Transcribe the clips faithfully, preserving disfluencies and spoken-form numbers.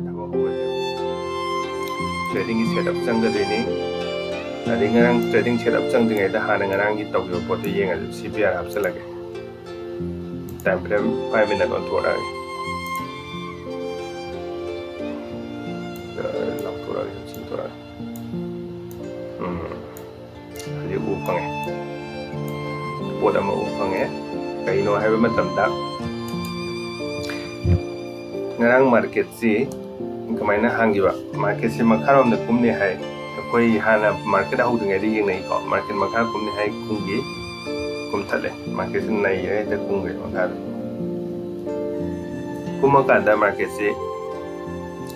ꯊꯕꯛ ꯍꯧꯔꯁꯦ꯫ Trading ꯒꯤ setup ꯆꯪꯒꯗꯣꯏꯅꯤ꯫ ꯑꯗꯩ ꯉꯔꯥꯡ trading setup ꯆꯪꯗ꯭ꯔꯤꯉꯩꯗ ꯍꯥꯟꯅ ꯉꯔꯥꯡꯒꯤ ꯇꯧꯈꯤꯕ ꯄꯣꯠꯇꯣ ꯌꯦꯡꯉꯁꯦ꯫ C P R ꯍꯥꯞꯆꯤꯜꯂꯒꯦ꯫ Time frame five minute ꯑꯣꯟꯊꯣꯔꯛꯑꯒꯦ꯫ ꯑ, ꯂꯥꯎꯊꯣꯔꯛꯑꯒꯦ, ꯆꯤꯡꯊꯣꯔꯛꯑꯒꯦ꯫ ꯎꯝ꯫ ꯍꯧꯖꯤꯛ ꯎ ꯐꯪꯉꯦ꯫ ꯄꯣꯠ ꯑꯃ ꯎ ꯐꯪꯉꯦ꯫ ꯀꯩꯅꯣ ꯍꯥꯏꯕ ꯃꯇꯝꯗ, ꯉꯔꯥꯡ market ꯁꯤ ꯀꯃꯥꯏꯅ ꯍꯥꯡꯈꯤꯕ? Market ꯁꯤ ꯃꯈꯥꯔꯣꯝꯗ ꯀꯨꯝꯅꯤ ꯍꯥꯏ꯫ ꯑꯩꯈꯣꯏ ꯍꯥꯟꯅ market ꯍꯧꯗ꯭ꯔꯤꯉꯩꯗ ꯌꯦꯡꯅꯩꯀꯣ, market ꯃꯈꯥ ꯀꯨꯝꯅꯤ ꯍꯥꯏ, ꯀꯨꯝꯈꯤ, ꯀꯨꯝꯊꯠꯂꯦ꯫ Market ꯁꯤ ꯅꯩꯔꯦ, ꯍꯦꯛꯇ ꯀꯨꯝꯈ꯭ꯔꯦ ꯃꯈꯥꯗ꯫ ꯀꯨꯝꯃꯀꯥꯟꯗ market ꯁꯤ,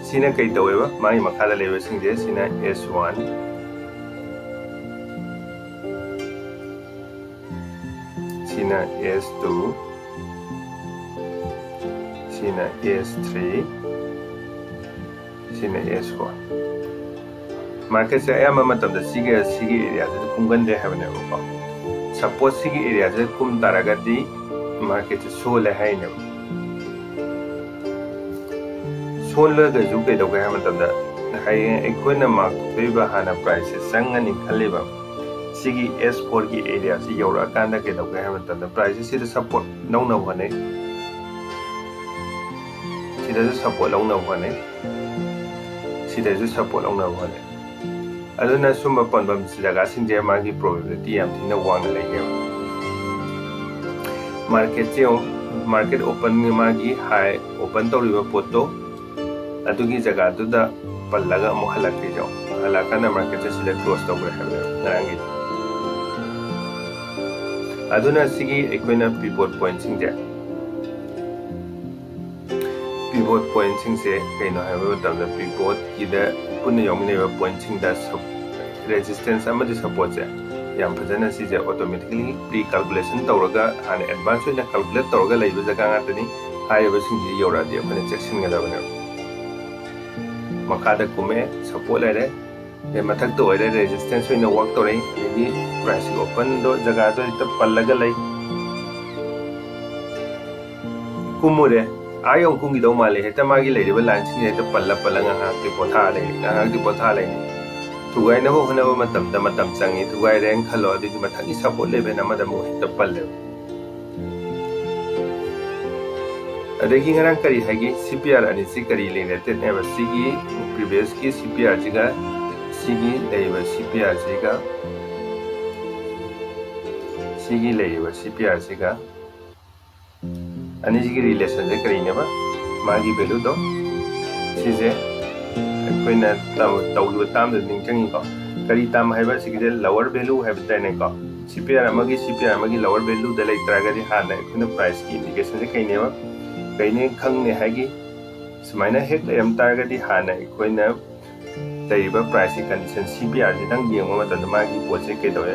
ꯁꯤꯅ ꯀꯩ ꯇꯧꯋꯦꯕ? ꯃꯥꯒꯤ ꯃꯈꯥꯗ ꯂꯩꯕꯁꯤꯡꯁꯦ, ꯁꯤꯅ S one, ꯁꯤꯅ S two, ꯁꯤꯅ S three, ꯁꯤꯅ S four꯫ Market ꯁꯦ ꯑꯌꯥꯝꯕ ꯃꯇꯝꯗ ꯁꯤꯒ ꯁꯤꯒꯤ area ꯁꯤꯗ ꯀꯨꯝꯒꯟꯗꯦ ꯍꯥꯏꯕꯅꯦꯕꯀꯣ꯫ Suppose ꯁꯤꯒꯤ area ꯁꯤꯗ ꯀꯨꯝ ꯇꯥꯔꯒꯗꯤ market ꯁꯦ ꯁꯣꯜꯂꯦ ꯍꯥꯏꯅꯦꯕ꯫ ꯁꯣꯜꯂꯒꯁꯨ ꯀꯩꯗꯧꯒꯦ ꯍꯥꯏꯕ ꯃꯇꯝꯗ, ꯍꯌꯦꯡ ꯑꯩꯈꯣꯏꯅ mark ꯇꯧꯗꯣꯏꯕ ꯍꯥꯟꯅ price ꯁꯦ ꯆꯪꯉꯅꯤ ꯈꯜꯂꯤꯕ, ꯁꯤꯒꯤ S four ꯒꯤ area ꯁꯤ ꯌꯧꯔꯛꯑꯀꯥꯟꯗ ꯀꯩꯗꯧꯒꯦ ꯍꯥꯏꯕ ꯃꯇꯝꯗ, price ꯁꯤ ꯁꯤꯗ support ꯂꯧꯅꯕ ꯍꯣꯠꯅꯩ, ꯁꯤꯗꯁꯨ support ꯂꯧꯅꯕ ꯍꯣꯠꯅꯩ, ꯁꯤꯗꯁꯨ support ꯂꯧꯅꯕ ꯍꯣꯠꯅꯩ꯫ ꯑꯗꯨꯅ ꯁꯨꯝꯕ ꯄꯟꯐꯝ ꯖꯒꯥꯁꯤꯡꯁꯦ ꯃꯥꯒꯤ probability ꯌꯥꯝ ꯊꯤꯅ ꯋꯥꯡꯅ ꯂꯩꯌꯦꯕ꯫ Market ꯁꯦ ꯌꯦꯡꯉꯨ, market open ꯒꯤ ꯃꯥꯒꯤ high open ꯇꯧꯔꯤꯕ ꯄꯣꯠꯇꯣ, ꯑꯗꯨꯒꯤ ꯖꯒꯥꯗꯨꯗ ꯄꯜꯂꯒ ꯑꯃꯨꯛ ꯍꯜꯂꯛꯈ꯭ꯔꯤꯁꯦ ꯌꯦꯡꯉꯨ꯫ ꯍꯜꯂꯛꯑꯀꯥꯟꯗ market ꯁꯦ ꯁꯤꯗ close ꯇꯧꯈ꯭ꯔꯦ ꯍꯥꯏꯕꯅꯦꯕ ꯉꯔꯥꯡꯒꯤꯗꯤ꯫ ꯑꯗꯨꯅ ꯁꯤꯒꯤ ꯑꯩꯈꯣꯏꯅ pivot point ꯁꯤꯡꯁꯦ, pivot point ꯁꯤꯡꯁꯦ ꯀꯩꯅꯣ ꯍꯥꯏꯕ ꯃꯇꯝꯗ, pivot ꯀꯤꯗ ꯄꯨꯟꯅ ꯌꯥꯎꯃꯤꯟꯅꯔꯤꯕ point ꯁꯤꯡꯗ sub-, resistance ꯑꯃꯗꯤ support ꯁꯦ ꯌꯥꯝ ꯐꯖꯅ ꯁꯤꯁꯦ automatically pre calculation ꯇꯧꯔꯒ, ꯍꯥꯟꯅ advance ꯑꯣꯏꯅ calculate ꯇꯧꯔꯒ ꯂꯩꯕ ꯖꯒꯥ ꯉꯥꯛꯇꯅꯤ꯫ ꯍꯥꯏꯔꯤꯕꯁꯤꯡꯁꯤ ꯌꯧꯔꯛꯑꯗꯤ ꯑꯩꯈꯣꯏꯅ ꯆꯦꯛꯁꯤꯟꯒꯗꯕꯅꯦꯕ꯫ ꯃꯈꯥꯗ ꯀꯨꯝꯃꯛꯑꯦ, support ꯂꯩꯔꯦ, ꯑꯗꯩ ꯃꯊꯛꯇ ꯑꯣꯏꯔꯦ resistance ꯑꯣꯏꯅ work ꯇꯧꯔꯛꯏ, ꯑꯗꯒꯤ price open ꯗꯣ ꯖꯒꯥꯗꯣ ꯍꯦꯛꯇ ꯄꯜꯂꯒ ꯂꯩ꯫ ꯀꯨꯝꯃꯨꯔꯦ, ꯑꯥ ꯌꯧ ꯀꯨꯝꯈꯤꯗꯧ ꯃꯥꯜꯂꯦ꯫ ꯍꯦꯛꯇ ꯃꯥꯒꯤ ꯂꯩꯔꯤꯕ ꯂꯥꯏꯟꯁꯤꯡꯁꯦ ꯍꯦꯛꯇ ꯄꯜꯂ ꯄꯜꯂ ꯉꯥꯏꯍꯥꯛꯇꯤ ꯄꯣꯊꯥ ꯂꯩꯅꯤ, ꯉꯥꯏꯍꯥꯛꯇꯤ ꯄꯣꯊꯥ ꯂꯩꯅꯤ꯫ ꯊꯨꯒꯥꯏꯅꯕ ꯍꯣꯠꯅꯕ ꯃꯇꯝꯗ ꯃꯇꯝ ꯆꯪꯉꯤ꯫ ꯊꯨꯒꯥꯏꯔꯦꯅ ꯈꯜꯂꯣ, ꯑꯗꯨꯒꯤ ꯃꯊꯪꯒꯤ ꯁꯞꯄꯣꯔꯠ ꯂꯦꯚꯦꯜ ꯑꯃꯗ ꯑꯃꯨꯛ ꯍꯦꯛꯇ ꯄꯜꯂꯦꯕ꯫ ꯑꯗꯒꯤ ꯉꯔꯥꯡ ꯀꯔꯤ ꯍꯥꯏꯒꯦ? ꯁꯤ ꯄꯤ ꯑꯥꯔ ꯑꯅꯤꯁꯤ ꯀꯔꯤ ꯔꯤꯂꯦꯇꯦꯠꯅꯦꯕ? ꯁꯤꯒꯤ ꯄ꯭ꯔꯤꯚꯤꯌꯁꯀꯤ ꯁꯤ ꯄꯤ ꯑꯥꯔꯁꯤꯒ ꯁꯤꯒꯤ ꯂꯩꯔꯤꯕ ꯁꯤ ꯄꯤ ꯑꯥꯔꯁꯤꯒ ꯁꯤꯒꯤ ꯂꯩꯔꯤꯕ ꯁꯤ ꯄꯤ ꯑꯥꯔꯁꯤꯒ ꯑꯅꯤꯁꯤꯒꯤ ꯔꯤꯂꯦꯁꯟꯁꯦ ꯀꯔꯤꯅꯦꯕ? ꯃꯥꯒꯤ ꯚꯦꯂꯨꯗꯣ ꯁꯤꯁꯦ ꯑꯩꯈꯣꯏꯅ ꯇꯧ- ꯇꯧꯈꯤꯕ ꯇꯥꯝꯗ ꯅꯤꯡꯁꯤꯡꯉꯤꯀꯣ꯫ ꯀꯔꯤ ꯇꯥꯝ ꯍꯥꯏꯕ? ꯁꯤꯒꯤꯁꯦ ꯂꯋꯔ ꯚꯦꯂꯨ ꯍꯥꯏꯕ ꯇꯥꯏꯅꯦꯀꯣ꯫ ꯁꯤ ꯄꯤ ꯑꯥꯔ ꯑꯃꯒꯤ ꯁꯤ ꯄꯤ ꯑꯥꯔ ꯑꯃꯒꯤ ꯂꯋꯔ ꯚꯦꯂꯨꯗ ꯂꯩꯇꯥꯔꯒꯗꯤ ꯍꯥꯟꯅ ꯑꯩꯈꯣꯏꯅ ꯄ꯭ꯔꯥꯏꯁꯀꯤ ꯏꯟꯗꯤꯀꯦꯁꯟꯁꯦ ꯀꯩꯅꯦꯕ? ꯀꯩꯅꯦ ꯈꯪꯅꯤ ꯍꯥꯏꯒꯤ? ꯁꯨꯃꯥꯏꯅ ꯍꯦꯛ ꯂꯩꯔꯝ ꯇꯥꯔꯒꯗꯤ ꯍꯥꯟꯅ ꯑꯩꯈꯣꯏꯅ ꯂꯩꯔꯤꯕ ꯄ꯭ꯔꯥꯏꯁꯀꯤ ꯀꯟꯗꯤꯁꯟ ꯁꯤ ꯄꯤ ꯑꯥꯔꯁꯤꯗꯪ ꯌꯦꯡꯕ ꯃꯇꯝꯗ ꯃꯥꯒꯤ ꯄꯣꯠꯁꯦ ꯀꯩꯗꯧꯋꯦ?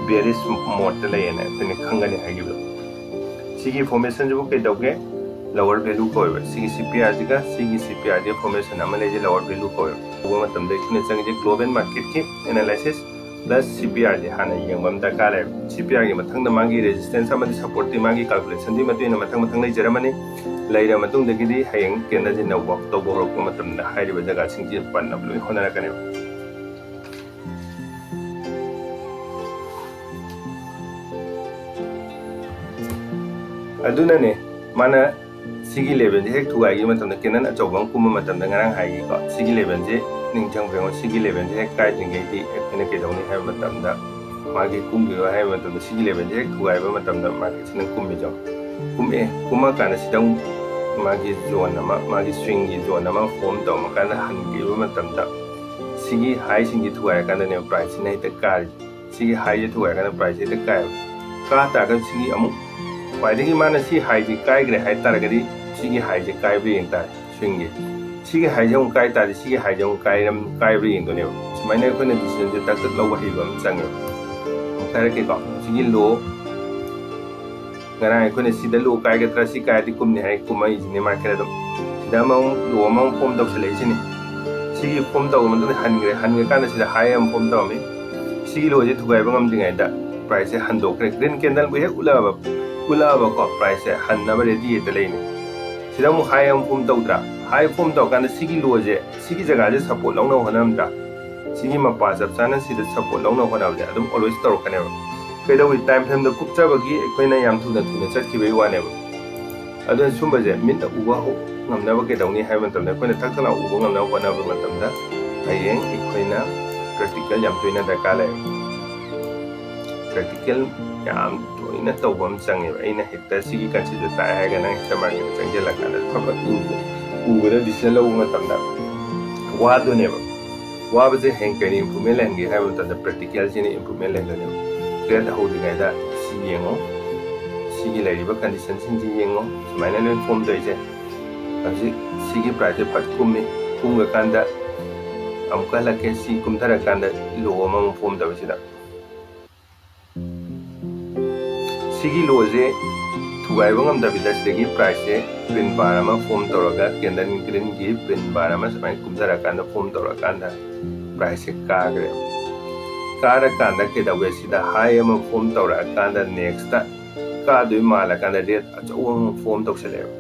ꯕꯦꯔꯤꯁ ꯃꯣꯠꯇ ꯂꯩꯌꯦꯅ ꯑꯩꯈꯣꯏꯅ ꯈꯪꯒꯅꯤ ꯍꯥꯏꯈꯤꯕꯗꯣ꯫ ꯁꯤꯒꯤ ꯐꯣꯔꯃꯦꯁꯟꯁꯤꯕꯨ ꯀꯩꯗꯧꯒꯦ? ꯂꯋꯔ ꯚꯦꯂꯨ ꯀꯧꯋꯦꯕ꯫ ꯁꯤꯒꯤ ꯁꯤ ꯄꯤ ꯑꯥꯔꯁꯤꯒ ꯁꯤꯒꯤ ꯁꯤ ꯄꯤ ꯑꯥꯔꯁꯤꯒ ꯐꯣꯔꯃꯦꯁꯟ ꯑꯃ ꯂꯩꯁꯦ ꯂꯋꯔ ꯚꯦꯂꯨ ꯀꯧꯋꯦꯕ꯫ ꯇꯧꯕ ꯃꯇꯝꯗ ꯑꯩꯈꯣꯏꯅ ꯆꯪꯉꯤꯁꯦ ꯒ꯭ꯂꯣꯕꯦꯜ ꯃꯥꯔꯀꯦꯠꯀꯤ ꯑꯦꯅꯥꯂꯥꯏꯁꯤꯁ ꯄ꯭ꯂꯁ ꯁꯤ ꯄꯤ ꯑꯥꯔꯁꯦ ꯍꯥꯟꯅ ꯌꯦꯡꯕ ꯑꯃ ꯗꯔꯀꯥꯔ ꯂꯩꯌꯦꯕ꯫ ꯁꯤ ꯄꯤ ꯑꯥꯔꯒꯤ ꯃꯊꯪꯗ ꯃꯥꯒꯤ ꯔꯦꯖꯤꯁꯇꯦꯟꯁ ꯑꯃꯗꯤ ꯁꯞꯄꯣꯔꯠꯇꯤ ꯃꯥꯒꯤ ꯀꯥꯜꯀꯨꯂꯦꯁꯟꯗꯨꯒꯤ ꯃꯇꯨꯡ ꯏꯟꯅ ꯃꯊꯪ ꯃꯊꯪ ꯂꯩꯖꯔꯝꯃꯅꯤ꯫ ꯂꯩꯔꯕ ꯃꯇꯨꯡꯗꯒꯤꯗꯤ ꯍꯌꯦꯡ ꯀꯦꯟꯗꯜꯁꯦ ꯅꯧꯕ ꯇꯧꯕ ꯍꯧꯔꯛꯄ ꯃꯇꯝꯗ ꯍꯥꯏꯔꯤꯕ ꯖꯒꯥꯁꯤꯡꯁꯤ ꯄꯟꯅꯕ ꯂꯣꯏ ꯍꯣꯠꯅꯔꯛꯀꯅꯦꯕ꯫ ꯑꯗꯨꯅꯅꯦ ꯃꯥꯅ ꯁꯤꯒꯤ ꯂꯦꯚꯦꯜꯁꯦ ꯍꯦꯛ ꯊꯨꯒꯥꯏꯈꯤꯕ ꯃꯇꯝꯗ, ꯀꯦꯅꯟ ꯑꯆꯧꯕ ꯑꯃ ꯀꯨꯝꯕ ꯃꯇꯝꯗ, ꯉꯔꯥꯡ ꯍꯥꯏꯈꯤꯀꯣ, ꯁꯤꯒꯤ ꯂꯦꯚꯦꯜꯁꯦ ꯅꯤꯡꯁꯤꯡꯕ ꯌꯦꯡꯉꯣ, ꯁꯤꯒꯤ ꯂꯦꯚꯦꯜꯁꯦ ꯍꯦꯛ ꯀꯥꯏꯗ꯭ꯔꯤꯉꯩꯗꯤ ꯑꯩꯈꯣꯏꯅ ꯀꯩꯗꯧꯅꯤ ꯍꯥꯏꯕ ꯃꯇꯝꯗ, ꯃꯥꯒꯤ ꯀꯨꯝꯈꯤꯕ ꯍꯥꯏꯕ ꯃꯇꯝꯗ, ꯁꯤꯒꯤ ꯂꯦꯚꯦꯜꯁꯦ ꯍꯦꯛ ꯊꯨꯒꯥꯏꯕ ꯃꯇꯝꯗ ꯃꯥꯔꯀꯦꯠꯁꯤꯅ ꯀꯨꯝꯃꯤꯗꯣ, ꯀꯨꯝꯃꯛꯑꯦ꯫ ꯀꯨꯝꯃꯛꯑꯀꯥꯟꯗ ꯁꯤꯗ ꯑꯃꯨꯛ ꯃꯥꯒꯤ ꯖꯣꯟ ꯑꯃ, ꯃꯥꯒꯤ ꯁ꯭ꯋꯤꯡꯒꯤ ꯖꯣꯟ ꯑꯃ ꯐꯣꯝ ꯇꯧꯔꯝꯃꯀꯥꯟꯗ ꯍꯟꯈꯤꯕ ꯃꯇꯝꯗ, ꯁꯤꯒꯤ ꯍꯥꯏꯁꯤꯡꯁꯤ ꯊꯨꯒꯥꯏꯔꯀꯥꯟꯗꯅꯦꯕ ꯄ꯭ꯔꯥꯏꯁꯁꯤꯅ ꯍꯦꯛꯇ ꯀꯥꯔꯤꯁꯦ꯫ ꯁꯤꯒꯤ ꯍꯥꯏꯁꯦ ꯊꯨꯒꯥꯏꯔꯀꯥꯟꯗ ꯄ꯭ꯔꯥꯏꯁꯁꯦ ꯍꯦꯛꯇ ꯀꯥꯏꯕ꯫ ꯀꯥ ꯇꯥꯔꯒꯗꯤ ꯁꯤꯒꯤ ꯑꯃꯨꯛ ꯈ꯭ꯋꯥꯏꯗꯒꯤ ꯃꯥꯅ ꯁꯤ ꯍꯥꯏꯁꯦ ꯀꯥꯏꯈ꯭ꯔꯦ ꯍꯥꯏ ꯇꯥꯔꯒꯗꯤ, ꯁꯤꯒꯤ ꯍꯥꯏꯁꯦ ꯀꯥꯏꯕ꯭ꯔꯥ ꯌꯦꯡ ꯇꯥꯔꯦ, ꯁ꯭ꯋꯤꯡꯒꯤ꯫ ꯁꯤꯒꯤ ꯍꯥꯏꯁꯦ ꯑꯃꯨꯛ ꯀꯥꯏ ꯇꯥꯔꯗꯤ, ꯁꯤꯒꯤ ꯍꯥꯏꯁꯦ ꯑꯃꯨꯛ ꯀꯥꯏꯔꯝ-, ꯀꯥꯏꯕ꯭ꯔꯥ ꯌꯦꯡꯗꯣꯏꯅꯦꯕ꯫ ꯁꯨꯃꯥꯏꯅ ꯑꯩꯈꯣꯏꯅ ꯗꯤꯁꯤꯖꯟꯁꯦ ꯇꯛ ꯇꯛ ꯂꯧꯕ ꯍꯩꯕ ꯑꯃ ꯆꯪꯉꯦꯕ꯫ ꯑꯃꯨꯛ ꯍꯥꯏꯔꯛꯀꯦꯀꯣ, ꯁꯤꯒꯤ ꯂꯣ, ꯉꯔꯥꯡ ꯑꯩꯈꯣꯏꯅ ꯁꯤꯗ ꯂꯣ ꯀꯥꯏꯒꯗ꯭ꯔꯥ, ꯁꯤ ꯀꯥꯏꯔꯗꯤ ꯀꯨꯝꯅꯤ ꯍꯥꯏ ꯀꯨꯝꯃꯛꯏꯁꯤꯅꯦ ꯃꯥꯔꯀꯦꯠ ꯑꯗꯨꯝ꯫ ꯁꯤꯗ ꯑꯃꯃꯨꯛ ꯂꯣ ꯑꯃꯃꯨꯛ ꯐꯣꯝ ꯇꯧꯁꯜꯂꯛꯏꯁꯤꯅꯤ꯫ ꯁꯤꯒꯤ ꯐꯣꯝ ꯇꯧꯕ ꯃꯇꯨꯡꯗ ꯍꯟꯈ꯭ꯔꯦ, ꯍꯟꯈ꯭ꯔꯀꯥꯟꯗ ꯁꯤꯗ ꯍꯥꯏ ꯑꯃ ꯐꯣꯝ ꯇꯧꯔꯝꯃꯤ꯫ ꯁꯤꯒꯤ ꯂꯣꯁꯦ ꯊꯨꯒꯥꯏꯕ ꯉꯝꯗ꯭ꯔꯤꯉꯩꯗ ꯄ꯭ꯔꯥꯏꯁꯁꯦ ꯍꯟꯗꯣꯛꯈ꯭ꯔꯦ꯫ ꯒ꯭ꯔꯤꯟ ꯀꯦꯟꯗꯜꯕꯨ ꯍꯦꯛ ꯎꯠꯂꯛꯑꯕ, ꯎꯠꯂꯛꯑꯕꯀꯣ, ꯄ꯭ꯔꯥꯏꯁꯁꯦ ꯍꯟꯅꯕ ꯔꯦꯗꯤ ꯍꯦꯛꯇ ꯂꯩꯅꯤ꯫ ꯁꯤꯗ ꯑꯃꯨꯛ ꯍꯥꯏ ꯑꯃ ꯐꯣꯝ ꯇꯧꯗ꯭ꯔꯥ? ꯍꯥꯏ ꯐꯣꯝ ꯇꯧꯔꯀꯥꯟꯗ ꯁꯤꯒꯤ ꯂꯣꯁꯦ, ꯁꯤꯒꯤ ꯖꯒꯥꯁꯦ ꯁꯞꯄꯣꯔꯠ ꯂꯧꯅꯕ ꯍꯣꯠꯅꯔꯝꯗ꯭ꯔꯥ? ꯁꯤꯒꯤ ꯃꯄꯥ ꯆꯞ ꯆꯥꯅ ꯁꯤꯗ ꯁꯞꯄꯣꯔꯠ ꯂꯧꯅꯕ ꯍꯣꯠꯅꯕꯁꯦ ꯑꯗꯨꯝ ꯑꯣꯜꯋꯦꯁ ꯇꯧꯔꯛꯀꯅꯦꯕ꯫ ꯀꯩꯗꯧꯏ? ꯇꯥꯏꯝ ꯐ꯭ꯔꯦꯝꯗ ꯀꯨꯞꯆꯕꯒꯤ ꯑꯩꯈꯣꯏꯅ ꯌꯥꯝ ꯊꯨꯅ ꯊꯨꯅ ꯆꯠꯈꯤꯕꯒꯤ ꯋꯥꯅꯦꯕ꯫ ꯑꯗꯨꯅ ꯁꯨꯝꯕꯁꯦ ꯃꯤꯠꯅ ꯎꯕ ꯍꯧ-, ꯉꯝꯅꯕ ꯀꯩꯗꯧꯅꯤ ꯍꯥꯏꯕ ꯃꯇꯝꯗ, ꯑꯩꯈꯣꯏꯅ ꯊꯛ ꯊꯛ ꯂꯥꯎ ꯎꯕ ꯉꯝꯅꯕ ꯍꯣꯠꯅꯕ ꯃꯇꯝꯗ, ꯍꯌꯦꯡ ꯑꯩꯈꯣꯏꯅ ꯄ꯭ꯔꯦꯛꯇꯤꯀꯦꯜ ꯌꯥꯝ ꯇꯣꯏꯅ ꯗꯔꯀꯥꯔ ꯂꯩ꯫ ꯄ꯭ꯔꯦꯛꯇꯤꯀꯦꯜ ꯌꯥꯝ ꯇꯣꯏꯅ ꯇꯧꯕ ꯑꯃ ꯆꯪꯉꯦꯕ꯫ ꯑꯩꯅ ꯍꯦꯛꯇ ꯁꯤꯒꯤ ꯀꯟꯁꯦꯞꯁꯦ ꯇꯥꯛꯑꯦ ꯍꯥꯏꯔꯒ ꯅꯪ ꯍꯦꯛꯇ ꯃꯥꯔꯀꯦꯠꯇ ꯆꯪꯁꯤꯜꯂꯀꯥꯟꯗ ꯐꯠ ꯐꯠ ꯎꯕ-, ꯎꯕꯗ ꯗꯤꯁꯤꯖꯟ ꯂꯧꯕ ꯃꯇꯝꯗ ꯋꯥꯗꯣꯏꯅꯦꯕ꯫ ꯋꯥꯕꯁꯦ ꯍꯌꯦꯡ ꯀꯩꯅ ꯏꯝꯄ꯭ꯔꯨꯚꯃꯦꯟ ꯂꯩꯍꯟꯒꯦ ꯍꯥꯏꯕ ꯃꯇꯝꯗ ꯄ꯭ꯔꯦꯛꯇꯤꯀꯦꯜꯁꯤꯅ ꯏꯝꯄ꯭ꯔꯨꯚꯃꯦꯟ ꯂꯩꯍꯟꯒꯅꯦꯕ꯫ ꯇ꯭ꯔꯦꯠ ꯍꯧꯗ꯭ꯔꯤꯉꯩꯗ ꯁꯤ ꯌꯦꯡꯉꯣ, ꯁꯤꯒꯤ ꯂꯩꯔꯤꯕ ꯀꯟꯗꯤꯁꯟꯁꯤꯡꯁꯤ ꯌꯦꯡꯉꯣ, ꯁꯨꯃꯥꯏꯅ ꯂꯣꯏ ꯐꯣꯝ ꯇꯧꯔꯤꯁꯦ꯫ ꯍꯧꯖꯤꯛ ꯁꯤꯒꯤ ꯄ꯭ꯔꯥꯏꯁꯁꯦ ꯐꯠ ꯀꯨꯝꯃꯤ, ꯀꯨꯝꯈ꯭ꯔꯀꯥꯟꯗ ꯑꯃꯨꯛꯀ ꯍꯜꯂꯛꯀꯦ, ꯁꯤ ꯀꯨꯝꯊꯔꯀꯥꯟꯗ ꯂꯣ ꯑꯃꯃꯨꯛ ꯐꯣꯝ ꯇꯧꯔꯤꯁꯤꯗ꯫ ꯁꯤꯒꯤ ꯂꯣꯁꯦ ꯊꯨꯒꯥꯏꯕ ꯉꯝꯗꯕꯤꯗ ꯁꯤꯗꯒꯤ ꯄ꯭ꯔꯥꯏꯁꯁꯦ ꯄ꯭ꯔꯤꯟ ꯕꯥꯔ ꯑꯃ ꯐꯣꯝ ꯇꯧꯔꯒ, ꯀꯦꯟꯗꯜ ꯒ꯭ꯔꯤꯟꯒꯤ ꯄ꯭ꯔꯤꯟ ꯕꯥꯔ ꯑꯃ ꯁꯨꯃꯥꯏꯅ ꯀꯨꯝꯊꯔꯀꯥꯟꯗ ꯐꯣꯝ ꯇꯧꯔꯀꯥꯟꯗ ꯄ꯭ꯔꯥꯏꯁꯁꯦ ꯀꯥꯈ꯭ꯔꯦ꯫ ꯀꯥꯔꯀꯥꯟꯗ ꯀꯩꯗꯧꯒꯦ? ꯁꯤꯗ ꯍꯥꯏ ꯑꯃ ꯐꯣꯝ ꯇꯧꯔꯛꯑꯀꯥꯟꯗ ꯅꯦꯛꯁꯇ ꯀꯥꯗꯣꯏ ꯃꯥꯜꯂꯀꯥꯟꯗ ꯔꯦꯠ ꯑꯆꯧꯕ ꯑꯃ ꯐꯣꯝ ꯇꯧꯁꯜꯂꯛꯑꯦꯕ꯫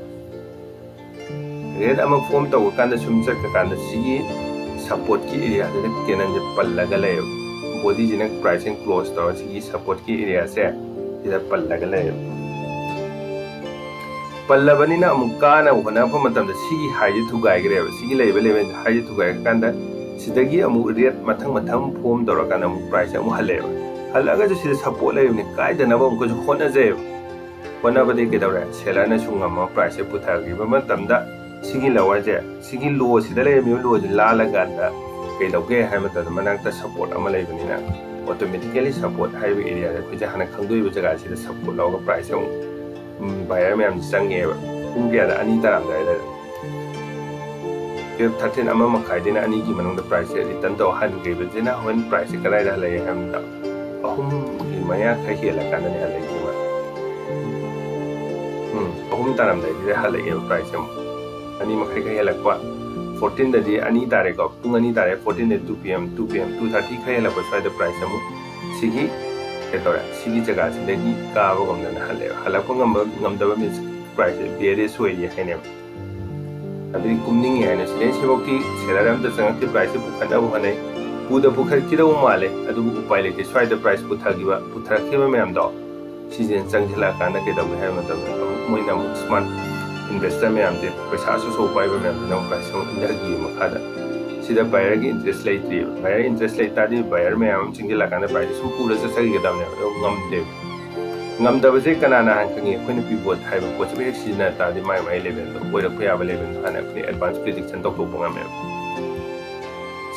ꯔꯦꯠ ꯑꯃ ꯐꯣꯝ ꯇꯧꯔꯀꯥꯟꯗ ꯁꯨꯝ ꯆꯠꯈ꯭ꯔꯀꯥꯟꯗ ꯁꯤꯒꯤ ꯁꯞꯄꯣꯔꯠꯀꯤ ꯑꯦꯔꯤꯌꯥꯁꯤꯗ ꯀꯦꯅꯟꯁꯦ ꯄꯜꯂꯒ ꯂꯩꯌꯦꯕ꯫ ꯕꯣꯗꯤꯁꯤꯅ ꯄ꯭ꯔꯥꯏꯁꯁꯤꯡ ꯀ꯭ꯂꯣꯖ ꯇꯧꯔ ꯁꯤꯒꯤ ꯁꯞꯄꯣꯔꯠꯀꯤ ꯑꯦꯔꯤꯌꯥꯁꯦ ꯁꯤꯗ ꯄꯜꯂꯒ ꯂꯩꯌꯦꯕ꯫ ꯄꯜꯂꯕꯅꯤꯅ ꯑꯃꯨꯛ ꯀꯥꯅꯕ ꯍꯣꯠꯅꯔꯛꯄ ꯃꯇꯝꯗ ꯁꯤꯒꯤ ꯍꯥꯏꯁꯦ ꯊꯨꯒꯥꯏꯈ꯭ꯔꯦꯕ꯫ ꯁꯤꯒꯤ ꯂꯩꯕ ꯂꯦꯚꯦꯜ ꯍꯥꯏꯁꯦ ꯊꯨꯒꯥꯏꯔꯀꯥꯟꯗ ꯁꯤꯗꯒꯤ ꯑꯃꯨꯛ ꯔꯦꯠ ꯃꯊꯪ ꯃꯊꯪ ꯐꯣꯝ ꯇꯧꯔꯀꯥꯟꯗ ꯑꯃꯨꯛ ꯄ꯭ꯔꯥꯏꯁꯁꯦ ꯑꯃꯨꯛ ꯍꯜꯂꯛꯑꯦꯕ꯫ ꯍꯜꯂꯛꯑꯒꯁꯨ ꯁꯤꯗ ꯁꯞꯄꯣꯔꯠ ꯂꯩꯕꯅꯤ, ꯀꯥꯏꯗꯅꯕ ꯑꯃꯨꯛꯀꯁꯨ ꯍꯣꯠꯅꯖꯩꯕ꯫ ꯍꯣꯠꯅꯕꯗꯤ ꯀꯩꯗꯧꯔꯦ? ꯁꯦꯂꯔꯅꯁꯨ ꯉꯝꯃꯒ ꯄ꯭ꯔꯥꯏꯁꯁꯦ ꯄꯨꯊꯈꯤꯕ ꯃꯇꯝꯗ ꯁꯤꯒꯤ ꯂꯋꯔꯁꯦ, ꯁꯤꯒꯤ ꯂꯣꯁꯤꯗ ꯂꯩꯔꯝꯃꯤꯕ ꯂꯣꯁꯦ ꯂꯥꯜꯂꯀꯥꯟꯗ ꯀꯩꯗꯧꯒꯦ ꯍꯥꯏꯕ ꯃꯇꯝꯗ ꯃꯅꯥꯛꯇ ꯁꯞꯄꯣꯔꯠ ꯑꯃ ꯂꯩꯕꯅꯤꯅ, ꯑꯣꯇꯣꯃꯦꯇꯤꯀꯦꯂꯤ ꯁꯞꯄꯣꯔꯠ ꯍꯥꯏꯔꯤꯕ ꯑꯦꯔꯤꯌꯥꯗ ꯑꯩꯈꯣꯏꯁꯦ ꯍꯥꯟꯅ ꯈꯪꯗꯣꯛꯏꯕ ꯖꯒꯥꯁꯤꯗ ꯁꯞꯄꯣꯔꯠ ꯂꯧꯔꯒ ꯄ꯭ꯔꯥꯏꯁꯁꯦ ꯑꯃꯨꯛ, ꯎꯝ, ꯕꯥꯌꯔ ꯃꯌꯥꯝꯁꯦ ꯆꯪꯉꯦꯕ꯫ ꯄꯨꯡ ꯀꯌꯥꯗ? ꯑꯅꯤ ꯇꯥꯔꯝꯗꯥꯏꯗ, ꯇꯨꯌꯦꯜꯞ ꯊꯥꯔꯇꯤꯟ, ꯑꯃ ꯃꯈꯥꯏꯗꯩꯅ ꯑꯅꯤꯒꯤ ꯃꯅꯨꯡꯗ ꯄ꯭ꯔꯥꯏꯁꯁꯦ ꯔꯤꯇꯔꯟ ꯇꯧ ꯍꯟꯈ꯭ꯔꯤꯕꯁꯤꯅ ꯍꯣꯔꯦꯟ ꯄ꯭ꯔꯥꯏꯁꯁꯦ ꯀꯗꯥꯏꯗ ꯍꯜꯂꯛꯑꯦ ꯍꯥꯏꯕꯗ ꯑꯍꯨꯝꯒꯤ ꯃꯌꯥ ꯈꯔ ꯍꯦꯜꯂꯀꯥꯟꯗꯅꯦ ꯍꯜꯂꯛꯏꯁꯦ꯫ ꯎꯝ, ꯑꯍꯨꯝ ꯇꯥꯔꯝꯗꯥꯏꯁꯤꯗ ꯍꯜꯂꯛꯑꯦꯕ ꯄ꯭ꯔꯥꯏꯁꯁꯦ ꯑꯃꯨꯛ꯫ ꯑꯅꯤ ꯃꯈꯥꯏ ꯈꯔ ꯍꯦꯜꯂꯛꯄ, ꯐꯣꯔꯇꯤꯟꯗꯗꯤ ꯑꯅꯤ ꯇꯥꯔꯦꯀꯣ, ꯄꯨꯡ ꯑꯅꯤ ꯇꯥꯔꯦ, ꯐꯣꯔꯇꯤꯟꯗ two P M, two P M, two thirty ꯈꯔ ꯍꯦꯜꯂꯛꯄ ꯁ꯭ꯋꯥꯏꯗ ꯄ꯭ꯔꯥꯏꯁ ꯑꯃꯨꯛ ꯁꯤꯒꯤ ꯀꯩꯗꯧꯔꯦ, ꯁꯤꯒꯤ ꯖꯒꯥꯁꯤꯗꯒꯤ ꯀꯥꯕ ꯉꯝꯗꯅ ꯍꯜꯂꯛꯑꯦꯕ꯫ ꯍꯜꯂꯛꯄ ꯉꯝꯕ, ꯉꯝꯗꯕ means price ꯁꯦ bearish ꯑꯣꯏꯔꯤ ꯍꯥꯏꯅꯦꯕ꯫ ꯑꯗꯨꯗꯤ ꯀꯨꯝꯅꯤꯡꯉꯤ ꯍꯥꯏꯅ ꯁꯤꯗꯩ ꯁꯤꯐꯥꯎꯗꯤ seller ꯑꯝꯇ ꯆꯪꯉꯛꯇꯦ, price ꯁꯦ ꯄꯨꯈꯠꯅꯕ ꯍꯣꯠꯅꯩ꯫ ꯄꯨꯗ ꯄꯨꯈꯠꯈꯤꯗꯧꯕ ꯃꯥꯜꯂꯦ, ꯑꯗꯨꯕꯨ ꯎꯄꯥꯏ ꯂꯩꯇꯦ, ꯁ꯭ꯋꯥꯏꯗ price ꯄꯨꯊꯈꯤꯕ ꯄꯨꯊꯔꯛꯈꯤꯕ ꯃꯌꯥꯝꯗꯣ ꯁꯤꯁꯤꯅ ꯆꯪꯁꯤꯜꯂꯛꯑꯀꯥꯟꯗ ꯀꯩꯗꯧꯒꯦ ꯍꯥꯏꯕ ꯃꯇꯝꯗ ꯑꯃꯨꯛ ꯃꯣꯏꯅ ꯑꯃꯨꯛ smart investor ꯃꯌꯥꯝꯁꯦ, ꯄꯩꯁꯥ ꯑꯆꯧ ꯑꯆꯧꯕ ꯄꯥꯏꯕ ꯃꯌꯥꯝꯁꯤꯅ ꯑꯃꯨꯛ price ꯑꯃꯨꯛ ꯏꯟꯊꯈꯤꯕ ꯃꯈꯥꯗ꯫ ꯁꯤꯗ buyer ꯒꯤ interest ꯂꯩꯇ꯭ꯔꯤꯕ꯫ Buyer interest ꯂꯩ ꯇꯥꯔꯗꯤ buyer ꯃꯌꯥꯝ ꯑꯃ ꯆꯪꯁꯤꯜꯂꯛꯑꯀꯥꯟꯗ price ꯁꯦ ꯁꯨꯝ ꯄꯨꯔ ꯆꯠꯆꯈꯤꯒꯗꯕꯅꯦꯕ, ꯑꯗꯨ ꯉꯝꯗꯦꯕ꯫ ꯉꯝꯗꯕꯁꯦ ꯀꯅꯥꯅ ꯍꯥꯟꯅ ꯈꯪꯉꯤ? ꯑꯩꯈꯣꯏꯅ pivot ꯍꯥꯏꯕ ꯄꯣꯠꯁꯤꯕꯨ ꯍꯦꯛ ꯁꯤꯖꯤꯟꯅ ꯇꯥꯔꯗꯤ ꯃꯥꯏ ꯃꯥꯏ level ꯗꯣ, ꯑꯣꯏꯔꯛꯄ ꯌꯥꯕ level ꯗꯣ ꯍꯥꯟꯅ ꯑꯩꯈꯣꯏ advance prediction ꯇꯧꯊꯣꯛꯄ ꯉꯝꯃꯦꯕ꯫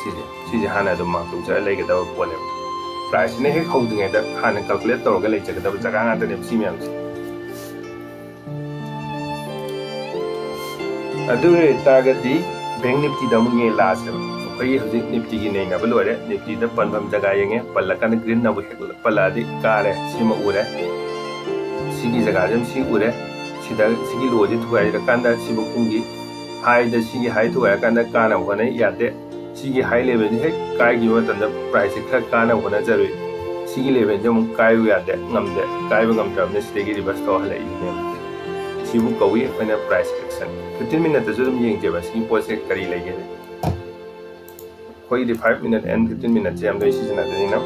ꯁꯤꯁꯦ ꯁꯤꯁꯦ ꯍꯥꯟꯅ ꯑꯗꯨꯝ ꯃꯥꯡꯊꯣꯛꯆꯔ ꯂꯩꯒꯗꯕ ꯄꯣꯠꯅꯦꯕ꯫ Price ꯁꯤꯅ ꯍꯦꯛ ꯍꯧꯗ꯭ꯔꯤꯉꯩꯗ ꯍꯥꯟꯅ calculate ꯇꯧꯔꯒ ꯂꯩꯖꯒꯗꯕ ꯖꯒꯥ ꯉꯥꯛꯇꯅꯦꯕ ꯁꯤ ꯃꯌꯥꯝꯁꯦ꯫ ꯑꯗꯨ ꯑꯣꯏꯇꯥꯔꯒꯗꯤ bank Nifty ꯗ ꯑꯃꯨꯛ ꯌꯦꯡ ꯂꯥꯛꯑꯁꯦꯕ꯫ ꯑꯩꯈꯣꯏꯒꯤ ꯍꯧꯖꯤꯛ Nifty ꯒꯤ ꯅꯩꯅꯕ ꯂꯣꯏꯔꯦ꯫ Nifty ꯗ ꯄꯟꯐꯝ ꯖꯒꯥ ꯌꯦꯡꯉꯦ, ꯄꯜꯂꯀꯥꯟꯗ green ꯅ ꯑꯃꯨꯛ ꯍꯦꯛ ꯄꯜꯂꯛꯑꯗꯤ ꯀꯥꯔꯦ꯫ ꯁꯤꯃ ꯎꯔꯦ, ꯁꯤꯒꯤ ꯖꯒꯥꯁꯦ ꯑꯃ ꯁꯤ ꯎꯔꯦ, ꯁꯤꯗ ꯁꯤꯒꯤ low ꯁꯦ ꯊꯨꯒꯥꯏꯔꯀꯥꯟꯗ ꯁꯤꯕꯨ ꯀꯨꯝꯒꯤ, high ꯗ ꯁꯤꯒꯤ high ꯊꯨꯒꯥꯏꯔꯀꯥꯟꯗ ꯀꯥꯅꯕ ꯍꯣꯠꯅꯩ, ꯌꯥꯗꯦ꯫ ꯁꯤꯒꯤ high level ꯁꯦ ꯍꯦꯛ ꯀꯥꯏꯈꯤꯕ ꯃꯇꯝꯗ price ꯁꯦ ꯈꯔ ꯀꯥꯅꯕ ꯍꯣꯠꯅꯖꯔꯨꯏ꯫ ꯁꯤꯒꯤ level ꯁꯦ ꯑꯃꯨꯛ ꯀꯥꯏꯌꯨ ꯌꯥꯗꯦ, ꯉꯝꯗꯦ, ꯀꯥꯏꯕ ꯉꯝꯗ꯭ꯔꯕꯅꯤꯅ ꯁꯤꯗꯒꯤ reverse ꯇꯧꯔ ꯍꯜꯂꯛꯏꯁꯤꯅꯦꯕ꯫ ꯁꯤꯕꯨ ꯀꯧꯏ ꯑꯩꯈꯣꯏꯅ price action꯫ Fifteen minute ꯇꯁꯨ ꯑꯗꯨꯝ ꯌꯦꯡꯖꯦꯕ ꯁꯤꯒꯤ ꯄꯣꯠꯁꯦ ꯀꯔꯤ ꯂꯩꯒꯦ꯫ ꯑꯩꯈꯣꯏꯒꯤꯗꯤ five minute and fifteen minute ꯁꯦ ꯌꯥꯝ ꯂꯣꯏ ꯁꯤꯖꯤꯟꯅꯗꯣꯏꯅꯤꯅ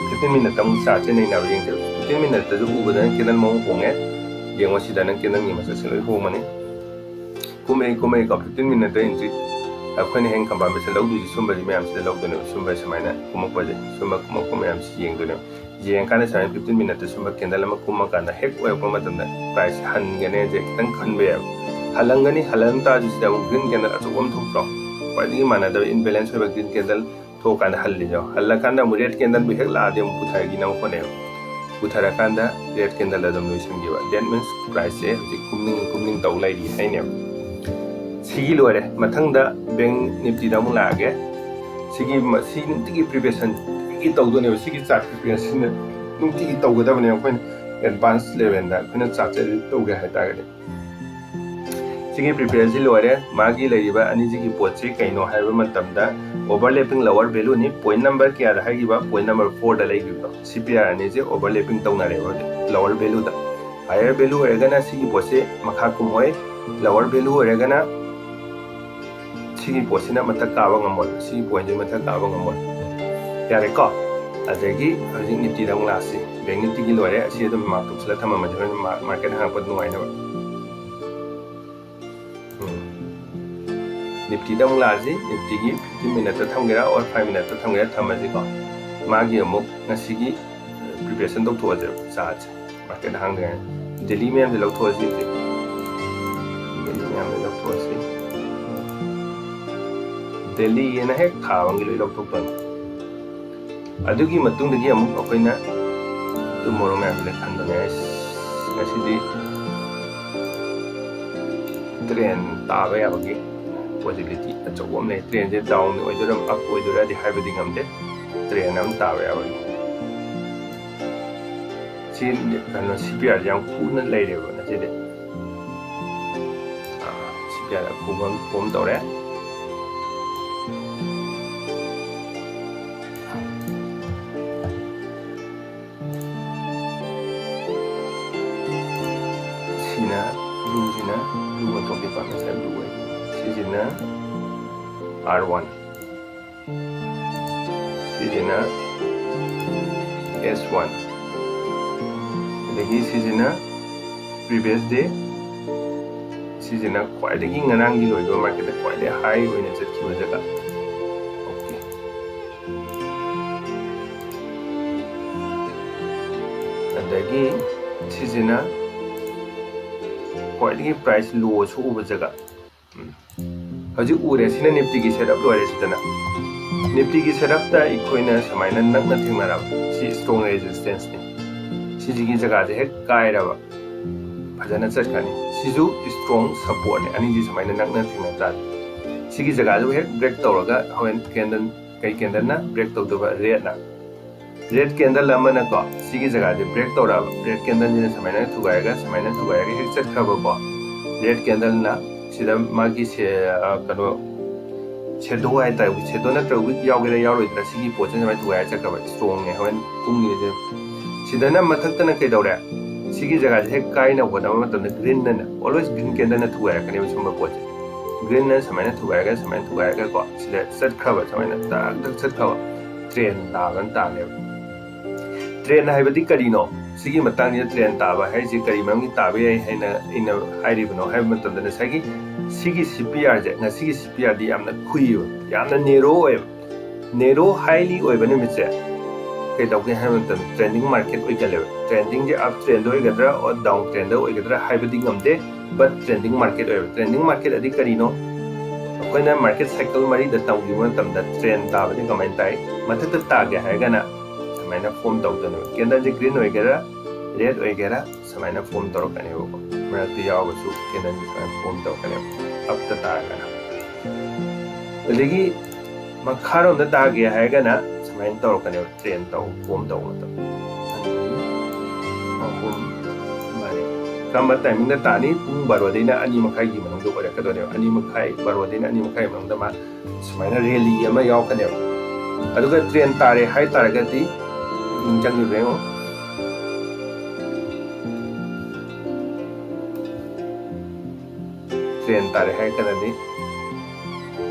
fifteen minute ꯇ ꯑꯃꯨꯛ chart ꯁꯦ ꯅꯩꯅꯕ ꯌꯦꯡꯖꯦꯕ꯫ Fifteen minute ꯇꯁꯨ ꯎꯕꯗꯅ candle ꯃꯑꯣꯡ ꯍꯣꯡꯉꯦ꯫ ꯌꯦꯡꯉꯣ ꯁꯤꯗ ꯅꯪ candle ꯒꯤ ꯃꯁꯛꯁꯦ ꯂꯣꯏ ꯍꯣꯡꯉꯅꯤ꯫ ꯀꯨꯝꯃꯛꯏ ꯀꯨꯝꯃꯛꯏꯀꯣ, fifteen minute ꯇ entry꯫ ꯑꯩꯈꯣꯏꯅ ꯍꯦꯟ ꯀꯝꯄꯥꯎꯟ ꯃꯦꯁꯟ ꯂꯧꯗꯣꯏꯁꯦ ꯁꯨꯝꯕꯁꯤ ꯃꯌꯥꯝꯁꯤꯗ ꯂꯧꯗꯣꯏꯅꯦꯕ꯫ ꯁꯨꯝꯕ ꯁꯨꯃꯥꯏꯅ ꯀꯨꯝꯃꯛꯄꯁꯦ, ꯁꯨꯝꯕ ꯀꯨꯝꯃꯛꯄ ꯃꯌꯥꯝꯁꯤ ꯌꯦꯡꯗꯣꯏꯅꯦꯕ꯫ ꯌꯦꯡꯉꯀꯥꯟꯗ ꯁꯨꯃꯥꯏꯅ fifteen minute ꯇ ꯁꯨꯝꯕ candle ꯑꯃ ꯀꯨꯝꯃꯀꯥꯟꯗ ꯍꯦꯛ ꯑꯣꯏꯔꯛꯄ ꯃꯇꯝꯗ price ꯍꯟꯒꯅꯤ ꯍꯥꯏꯁꯦ ꯈꯤꯇꯪ ꯈꯟꯕ ꯌꯥꯏꯕ꯫ ꯍꯜꯂꯝꯒꯅꯤ, ꯍꯜꯂꯝ ꯇꯥꯔꯁꯨ ꯁꯤꯗ ꯑꯃꯨꯛ green candle ꯑꯆꯧꯕ ꯑꯃ ꯊꯣꯛꯇ꯭ꯔꯣ? ꯈ꯭ꯋꯥꯏꯗꯒꯤ ꯃꯥꯟꯅꯗꯕ imbalance ꯑꯣꯏꯕ green candle ꯊꯣꯛꯑꯀꯥꯟꯗ ꯍꯜꯂꯤꯗꯣ꯫ ꯍꯜꯂꯀꯥꯟꯗ ꯑꯃꯨꯛ red candle ꯕꯨ ꯍꯦꯛ ꯂꯥꯛꯑꯗꯤ ꯑꯃꯨꯛ ꯄꯨꯊꯈꯤꯅꯕ ꯍꯣꯠꯅꯩꯕ꯫ ꯄꯨꯊꯔꯀꯥꯟꯗ red candle ꯑꯗꯨꯝ ꯂꯣꯏꯁꯤꯟꯈꯤꯕ꯫ That means price ꯁꯦ ꯍꯧꯖꯤꯛ ꯀꯨꯝꯅꯤꯡ ꯀꯨꯝꯅꯤꯡ ꯇꯧ ꯂꯩꯔꯤ ꯍꯥꯏꯅꯦꯕ꯫ ꯁꯤꯒꯤ ꯂꯣꯏꯔꯦ꯫ ꯃꯊꯪꯗ bank Nifty ꯗ ꯑꯃꯨꯛ ꯂꯥꯛꯑꯒꯦ꯫ ꯁꯤꯒꯤ ꯃ-, ꯁꯤ ꯅꯨꯡꯇꯤꯒꯤ preparation ꯒꯤ ꯇꯧꯗꯣꯏꯅꯦꯕ꯫ ꯁꯤꯒꯤ chart preparation ꯁꯤꯅ ꯅꯨꯡꯇꯤꯒꯤ ꯇꯧꯒꯗꯕꯅꯦꯕ꯫ ꯑꯩꯈꯣꯏꯅ advance level ꯗ ꯑꯩꯈꯣꯏꯅ chart ꯁꯦ read ꯇꯧꯒꯦ ꯍꯥꯏꯇꯥꯔꯒꯗꯤ꯫ ꯁꯤꯒꯤ prepare ꯁꯤ ꯂꯣꯏꯔꯦ꯫ ꯃꯥꯒꯤ ꯂꯩꯔꯤꯕ ꯑꯅꯤꯁꯤꯒꯤ ꯄꯣꯠꯁꯤ ꯀꯩꯅꯣ ꯍꯥꯏꯕ ꯃꯇꯝꯗ overlapping lower value ꯅꯤ꯫ Point number ꯀꯌꯥꯗ ꯍꯥꯏꯈꯤꯕ? Point number four ꯗ ꯂꯩꯈꯤꯕꯗꯣ꯫ C P R ꯑꯅꯤꯁꯦ overlapping ꯇꯧꯅꯔꯦꯕ ꯍꯧꯖꯤꯛ lower value ꯗ꯫ Higher value ꯑꯣꯏꯔꯒꯅ ꯁꯤꯒꯤ ꯄꯣꯠꯁꯦ ꯃꯈꯥ ꯀꯨꯝꯃꯣꯏ, lower value ꯑꯣꯏꯔꯒꯅ ꯁꯤꯒꯤ ꯄꯣꯠꯁꯤꯅ ꯃꯊꯛ ꯀꯥꯕ ꯉꯝꯃꯣꯏ, ꯁꯤꯒꯤ ꯄꯣꯏꯟꯁꯤ ꯃꯊꯛ ꯀꯥꯕ ꯉꯝꯃꯣꯏ꯫ ꯌꯥꯔꯦꯀꯣ? ꯑꯗꯒꯤ ꯍꯧꯖꯤꯛ ꯅꯤꯐꯇꯤꯗ ꯑꯃꯨꯛ ꯂꯥꯛꯑꯁꯤ꯫ ꯕꯦꯡ ꯅꯤꯐꯇꯤꯒꯤ ꯂꯣꯏꯔꯦ, ꯑꯁꯤ ꯑꯗꯨꯝ ꯃꯥꯔꯛ ꯇꯧꯁꯤꯜꯂ ꯊꯝꯃꯝꯃꯁꯤ, ꯍꯣꯔꯦꯟ ꯃꯥꯔꯛ, ꯃꯥꯔꯀꯦꯠ ꯍꯥꯡꯉꯛꯄꯗ ꯅꯨꯡꯉꯥꯏꯅꯕ꯫ ꯎꯝ꯫ ꯅꯤꯐꯇꯤꯗ ꯑꯃꯨꯛ ꯂꯥꯛꯑꯁꯤ꯫ ꯅꯤꯐꯇꯤꯒꯤ fifteen minute ꯊꯝꯒꯦꯔꯥ or five minute ꯊꯝꯒꯦꯔꯥ ꯊꯝꯃꯁꯤꯀꯣ꯫ ꯃꯥꯒꯤ ꯑꯃꯨꯛ ꯉꯁꯤꯒꯤ preparation ꯇꯧꯊꯣꯛꯑꯁꯦꯕ, ꯆꯥꯔꯠꯁꯦ꯫ ꯃꯥꯔꯀꯦꯠ ꯍꯥꯡꯗ꯭ꯔꯤꯉꯩ daily ꯃꯌꯥꯝꯁꯦ ꯂꯧꯊꯣꯛꯑꯁꯤ ꯍꯧꯖꯤꯛ꯫ Daily ꯃꯌꯥꯝꯁꯦ ꯂꯧꯊꯣꯛꯑꯁꯤ꯫ Daily ꯍꯥꯏꯅ ꯍꯦꯛ ꯊꯥ ꯑꯃꯒꯤ ꯂꯣꯏ ꯂꯧꯊꯣꯛꯇꯣꯏꯅꯤ꯫ ꯑꯗꯨꯒꯤ ꯃꯇꯨꯡꯗꯒꯤ ꯑꯃꯨꯛ ꯑꯩꯈꯣꯏꯅ tomorrow ꯃꯌꯥꯝꯁꯦ ꯈꯟꯕꯅꯦ꯫ ꯑꯁ, ꯉꯁꯤꯗꯤ ꯇ꯭ꯔꯦꯟ ꯇꯥꯕ ꯌꯥꯕꯒꯤ possibility ꯑꯆꯧꯕ ꯑꯃ ꯂꯩ꯫ ꯇ꯭ꯔꯦꯟꯁꯦ down ꯑꯣꯏꯗꯣꯏꯔꯥ, up ꯑꯣꯏꯗꯣꯏꯔꯥꯗꯤ ꯍꯥꯏꯕꯗꯤ ꯉꯝꯗꯦ꯫ ꯇ꯭ꯔꯦꯟ ꯑꯃ ꯇꯥꯕ ꯌꯥꯕꯒꯤ꯫ ꯁꯤ ꯀꯩꯅꯣ, C P R ꯁꯦ ꯌꯥꯝ ꯀꯨꯡꯅ ꯂꯩꯔꯦꯕ ꯉꯁꯤꯗꯤ꯫ ꯑꯥ, C P R ꯑꯀꯨꯡꯕ ꯑꯃ form ꯇꯧꯔꯦ꯫ ꯁꯤꯅ blue ꯁꯤꯅ blue ꯑꯣꯟꯊꯣꯛꯈꯤꯕ, ꯉꯁꯥꯏ blue ꯑꯣꯏ꯫ ꯁꯤꯁꯤꯅ R one, ꯁꯤꯁꯤꯅ S one, ꯑꯗꯒꯤ ꯁꯤꯁꯤꯅ previous day, ꯁꯤꯁꯤꯅ ꯈ꯭ꯋꯥꯏꯗꯒꯤ ꯉꯔꯥꯡꯒꯤ ꯂꯣꯏꯕ ꯃꯥꯔꯀꯦꯠꯇ ꯈ꯭ꯋꯥꯏꯗꯒꯤ high ꯑꯣꯏꯅ ꯆꯠꯈꯤꯕ ꯖꯒꯥ꯫ Okay꯫ ꯑꯗꯒꯤ ꯁꯤꯁꯤꯅ ꯈ꯭ꯋꯥꯏꯗꯒꯤ price low ꯁꯨ ꯎꯕ ꯖꯒꯥ꯫ ꯎꯝ꯫ ꯍꯧꯖꯤꯛ ꯎꯔꯦ, ꯁꯤꯅ ꯅꯤꯐꯇꯤꯒꯤ setup ꯂꯣꯏꯔꯦ꯫ ꯁꯤꯗꯅ ꯅꯤꯐꯇꯤꯒꯤ setupꯇ ꯑꯩꯈꯣꯏꯅ ꯁꯨꯃꯥꯏꯅ ꯅꯛꯅ ꯊꯦꯡꯅꯔꯕ, ꯁꯤ strong resistanceꯅꯤ꯫ ꯁꯤꯁꯤꯒꯤ ꯖꯒꯥꯁꯦ ꯍꯦꯛ ꯀꯥꯏꯔꯕ ꯐꯖꯅ ꯆꯠꯈ꯭ꯔꯅꯤ꯫ ꯁꯤꯁꯨ strong supportꯅꯤ, ꯑꯅꯤꯁꯤ ꯁꯨꯃꯥꯏꯅ ꯅꯛꯅ ꯊꯦꯡꯅ ꯇꯥꯔꯗꯤ꯫ ꯁꯤꯒꯤ ꯖꯒꯥꯁꯤꯕꯨ ꯍꯦꯛ break ꯇꯧꯔꯒ ꯍꯣꯔꯦꯟ candle, ꯀꯩ candleꯅ break ꯇꯧꯗꯣꯏꯕ? Redꯅ꯫ Red candle ꯑꯃꯅꯀꯣ ꯁꯤꯒꯤ ꯖꯒꯥꯁꯦ break ꯇꯧꯔꯛꯑꯕ, red candleꯁꯤꯅ ꯁꯨꯃꯥꯏꯅ ꯊꯨꯒꯥꯏꯔꯒ, ꯁꯨꯃꯥꯏꯅ ꯊꯨꯒꯥꯏꯔꯒ ꯍꯦꯛ ꯆꯠꯈ꯭ꯔꯕꯀꯣ, red candleꯅ ꯁꯤꯗ ꯃꯥꯒꯤ ꯁꯦ-, ꯑ, ꯀꯩꯅꯣ, shadow ꯍꯥꯏꯇꯥꯔꯦ, shadow ꯅꯠꯇ꯭ꯔꯒ wick ꯌꯥꯎꯒꯦꯔꯥ ꯌꯥꯎꯔꯣꯏꯗ꯭ꯔꯥ, ꯁꯤꯒꯤ ꯄꯣꯠꯁꯦ ꯁꯨꯃꯥꯏꯅ ꯊꯨꯒꯥꯏꯔ ꯆꯠꯈ꯭ꯔꯕ, strongꯅꯦ꯫ ꯍꯣꯔꯦꯟ ꯄꯨꯡꯁꯤꯗ ꯁꯤꯗꯅ ꯃꯊꯛꯇꯅ ꯀꯩꯗꯧꯔꯦ? ꯁꯤꯒꯤ ꯖꯒꯥꯁꯦ ꯍꯦꯛ ꯀꯥꯏꯅ ꯍꯣꯠꯅꯕ ꯃꯇꯝꯗ green ꯑꯅ, always green candleꯅ ꯊꯨꯒꯥꯏꯔꯛꯀꯅꯦꯕ ꯁꯨꯝꯕ ꯄꯣꯠꯁꯦ꯫ Greenꯅ ꯁꯨꯃꯥꯏꯅ ꯊꯨꯒꯥꯏꯔꯒ, ꯁꯨꯃꯥꯏꯅ ꯊꯨꯒꯥꯏꯔꯒꯀꯣ, ꯁꯤꯗ ꯆꯠꯈ꯭ꯔꯕ, ꯁꯨꯃꯥꯏꯅ ꯇꯛ ꯇꯛ ꯆꯠꯈ꯭ꯔꯕ trend ꯇꯥꯕꯅ ꯇꯥꯅꯦꯕ꯫ Trend ꯍꯥꯏꯕꯗꯤ ꯀꯔꯤꯅꯣ? ꯁꯤꯒꯤ ꯃꯇꯥꯡꯁꯤꯗ trend ꯇꯥꯕ ꯍꯥꯏꯁꯦ ꯀꯔꯤ ꯃꯔꯝꯒꯤ ꯇꯥꯕ ꯌꯥꯏ ꯍꯥꯏꯅ ꯑꯩꯅ ꯍꯥꯏꯔꯤꯕꯅꯣ ꯍꯥꯏꯕ ꯃꯇꯝꯗ, ꯉꯁꯥꯏꯒꯤ ꯁꯤꯒꯤ C P R ꯁꯦ, ꯉꯁꯤꯒꯤ C P R ꯗꯤ ꯌꯥꯝꯅ ꯈꯨꯏꯌꯦꯕ, ꯌꯥꯝꯅ narrow ꯑꯣꯏꯌꯦꯕ꯫ Narrow highly ꯑꯣꯏꯕ ꯅꯨꯃꯤꯠꯁꯦ ꯀꯩꯗꯧꯒꯦ ꯍꯥꯏꯕ ꯃꯇꯝꯗ, trending market ꯑꯣꯏꯒꯜꯂꯦꯕ꯫ Trendingꯁꯦ up trend ꯑꯣꯏꯒꯗ꯭ꯔꯥ or down trend ꯑꯣꯏꯒꯗ꯭ꯔꯥ ꯍꯥꯏꯕꯗꯤ ꯉꯝꯗꯦ, but trending market ꯑꯣꯏꯕ꯫ Trending market ꯑꯗꯤ ꯀꯔꯤꯅꯣ? ꯑꯩꯈꯣꯏꯅ market cycle ꯃꯔꯤꯗ ꯇꯧꯈꯤꯕ ꯃꯇꯝꯗ trend ꯇꯥꯕꯗꯤ ꯀꯃꯥꯏꯅ ꯇꯥꯏ? ꯃꯊꯛꯇ ꯇꯥꯒꯦ ꯍꯥꯏꯔꯒꯅ ꯁꯨꯃꯥꯏꯅ form ꯇꯧꯗꯣꯏꯅꯦꯕ꯫ Candleꯁꯦ green ꯑꯣꯏꯒꯦꯔꯥ, red ꯑꯣꯏꯒꯦꯔꯥ, ꯁꯨꯃꯥꯏꯅ form ꯇꯧꯔꯛꯀꯅꯦꯕꯀꯣ꯫ ꯃꯔꯛꯇ ꯌꯥꯎꯔꯒꯁꯨ candleꯁꯦ ꯁꯨꯃꯥꯏꯅ form ꯇꯧꯔꯛꯀꯅꯦꯕ, upꯇ ꯇꯥꯔꯒꯅ꯫ ꯑꯗꯒꯤ ꯃꯈꯥꯔꯣꯝꯗ ꯇꯥꯒꯦ ꯍꯥꯏꯔꯒꯅ ꯁꯨꯃꯥꯏꯅ ꯇꯧꯔꯛꯀꯅꯦꯕ, trend ꯇꯧ, form ꯇꯧꯕ ꯃꯇꯝꯗ꯫ ꯑꯍꯨꯝ, ꯃꯔꯤ꯫ ꯀꯔꯝꯕ timingꯗ ꯇꯥꯅꯤ? ꯄꯨꯡ ꯕꯥꯔꯣꯗꯩꯅ ꯑꯅꯤ ꯃꯈꯥꯏꯒꯤ ꯃꯅꯨꯡꯗ ꯑꯣꯏꯔꯛꯀꯗꯣꯏꯅꯦꯕ꯫ ꯑꯅꯤ ꯃꯈꯥꯏ, ꯕꯥꯔꯣꯗꯩꯅ ꯑꯅꯤ ꯃꯈꯥꯏ ꯃꯅꯨꯡꯗ ꯃꯥ ꯁꯨꯃꯥꯏꯅ rally ꯑꯃ ꯌꯥꯎꯔꯛꯀꯅꯦꯕ꯫ ꯑꯗꯨꯒ trend ꯇꯥꯔꯦ ꯍꯥꯏ ꯇꯥꯔꯒꯗꯤ, ꯄꯨꯛꯅꯤꯡ ꯆꯪꯉꯤꯕ꯭ꯔꯥ ꯌꯦꯡꯉꯣ꯫ Trend ꯇꯥꯔꯦ ꯍꯥꯏꯔꯒꯅꯗꯤ,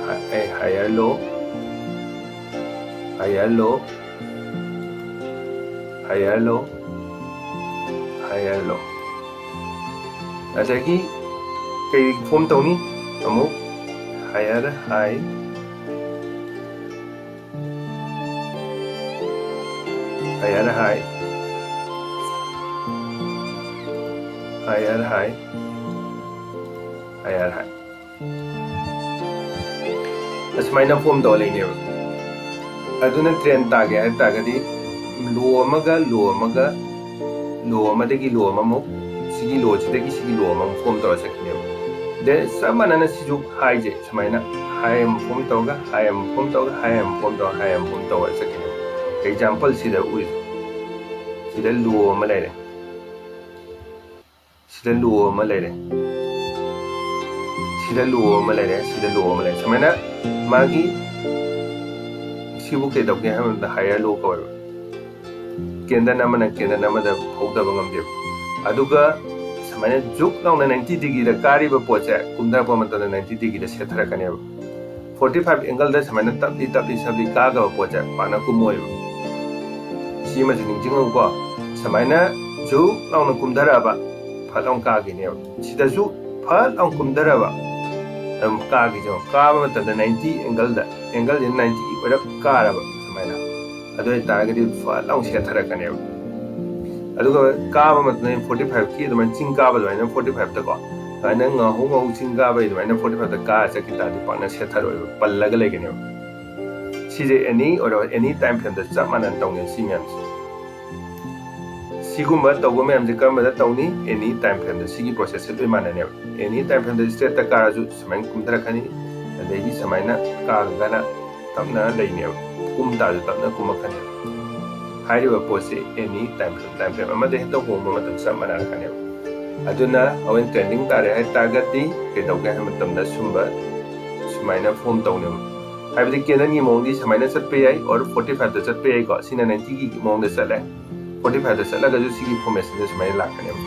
ꯍꯥꯏ-, ꯑꯩ higher low, higher low, higher low, higher low꯫ ꯑꯗꯒꯤ ꯀꯩ form ꯇꯧꯅꯤ? ꯑꯃꯨꯛ higher high, higher high, higher high, higher high꯫ ꯑꯁꯨꯃꯥꯏꯅ form ꯇꯧꯔ ꯂꯩꯅꯦꯕ꯫ ꯑꯗꯨꯅ trend ꯇꯥꯒꯦ ꯍꯥꯏ ꯇꯥꯔꯒꯗꯤ, low ꯑꯃꯒ, low ꯑꯃꯒ, low ꯑꯃꯗꯒꯤ low ꯑꯃꯃꯨꯛ, ꯁꯤꯒꯤ lowꯁꯤꯗꯒꯤ ꯁꯤꯒꯤ low ꯑꯃꯃꯨꯛ form ꯇꯧꯔ ꯆꯠꯈꯤꯅꯦꯕ꯫ Then ꯆꯞ ꯃꯥꯟꯅꯅ ꯁꯤꯁꯨ highꯁꯦ ꯁꯨꯃꯥꯏꯅ high ꯑꯃ form ꯇꯧꯔꯒ, high ꯑꯃ form ꯇꯧꯔꯒ, high ꯑꯃ form ꯇꯧꯔꯒ, high ꯑꯃ form ꯇꯧꯔ ꯆꯠꯈꯤꯅꯦꯕ꯫ Example ꯁꯤꯗ ꯎꯔꯤꯁꯦ, ꯁꯤꯗ low ꯑꯃ ꯂꯩꯔꯦ, ꯁꯤꯗ low ꯑꯃ ꯂꯩꯔꯦ, ꯁꯤꯗ low ꯑꯃ ꯂꯩꯔꯦ, ꯁꯤꯗ low ꯑꯃ ꯂꯩꯔꯦ꯫ ꯁꯨꯃꯥꯏꯅ ꯃꯥꯒꯤ ꯁꯤꯕꯨ ꯀꯩꯗꯧꯒꯦ ꯍꯥꯏꯕ ꯃꯇꯝꯗ higher low ꯀꯧꯋꯦꯕ꯫ Candle ꯑꯃꯅ candle ꯑꯃꯗ ꯐꯧꯗꯕ ꯉꯝꯗꯦꯕ꯫ ꯑꯗꯨꯒ ꯁꯨꯃꯥꯏꯅ ꯖꯨꯛ ꯂꯥꯎꯅ ninety degreeꯗ ꯀꯥꯔꯤꯕ ꯄꯣꯠꯁꯦ ꯀꯨꯝꯊꯔꯛꯄ ꯃꯇꯝꯗ ninety degreeꯗ ꯁꯦꯠꯊꯔꯛꯀꯅꯦꯕ꯫ Forty five angleꯗ ꯁꯨꯃꯥꯏꯅ ꯇꯞꯂꯤ ꯇꯞꯂꯤ ꯇꯞꯂꯤ ꯀꯥꯒꯕ ꯄꯣꯠꯁꯦ ꯄꯥꯛꯅ ꯀꯨꯝꯃꯣꯏꯕ꯫ ꯁꯤꯃꯁꯨ ꯅꯤꯡꯁꯤꯡꯉꯨꯀꯣ꯫ ꯁꯨꯃꯥꯏꯅ ꯖꯨꯛ ꯂꯥꯎꯅ ꯀꯨꯝꯊꯔꯛꯑꯕ, ꯐꯠ ꯂꯥꯎꯅ ꯀꯥꯈꯤꯅꯦꯕ꯫ ꯁꯤꯗꯁꯨ ꯐꯠ ꯂꯥꯎꯅ ꯀꯨꯝꯊꯔꯛꯑꯕ, ꯑꯗꯨꯝ ꯀꯥꯈꯤꯁꯦ꯫ ꯀꯥꯕ ꯃꯇꯝꯗ ninety angleꯗ, angleꯁꯤꯅ ninety ꯑꯣꯏꯔꯞ ꯀꯥꯔꯕ ꯁꯨꯃꯥꯏꯅ, ꯑꯗꯨ ꯑꯣꯏꯇꯥꯔꯒꯗꯤ ꯐꯠ ꯂꯥꯎꯅ ꯁꯦꯠꯊꯔꯛꯀꯅꯦꯕ꯫ ꯑꯗꯨꯒ ꯀꯥꯕ ꯃꯇꯝꯗ forty fiveꯀꯤ ꯑꯗꯨꯃꯥꯏꯅ ꯆꯤꯡ ꯀꯥꯕ ꯑꯗꯨꯃꯥꯏꯅ forty fiveꯇꯀꯣ, ꯑꯗꯨꯃꯥꯏꯅ ꯉꯥꯍꯧ ꯉꯥꯍꯧ ꯆꯤꯡ ꯀꯥꯕ ꯑꯗꯨꯃꯥꯏꯅ forty fiveꯇ ꯀꯥꯔ ꯆꯠꯈꯤ ꯇꯥꯔꯗꯤ ꯄꯥꯛꯅ ꯁꯦꯠꯊꯔꯣꯏꯕ, ꯄꯜꯂꯒ ꯂꯩꯒꯅꯦꯕ꯫ ꯁꯤꯁꯦ any ꯑꯣꯏꯔꯣ, any time frameꯗ ꯆꯞ ꯃꯥꯟꯅꯅ ꯇꯧꯅꯦꯕ ꯁꯤ ꯃꯌꯥꯝꯁꯦ꯫ ꯁꯤꯒꯨꯝꯕ ꯇꯧꯕ ꯃꯌꯥꯝꯁꯦ ꯀꯔꯝꯕꯗ ꯇꯧꯅꯤ? Any time frameꯗ꯫ ꯁꯤꯒꯤ processꯁꯦ ꯂꯣꯏ ꯃꯥꯟꯅꯅꯦꯕ꯫ Any time frameꯗ straightꯇ ꯀꯥꯔꯁꯨ ꯁꯨꯃꯥꯏꯅ ꯀꯨꯝꯊꯔꯛꯀꯅꯤ, ꯑꯗꯒꯤ ꯁꯨꯃꯥꯏꯅ ꯀꯥꯔꯒꯅ ꯇꯞꯅ ꯂꯩꯅꯦꯕ, ꯀꯨꯝ ꯇꯥꯔꯁꯨ ꯇꯞꯅ ꯀꯨꯝꯃꯛꯀꯅꯦꯕ꯫ ꯍꯥꯏꯔꯤꯕ ꯄꯣꯠꯁꯦ any time frame, time frame ꯑꯃꯗ ꯍꯦꯛꯇ ꯍꯣꯡꯕ ꯃꯇꯝ ꯆꯞ ꯃꯥꯟꯅꯔꯛꯀꯅꯦꯕ꯫ ꯑꯗꯨꯅ ꯑꯩꯈꯣꯏꯅ trending ꯇꯥꯔꯦ ꯍꯥꯏ ꯇꯥꯔꯒꯗꯤ ꯀꯩꯗꯧꯒꯦ ꯍꯥꯏꯕ ꯃꯇꯝꯗ ꯁꯨꯝꯕ ꯁꯨꯃꯥꯏꯅ form ꯇꯧꯅꯦꯕ꯫ ꯍꯥꯏꯕꯗꯤ candleꯒꯤ ꯃꯑꯣꯡꯗꯤ ꯁꯨꯃꯥꯏꯅ ꯆꯠꯄ ꯌꯥꯏ, or forty fiveꯇ ꯆꯠꯄ ꯌꯥꯏꯀꯣ꯫ ꯁꯤꯅ ninety ꯒꯤ ꯃꯑꯣꯡꯗ ꯆꯠꯂꯦ꯫ Forty fiveꯇ ꯆꯠꯂꯒꯁꯨ ꯁꯤꯒꯤ formationꯁꯦ ꯁꯨꯃꯥꯏꯅ ꯂꯥꯛꯀꯅꯦꯕ꯫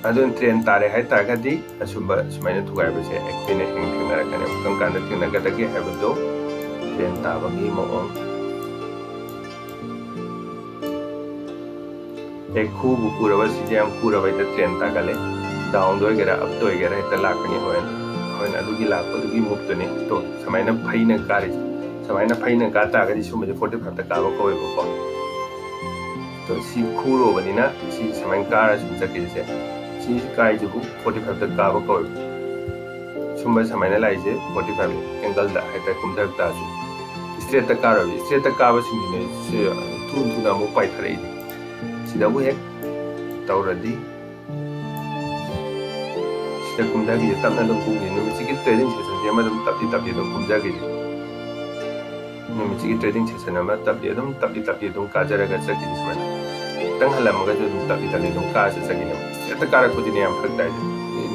ꯑꯗꯨꯅ trend ꯇꯥꯔꯦ ꯍꯥꯏ ꯇꯥꯔꯒꯗꯤ ꯑꯁꯨꯝꯕ ꯁꯨꯃꯥꯏꯅ ꯊꯨꯒꯥꯏꯕꯁꯦ ꯑꯩꯈꯣꯏꯅ ꯍꯦꯡ ꯊꯦꯡꯅꯔꯛꯀꯅꯦꯕ꯫ ꯀꯔꯝ ꯀꯥꯟꯗ ꯊꯦꯡꯅꯒꯗꯒꯦ ꯍꯥꯏꯕꯗꯣ, trend ꯇꯥꯕꯒꯤ ꯃꯑꯣꯡ꯫ ꯍꯦꯛ ꯈꯨꯕꯨ ꯈꯨꯔꯕ, ꯁꯤꯁꯦ ꯌꯥꯝ ꯈꯨꯔꯕ ꯍꯦꯛꯇ trend ꯇꯥꯒꯜꯂꯦ꯫ Downꯗ ꯑꯣꯏꯒꯦꯔꯥ, upꯇ ꯑꯣꯏꯒꯦꯔꯥ ꯍꯦꯛꯇ ꯂꯥꯛꯀꯅꯤ ꯍꯣꯔꯦꯟ꯫ ꯍꯣꯔꯦꯟ ꯑꯗꯨꯒꯤ ꯂꯥꯛꯄꯗꯨꯒꯤ moveꯇꯨꯅꯤ꯫ ꯇꯣ, ꯁꯨꯃꯥꯏꯅ ꯐꯩꯅ ꯀꯥꯔꯤꯁꯦ꯫ ꯁꯨꯃꯥꯏꯅ ꯐꯩꯅ ꯀꯥ ꯇꯥꯔꯒꯗꯤ ꯁꯨꯝꯕꯁꯦ forty fiveꯇ ꯀꯥꯕ ꯀꯧꯋꯦꯕꯀꯣ꯫ ꯇꯣ, ꯁꯤ ꯈꯨꯔꯨꯕꯅꯤꯅ ꯁꯤ ꯁꯨꯃꯥꯏꯅ ꯀꯥꯔ ꯁꯨꯝ ꯆꯠꯈꯤꯕꯁꯦ, ꯁꯤ ꯀꯥꯏꯁꯤꯕꯨ forty fiveꯇ ꯀꯥꯕ ꯀꯧꯋꯦꯕ꯫ ꯁꯨꯝꯕ ꯁꯨꯃꯥꯏꯅ ꯂꯥꯛꯏꯁꯦ forty five angleꯗ ꯍꯥꯏꯇꯥꯔꯦ, ꯀꯨꯝꯊꯔꯛ ꯇꯥꯔꯁꯨ꯫ Straightꯇ ꯀꯥꯔꯣꯏꯕ꯫ Straightꯇ ꯀꯥꯕꯁꯤꯡꯁꯤꯅꯦ ꯁꯤ ꯊꯨ ꯊꯨꯅ ꯑꯃꯨꯛ ꯄꯥꯏꯊꯔꯛꯏꯁꯦ꯫ ꯁꯤꯗꯕꯨ ꯍꯦꯛ ꯇꯧꯔꯗꯤ ꯁꯤꯗ ꯀꯨꯝꯊꯈꯤꯁꯦ, ꯇꯞꯅ ꯑꯗꯨꯝ ꯀꯨꯝꯈꯤꯁꯦ꯫ ꯅꯨꯃꯤꯠꯁꯤꯒꯤ trading sessionꯁꯤ ꯑꯃ ꯑꯗꯨꯝ ꯇꯞꯂꯤ ꯇꯞꯂꯤ ꯑꯗꯨꯝ ꯀꯨꯝꯊꯈꯤꯁꯦ꯫ ꯅꯨꯃꯤꯠꯁꯤꯒꯤ trading session ꯑꯃ ꯇꯞꯂꯤ ꯑꯗꯨꯝ, ꯇꯞꯂꯤ ꯇꯞꯂꯤ ꯑꯗꯨꯝ ꯀꯥꯖꯔꯒ ꯆꯠꯈꯤꯁꯦ ꯁꯨꯃꯥꯏꯅ꯫ ꯈꯤꯇꯪ ꯍꯜꯂꯝꯃꯒꯁꯨ ꯑꯗꯨꯝ ꯇꯞꯂꯤ ꯇꯞꯂꯤ ꯑꯗꯨꯝ ꯀꯥꯔ ꯆꯠꯆꯈꯤꯅꯦꯕ꯫ Straightꯇ ꯀꯥꯔꯛꯄꯁꯤꯅꯦ ꯌꯥꯝ ꯐꯔꯛ ꯇꯥꯏꯁꯦ꯫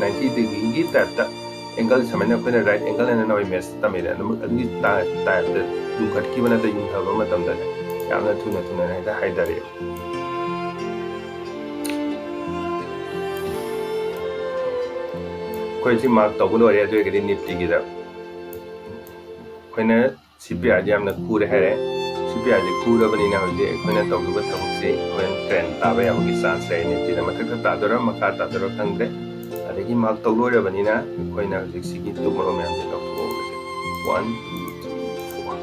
Ninety degreeꯒꯤ typeꯇ angle ꯁꯨꯃꯥꯏꯅ ꯑꯩꯈꯣꯏꯅ right angle ꯍꯥꯏꯅ ꯅꯧꯏ mathꯁ ꯇꯝꯃꯤꯅꯦ, ꯑꯗꯨꯝ ꯑꯗꯨꯒꯤ ꯇꯥ-, typeꯇ ꯌꯨꯡꯈꯠꯈꯤꯕ ꯅꯠꯇ꯭ꯔ ꯌꯨꯡꯊꯕ ꯃꯇꯝꯗꯅꯦ ꯌꯥꯝꯅ ꯊꯨꯅ ꯊꯨꯅ ꯍꯦꯛꯇ ꯍꯥꯏꯊꯔꯛꯑꯦ꯫ ꯑꯩꯈꯣꯏ ꯁꯤ ꯃꯥꯔꯛ ꯇꯧꯕ ꯂꯣꯏꯔꯦ꯫ ꯑꯗꯨ ꯑꯣꯏꯔꯒꯗꯤ ꯅꯤꯐꯇꯤꯒꯤꯗ ꯑꯩꯈꯣꯏꯅ ꯁꯤ ꯄꯤ ꯑꯥꯔꯁꯤ ꯌꯥꯝꯅ ꯈꯨꯔꯦ ꯍꯥꯏꯔꯦ꯫ ꯁꯤ ꯄꯤ ꯑꯥꯔꯁꯤ ꯈꯨꯔꯕꯅꯤꯅ ꯍꯧꯖꯤꯛ ꯑꯩꯈꯣꯏꯅ ꯇꯧꯗꯧꯕ ꯊꯕꯛꯁꯤ ꯍꯣꯔꯦꯟ ꯇ꯭ꯔꯦꯟ ꯇꯥꯕ ꯌꯥꯕꯒꯤ ꯆꯥꯟꯁ ꯂꯩ꯫ ꯅꯤꯐꯇꯤꯗ ꯃꯊꯛꯇ ꯇꯥꯗꯣꯏꯔꯥ ꯃꯈꯥ ꯇꯥꯗꯣꯏꯔꯥ ꯈꯪꯗ꯭ꯔꯦ꯫ ꯑꯗꯒꯤ ꯃꯥꯔꯛ ꯇꯧ ꯂꯣꯏꯔꯕꯅꯤꯅ ꯑꯩꯈꯣꯏꯅ ꯍꯧꯖꯤꯛ ꯁꯤꯒꯤ ꯇꯨꯝꯕ ꯃꯌꯥꯝꯁꯦ ꯂꯧꯊꯣꯛꯑꯁꯦ꯫ One, two, four.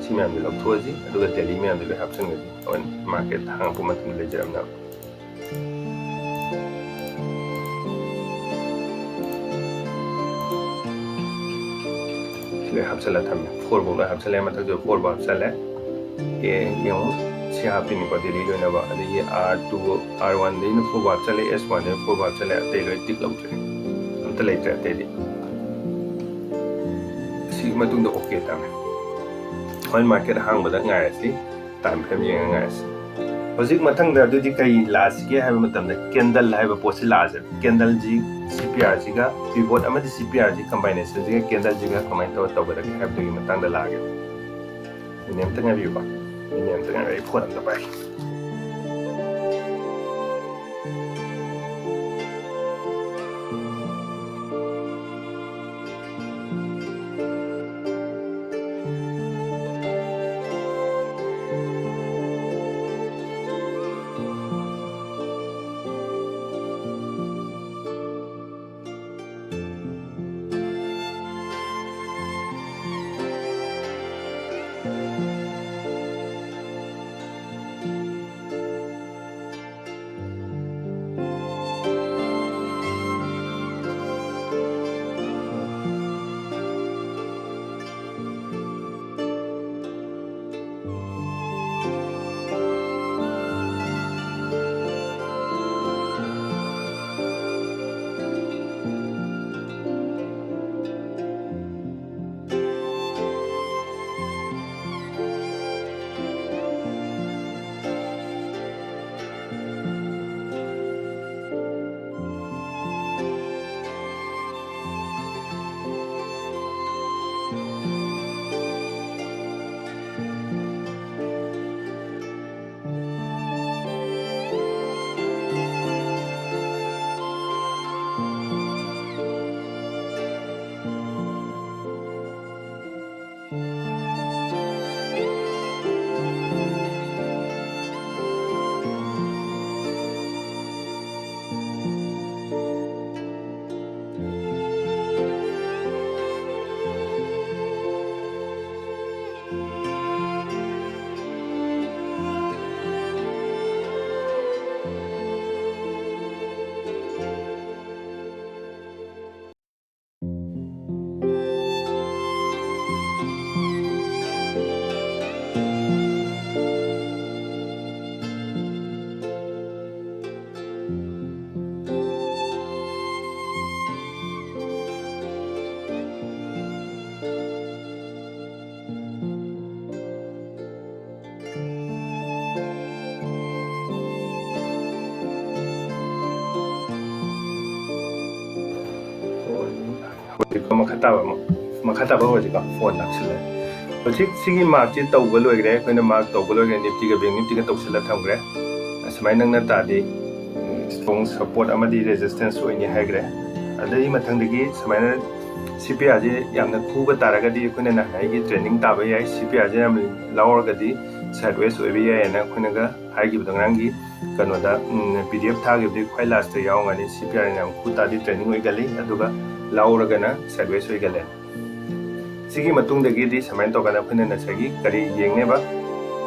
ꯁꯤ ꯃꯌꯥꯝꯁꯦ ꯂꯧꯊꯣꯛꯑꯁꯤ, ꯑꯗꯨꯒ ꯗꯦꯂꯤ ꯃꯌꯥꯝꯁꯦ ꯂꯣꯏ ꯍꯥꯞꯆꯤꯟꯈ꯭ꯔꯁꯤ꯫ ꯍꯣꯔꯦꯟ ꯃꯥꯔꯀꯦꯠ ꯍꯥꯡꯉꯛꯄ ꯃꯇꯝꯗ ꯂꯩꯖꯔꯝꯅꯕ꯫ ꯁꯤ ꯂꯣꯏ ꯍꯥꯞꯆꯜꯂ ꯊꯝꯃꯦ꯫ ꯐꯣꯔ ꯐꯥꯎ ꯂꯣꯏ ꯍꯥꯞꯆꯜꯂꯦ, ꯃꯊꯛꯇ ꯐꯣꯔ ꯐꯥꯎ ꯍꯥꯞꯆꯜꯂꯦ꯫ ꯑꯦ, ꯌꯦꯡꯉꯣ, ꯁꯤ ꯍꯥꯞꯄꯤꯅꯤꯀꯣ, ꯗꯦꯂꯤ ꯂꯣꯏꯅꯕ꯫ ꯑꯗꯒꯤ ꯑꯥꯔ ꯇꯨ, ꯑꯥꯔ ꯋꯥꯟꯗꯒꯤꯅ ꯐꯣꯔ ꯐꯥꯎ ꯍꯥꯞꯆꯜꯂꯦ, ꯑꯦꯁ ꯋꯥꯟꯗꯒꯤꯅ ꯐꯣꯔ ꯐꯥꯎ ꯍꯥꯞꯆꯜꯂꯦ, ꯑꯇꯩ ꯂꯣꯏ ꯇꯤꯛ ꯂꯧꯊꯣꯛꯑꯦ꯫ ꯑꯝꯇ ꯂꯩꯇ꯭ꯔꯦ ꯑꯇꯩꯗꯤ꯫ ꯁꯤꯒꯤ ꯃꯇꯨꯡꯗ ꯑꯣꯀꯦ ꯇꯝꯃꯦ꯫ ꯍꯣꯔꯦꯟ ꯃꯥꯔꯀꯦꯠ ꯑꯍꯥꯡꯕꯗ ꯉꯥꯏꯔꯁꯤ, ꯇꯥꯏꯝ ꯐ꯭ꯔꯦꯝ ꯌꯦꯡꯉ ꯉꯥꯏꯔꯁꯤ꯫ ꯍꯧꯖꯤꯛ ꯃꯊꯪꯗ ꯑꯗꯨꯗꯤ ꯀꯔꯤ ꯂꯥꯛꯑꯁꯤꯒꯦ ꯍꯥꯏꯕ ꯃꯇꯝꯗ, ꯀꯦꯟꯗꯜ ꯍꯥꯏꯕ ꯄꯣꯠꯁꯤ ꯂꯥꯛꯑꯁꯦ꯫ ꯀꯦꯟꯗꯜꯁꯤ ꯁꯤ ꯄꯤ ꯑꯥꯔꯁꯤꯒ, ꯄꯤꯚꯣꯠ ꯑꯃꯗꯤ ꯁꯤ ꯄꯤ ꯑꯥꯔꯁꯤ ꯀꯝꯕꯥꯏꯅꯦꯁꯟꯁꯤꯒ ꯀꯦꯟꯗꯜꯁꯤꯒ ꯀꯃꯥꯏꯅ ꯇꯧꯔ ꯇꯧꯒꯗꯒꯦ ꯍꯥꯏꯕꯗꯨꯒꯤ ꯃꯇꯥꯡꯗ ꯂꯥꯛꯑꯒꯦ꯫ ꯃꯤꯅꯤꯠ ꯑꯝꯇ ꯉꯥꯏꯕꯤꯌꯨꯀꯣ꯫ ꯃꯤꯅꯤꯠ ꯑꯝꯇ ꯉꯥꯏꯕꯤꯌꯨ꯫ ꯑꯩ ꯐꯣꯟ ꯑꯝꯇ ꯄꯥꯏ꯫ ꯍꯧꯖꯤꯛꯀꯣ ꯃꯈꯥ ꯇꯥꯕ ꯑꯃ, ꯃꯈꯥ ꯇꯥꯕ ꯍꯧꯔꯁꯤꯀꯣ, ꯐꯣꯟ ꯂꯥꯛꯁꯤꯜꯂꯦ꯫ ꯍꯧꯖꯤꯛ ꯁꯤꯒꯤ ꯃꯥꯔꯛꯁꯤ ꯇꯧꯕ ꯂꯣꯏꯈ꯭ꯔꯦ, ꯑꯩꯈꯣꯏꯅ ꯃꯥꯔꯛ ꯇꯧꯕ ꯂꯣꯏꯈ꯭ꯔꯦ, ꯅꯤꯐꯇꯤꯒ ꯕꯦꯡ ꯅꯤꯐꯇꯤꯒ ꯇꯧꯁꯤꯜꯂ ꯊꯝꯈ꯭ꯔꯦ꯫ ꯑꯁꯨꯃꯥꯏꯅ ꯅꯪꯅ ꯇꯥꯔꯗꯤ ꯁ꯭ꯇꯔꯣꯡ ꯁꯞꯄꯣꯔꯠ ꯑꯃꯗꯤ ꯔꯦꯖꯤꯁꯇꯦꯟꯁ ꯑꯣꯏꯅꯤ ꯍꯥꯏꯈ꯭ꯔꯦ꯫ ꯑꯗꯩ ꯃꯊꯪꯗꯒꯤ ꯁꯨꯃꯥꯏꯅ ꯁꯤ ꯄꯤ ꯑꯥꯔꯁꯤ ꯌꯥꯝꯅ ꯈꯨꯕ ꯇꯥꯔꯒꯗꯤ ꯑꯩꯈꯣꯏꯅ ꯅꯍꯥꯟ ꯑꯩꯒꯤ ꯇ꯭ꯔꯦꯟꯗꯤꯡ ꯇꯥꯕ ꯌꯥꯏ, ꯁꯤ ꯄꯤ ꯑꯥꯔꯁꯤ ꯌꯥꯝ ꯂꯥꯎꯔꯒꯗꯤ ꯁꯥꯏꯠ ꯋꯦꯁ ꯑꯣꯏꯕ ꯌꯥꯏ ꯍꯥꯏꯅ ꯑꯩꯈꯣꯏꯅꯒ ꯍꯥꯏꯈꯤꯕꯗꯣ ꯉꯔꯥꯡꯒꯤ ꯀꯩꯅꯣꯗ ꯄꯤ ꯗꯤ ꯑꯦꯐ ꯊꯥꯈꯤꯕꯗꯤ ꯈ꯭ꯋꯥꯏ ꯂꯥꯁꯇ ꯌꯥꯎꯔꯝꯒꯅꯤ꯫ ꯁꯤ ꯄꯤ ꯑꯥꯔ ꯌꯥꯝ ꯈꯨ ꯇꯥꯔꯗꯤ ꯇ꯭ꯔꯦꯟꯗꯤꯡ ꯑꯣꯏꯒꯜꯂꯤ, ꯑꯗꯨꯒ ꯂꯥꯎꯔꯒꯅ ꯁꯥꯏꯠ ꯋꯦꯁ ꯑꯣꯏꯒꯜꯂꯦ꯫ ꯁꯤꯒꯤ ꯃꯇꯨꯡꯗꯒꯤꯗꯤ ꯁꯨꯃꯥꯏꯅ ꯇꯧꯔꯀꯥꯟꯗ ꯑꯩꯈꯣꯏꯅ ꯉꯁꯥꯏꯒꯤ ꯀꯔꯤ ꯌꯦꯡꯅꯦꯕ,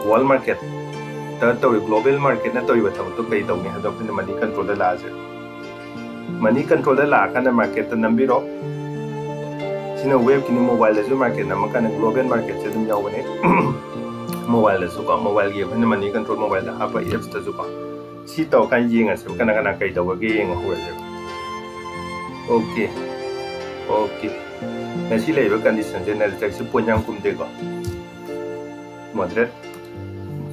ꯋꯥꯔꯜ ꯃꯥꯔꯀꯦꯠꯇ ꯇꯧꯔꯤ, ꯒ꯭ꯂꯣꯕꯦꯜ ꯃꯥꯔꯀꯦꯠꯅ ꯇꯧꯔꯤꯕ ꯊꯕꯛꯇꯣ ꯀꯔꯤ ꯇꯧꯅꯤ ꯍꯥꯏꯕꯗꯣ ꯑꯩꯈꯣꯏꯅ ꯃꯅꯤ ꯀꯟꯇ꯭ꯔꯣꯜꯗ ꯂꯥꯛꯑꯁꯦ꯫ ꯃꯅꯤ ꯀꯟꯇ꯭ꯔꯣꯜꯗ ꯂꯥꯛꯑꯀꯥꯟꯗ ꯃꯥꯔꯀꯦꯠꯇ ꯅꯝꯕꯤꯔꯣ꯫ ꯁꯤꯅ ꯋꯦꯕꯀꯤꯅꯤ, ꯃꯣꯕꯥꯏꯜꯗꯁꯨ ꯃꯥꯔꯀꯦꯠ ꯅꯝꯃꯀꯥꯟꯗ ꯒ꯭ꯂꯣꯕꯦꯜ ꯃꯥꯔꯀꯦꯠꯁꯦ ꯑꯗꯨꯝ ꯌꯥꯎꯕꯅꯦ꯫ ꯃꯣꯕꯥꯏꯜꯗꯁꯨꯀꯣ, ꯃꯣꯕꯥꯏꯜꯒꯤ ꯑꯩꯈꯣꯏꯅ ꯃꯅꯤ ꯀꯟꯇ꯭ꯔꯣꯜ ꯃꯣꯕꯥꯏꯜꯗ ꯍꯥꯞꯄ ꯑꯦꯞꯁꯇꯁꯨꯀꯣ꯫ ꯁꯤ ꯇꯧꯔꯀꯥꯟꯗ ꯌꯦꯡꯉꯁꯦꯕ, ꯀꯅꯥ ꯀꯅꯥ ꯀꯩ ꯇꯧꯕꯒꯦ ꯌꯦꯡꯉ ꯍꯧꯔꯁꯦꯕ꯫ Okay, okay. ꯉꯁꯤ ꯂꯩꯔꯤꯕ ꯀꯟꯗꯤꯁꯟꯁꯦ ꯅꯦꯁꯗꯦꯛꯁꯤ ꯄꯣꯏꯟ ꯌꯥꯝ ꯀꯨꯝꯗꯦꯀꯣ, ꯃꯣꯗꯔꯦꯠ꯫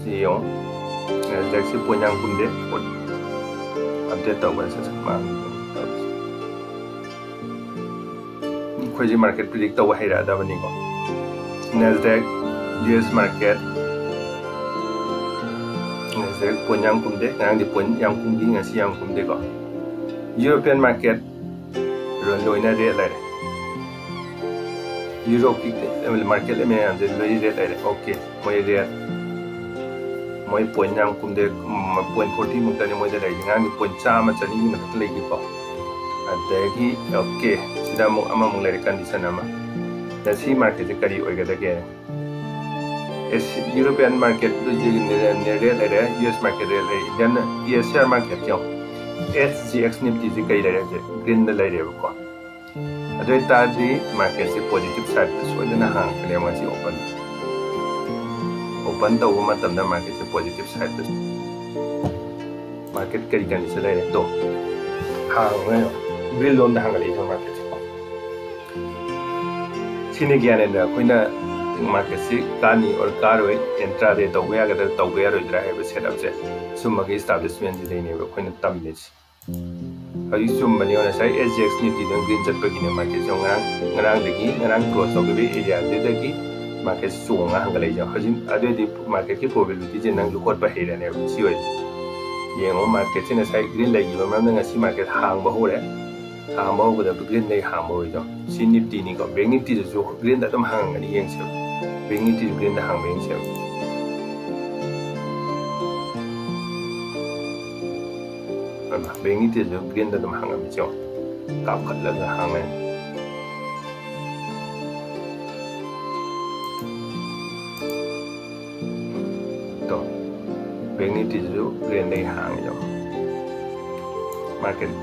ꯁꯤ ꯌꯦꯡꯉꯣ, ꯅꯦꯁꯗꯦꯛꯁꯤ ꯄꯣꯏꯟ ꯌꯥꯝ ꯀꯨꯝꯗꯦ꯫ ꯑꯞꯗꯦꯠ ꯇꯧꯕ ꯁꯠ ꯁꯠ ꯃꯥꯡꯉꯦ꯫ ꯑꯩꯈꯣꯏꯁꯦ ꯃꯥꯔꯀꯦꯠ ꯄ꯭ꯔꯤꯗꯤꯛ ꯇꯧꯕ ꯍꯩꯔꯛꯑꯗꯕꯅꯤꯀꯣ꯫ ꯅꯦꯁꯗꯦꯛ, ꯌꯨ ꯑꯦꯁ ꯃꯥꯔꯀꯦꯠ, ꯅꯦꯁꯗꯦꯛ ꯄꯣꯏꯟ ꯌꯥꯝ ꯀꯨꯝꯗꯦ, ꯉꯔꯥꯡꯗꯤ ꯄꯣꯏꯟ ꯌꯥꯝ ꯀꯨꯝꯈꯤ, ꯉꯁꯤ ꯌꯥꯝ ꯀꯨꯝꯗꯦꯀꯣ꯫ ꯌꯨꯔꯣꯄꯤꯌꯟ ꯃꯥꯔꯀꯦꯠ ꯂꯣꯏꯅ ꯔꯦꯠ ꯂꯩꯔꯦ꯫ ꯌꯨꯔꯣꯞꯀꯤ ꯃꯥꯔꯀꯦꯠ ꯃꯌꯥꯝꯁꯦ ꯂꯣꯏ ꯔꯦꯠ ꯂꯩꯔꯦ꯫ ꯑꯣꯀꯦ, ꯃꯣꯏ ꯔꯦꯠ, ꯃꯣꯏ ꯄꯣꯏꯟ ꯌꯥꯝ ꯀꯨꯝꯗꯦ, ꯄꯣꯏꯟ ꯐꯣꯔꯇꯤ ꯃꯨꯛꯇꯅꯤ ꯃꯣꯏꯗ ꯂꯩꯔꯤꯁꯦ꯫ ꯉꯔꯥꯡꯗꯤ ꯄꯣꯏꯟ ꯆꯥꯝꯃ ꯆꯅꯤꯒꯤ ꯃꯊꯛꯇ ꯂꯩꯈꯤꯀꯣ꯫ ꯑꯗꯒꯤ ꯑꯣꯀꯦ, ꯁꯤꯗ ꯑꯃꯨꯛ ꯑꯃꯃꯨꯛ ꯂꯩꯔꯦ ꯀꯟꯗꯤꯁꯟ ꯑꯃ꯫ ꯉꯁꯤ ꯃꯥꯔꯀꯦꯠꯁꯦ ꯀꯔꯤ ꯑꯣꯏꯒꯗꯒꯦ? ꯑꯦꯁ-, ꯌꯨꯔꯣꯄꯤꯌꯟ ꯃꯥꯔꯀꯦꯠ ꯔꯦꯠ ꯂꯩꯔꯦ, ꯌꯨ ꯑꯦꯁ ꯃꯥꯔꯀꯦꯠ ꯔꯦꯠ ꯂꯩꯔꯦ, ꯏꯟꯗꯤꯌꯟ ꯑꯦ ꯁꯤ ꯑꯥꯔ ꯃꯥꯔꯀꯦꯠ ꯌꯦꯡꯉꯣ, ꯑꯦꯁ ꯖꯤ ꯑꯦꯛꯁ ꯅꯤꯐꯇꯤꯁꯦ ꯀꯩ ꯂꯩꯔꯦ ꯍꯧꯖꯤꯛ? ꯒ꯭ꯔꯤꯟꯗ ꯂꯩꯔꯦꯕꯀꯣ꯫ ꯑꯗꯨ ꯑꯣꯏꯇꯥꯔꯗꯤ ꯃꯥꯔꯀꯦꯠꯁꯦ ꯄꯣꯖꯤꯇꯤꯚ ꯁꯥꯏꯠꯇ ꯁꯣꯏꯗꯅ ꯍꯥꯡꯉꯛꯀꯅꯦꯕ ꯉꯁꯤ ꯑꯣꯄꯟ, ꯑꯣꯄꯟ ꯇꯧꯕ ꯃꯇꯝꯗ ꯃꯥꯔꯀꯦꯠꯁꯦ ꯄꯣꯖꯤꯇꯤꯚ ꯁꯥꯏꯠꯇ꯫ ꯃꯥꯔꯀꯦꯠ ꯀꯔꯤ ꯀꯟꯗꯤꯁꯟ ꯂꯩꯔꯦ? ꯇꯣ, ꯍꯥꯡꯉꯦ, ꯒ꯭ꯔꯤꯟ ꯂꯣꯝꯗ ꯍꯥꯡꯒꯠꯂꯛꯏꯁꯦ ꯃꯥꯔꯀꯦꯠꯁꯦ꯫ ꯁꯤꯅꯤ ꯒ꯭ꯌꯥꯟ ꯑꯩꯈꯣꯏꯅ ꯃꯥꯔꯀꯦꯠꯁꯤ ꯀꯥꯅꯤ ꯑꯣꯔ ꯀꯥꯔꯣꯏ, ꯏꯟꯇ꯭ꯔꯥꯗꯦ ꯇꯧꯕ ꯌꯥꯒꯗ꯭ꯔꯥ ꯇꯧꯕ ꯌꯥꯔꯣꯏꯗ꯭ꯔꯥ ꯍꯥꯏꯕ ꯁꯦꯠꯑꯞꯁꯦ, ꯁꯨꯝꯕꯒꯤ ꯏꯁꯇꯥꯕ꯭ꯂꯤꯁꯃꯦꯟꯁꯤꯗꯩꯅꯦꯕ ꯑꯩꯈꯣꯏꯅ ꯇꯝꯃꯤꯁꯦ꯫ ꯍꯧꯖꯤꯛ ꯆꯨꯝꯕꯅꯤ꯫ ꯉꯁꯥꯏ S G X Niftyꯗꯨꯅ green ꯆꯠꯄꯒꯤꯅꯦ꯫ Marketꯁꯦ ꯉꯔꯥꯡ, ꯉꯔꯥꯡꯗꯒꯤ, ꯉꯔꯥꯡ close ꯇꯧꯈꯤꯕ areaꯗꯨꯗꯒꯤ market ꯆꯣꯡꯉ ꯍꯟꯒꯠꯂꯛꯏꯁꯦ꯫ ꯍꯧꯖꯤꯛ ꯑꯗꯨꯑꯣꯏꯗꯤ marketꯀꯤ probabilityꯁꯦ ꯅꯪꯁꯨ ꯍꯣꯠꯄ ꯍꯩꯔꯅꯦꯕ꯫ ꯁꯤ ꯑꯣꯏ ꯌꯦꯡꯉꯣ, marketꯁꯦ ꯉꯁꯥꯏ green ꯂꯩꯈꯤꯕ ꯃꯔꯝꯅ ꯉꯁꯤ market ꯍꯥꯡꯕ ꯍꯧꯔꯦ꯫ ꯍꯥꯡꯕ ꯍꯧꯕꯗ greenꯗꯒꯤ ꯍꯥꯡꯕ ꯍꯧꯔꯤꯗꯣ꯫ ꯁꯤ Niftyꯅꯤꯀꯣ, Bank Niftyꯗꯨꯁꯨ greenꯗ ꯑꯗꯨꯝ ꯍꯥꯡꯉꯝꯒꯅꯤ, ꯌꯦꯡꯁꯦꯕ꯫ Bank Niftyꯁꯨ greenꯗ ꯍꯥꯡꯕ ꯌꯦꯡꯁꯦꯕ꯫ ꯑꯗꯨꯅ Bank Niftyꯁꯨ greenꯗ ꯑꯗꯨꯝ ꯍꯥꯡꯉꯝꯃꯤ, ꯌꯦꯡꯉꯣ꯫ ꯀꯥꯞꯈꯠꯂꯒ ꯍꯥꯡꯉꯦ꯫ ꯇꯣ, Bank Niftyꯁꯨ greenꯗꯒꯤ ꯍꯥꯡꯉꯤꯗꯣ꯫ Market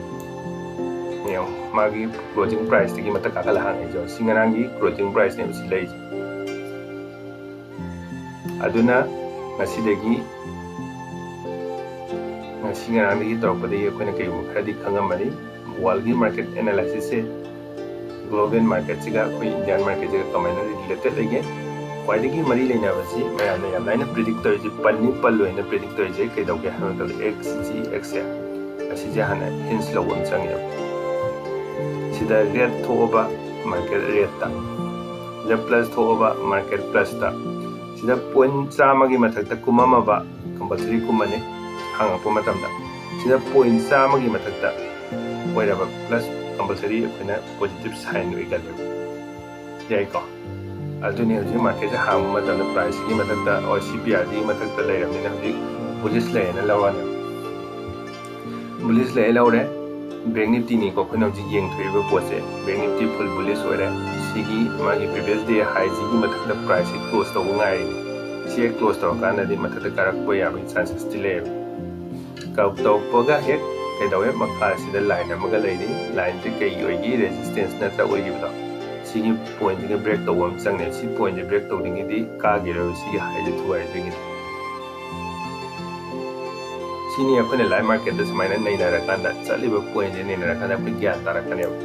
ꯌꯦꯡꯉꯣ, ꯃꯥꯒꯤ closing priceꯇꯒꯤ ꯃꯊꯛ ꯀꯥꯈꯠꯂ ꯍꯥꯡꯉꯤꯗꯣ꯫ ꯁꯤ ꯉꯔꯥꯡꯒꯤ closing priceꯅꯦꯕ ꯁꯤ ꯂꯩꯔꯤꯁꯦ꯫ ꯑꯗꯨꯅ ꯉꯁꯤꯗꯒꯤ, ꯉꯁꯤ ꯉꯔꯥꯡꯗꯒꯤ ꯇꯧꯔꯛꯄꯗꯒꯤ ꯑꯩꯈꯣꯏꯅ ꯀꯩꯒꯨꯝꯕ ꯈꯔꯗꯤ ꯈꯪꯉꯝꯃꯅꯤ꯫ Worldꯒꯤ market analysisꯁꯦ global marketꯁꯤꯒ ꯑꯩꯈꯣꯏ Indian marketꯁꯤꯒ ꯀꯃꯥꯏꯅ related ꯂꯩꯒꯦ? ꯈ꯭ꯋꯥꯏꯗꯒꯤ ꯃꯔꯤ ꯂꯩꯅꯕꯁꯤ ꯃꯌꯥꯝꯅ ꯌꯥꯝ ꯂꯥꯏꯅ predict ꯇꯧꯔꯤꯁꯤ, ꯄꯟꯅꯤ ꯄꯜꯂꯣꯏꯅ predict ꯇꯧꯔꯤꯁꯦ ꯀꯩꯗꯧꯒꯦ ꯍꯥꯏꯕ ꯃꯇꯝꯗ, X G Xꯁꯦ, ꯑꯁꯤꯁꯦ ꯍꯥꯟꯅ hints ꯂꯧꯕ ꯑꯃ ꯆꯪꯉꯦꯕ꯫ ꯁꯤꯗ red ꯊꯣꯛꯑꯕ market redꯇ, ꯁꯤꯗ plus ꯊꯣꯛꯑꯕ market plusꯇ, ꯁꯤꯗ point ꯆꯥꯝꯃꯒꯤ ꯃꯊꯛꯇ ꯀꯨꯝꯃꯝꯃꯕ compulsory ꯀꯨꯝꯃꯅꯤ ꯍꯥꯡꯉꯛꯄ ꯃꯇꯝꯗ꯫ ꯁꯤꯗ point ꯆꯥꯝꯃꯒꯤ ꯃꯊꯛꯇ ꯑꯣꯏꯔꯕ plus compulsory ꯑꯩꯈꯣꯏꯅ positive sign ꯑꯣꯏꯒꯜꯂꯦꯕ꯫ ꯌꯥꯏꯀꯣ? ꯑꯗꯨꯅꯤ ꯍꯧꯖꯤꯛ marketꯁꯦ ꯍꯥꯡꯕ ꯃꯇꯝꯗ priceꯁꯤꯒꯤ ꯃꯊꯛꯇ, or C P Rꯁꯤꯒꯤ ꯃꯊꯛꯇ ꯂꯩꯔꯕꯅꯤꯅ ꯍꯧꯖꯤꯛ bullish ꯂꯩꯌꯦꯅ ꯂꯧꯔꯅꯤ꯫ Bullish ꯂꯩꯌꯦ ꯂꯧꯔꯦ꯫ Bank Niftyꯅꯤꯀꯣ ꯑꯩꯈꯣꯏꯅ ꯍꯧꯖꯤꯛ ꯌꯦꯡꯊꯣꯛꯏꯕ ꯄꯣꯠꯁꯦ, Bank Nifty full bullish ꯑꯣꯏꯔꯦ꯫ ꯁꯤꯒꯤ ꯃꯥꯒꯤ previous day highꯁꯤꯒꯤ ꯃꯊꯛꯇ priceꯁꯤ close ꯇꯧꯕ ꯉꯥꯏꯔꯤꯅꯤ꯫ ꯁꯤ ꯍꯦꯛ close ꯇꯧꯔꯀꯥꯟꯗꯗꯤ ꯃꯊꯛꯇ ꯀꯥꯔꯛꯄ ꯌꯥꯕꯒꯤ chancesꯇꯤ ꯂꯩꯌꯦꯕ꯫ ꯀ-, ꯇꯧꯔꯛꯄꯒ ꯍꯦꯛ ꯀꯩꯗꯧꯋꯦ, ꯃꯈꯥꯁꯤꯗ line ꯑꯃꯒ ꯂꯩꯔꯤ꯫ Lineꯁꯦ ꯀꯩꯒꯤ ꯑꯣꯏꯒꯦ? Resistance ꯅꯠꯇ꯭ꯔ ꯑꯣꯏꯈꯤꯕꯗꯣ? ꯁꯤꯒꯤ pointꯁꯤꯒ break ꯇꯧꯕ ꯑꯃ ꯆꯪꯉꯦ꯫ ꯁꯤ pointꯁꯦ break ꯇꯧꯗ꯭ꯔꯤꯉꯩꯗꯤ ꯀꯥꯈꯤꯔꯣꯏ, ꯁꯤꯒꯤ highꯁꯦ ꯊꯨꯒꯥꯏꯗ꯭ꯔꯤꯉꯩꯗꯤ꯫ ꯁꯤꯅꯤ ꯑꯩꯈꯣꯏꯅ live marketꯇ ꯁꯨꯃꯥꯏꯅ ꯅꯩꯅꯔꯀꯥꯟꯗ, ꯆꯠꯂꯤꯕ pointꯁꯦ ꯅꯩꯅꯔꯀꯥꯟꯗ ꯑꯩꯈꯣꯏ ꯒ꯭ꯌꯥꯟ ꯇꯥꯔꯛꯀꯅꯦꯕ꯫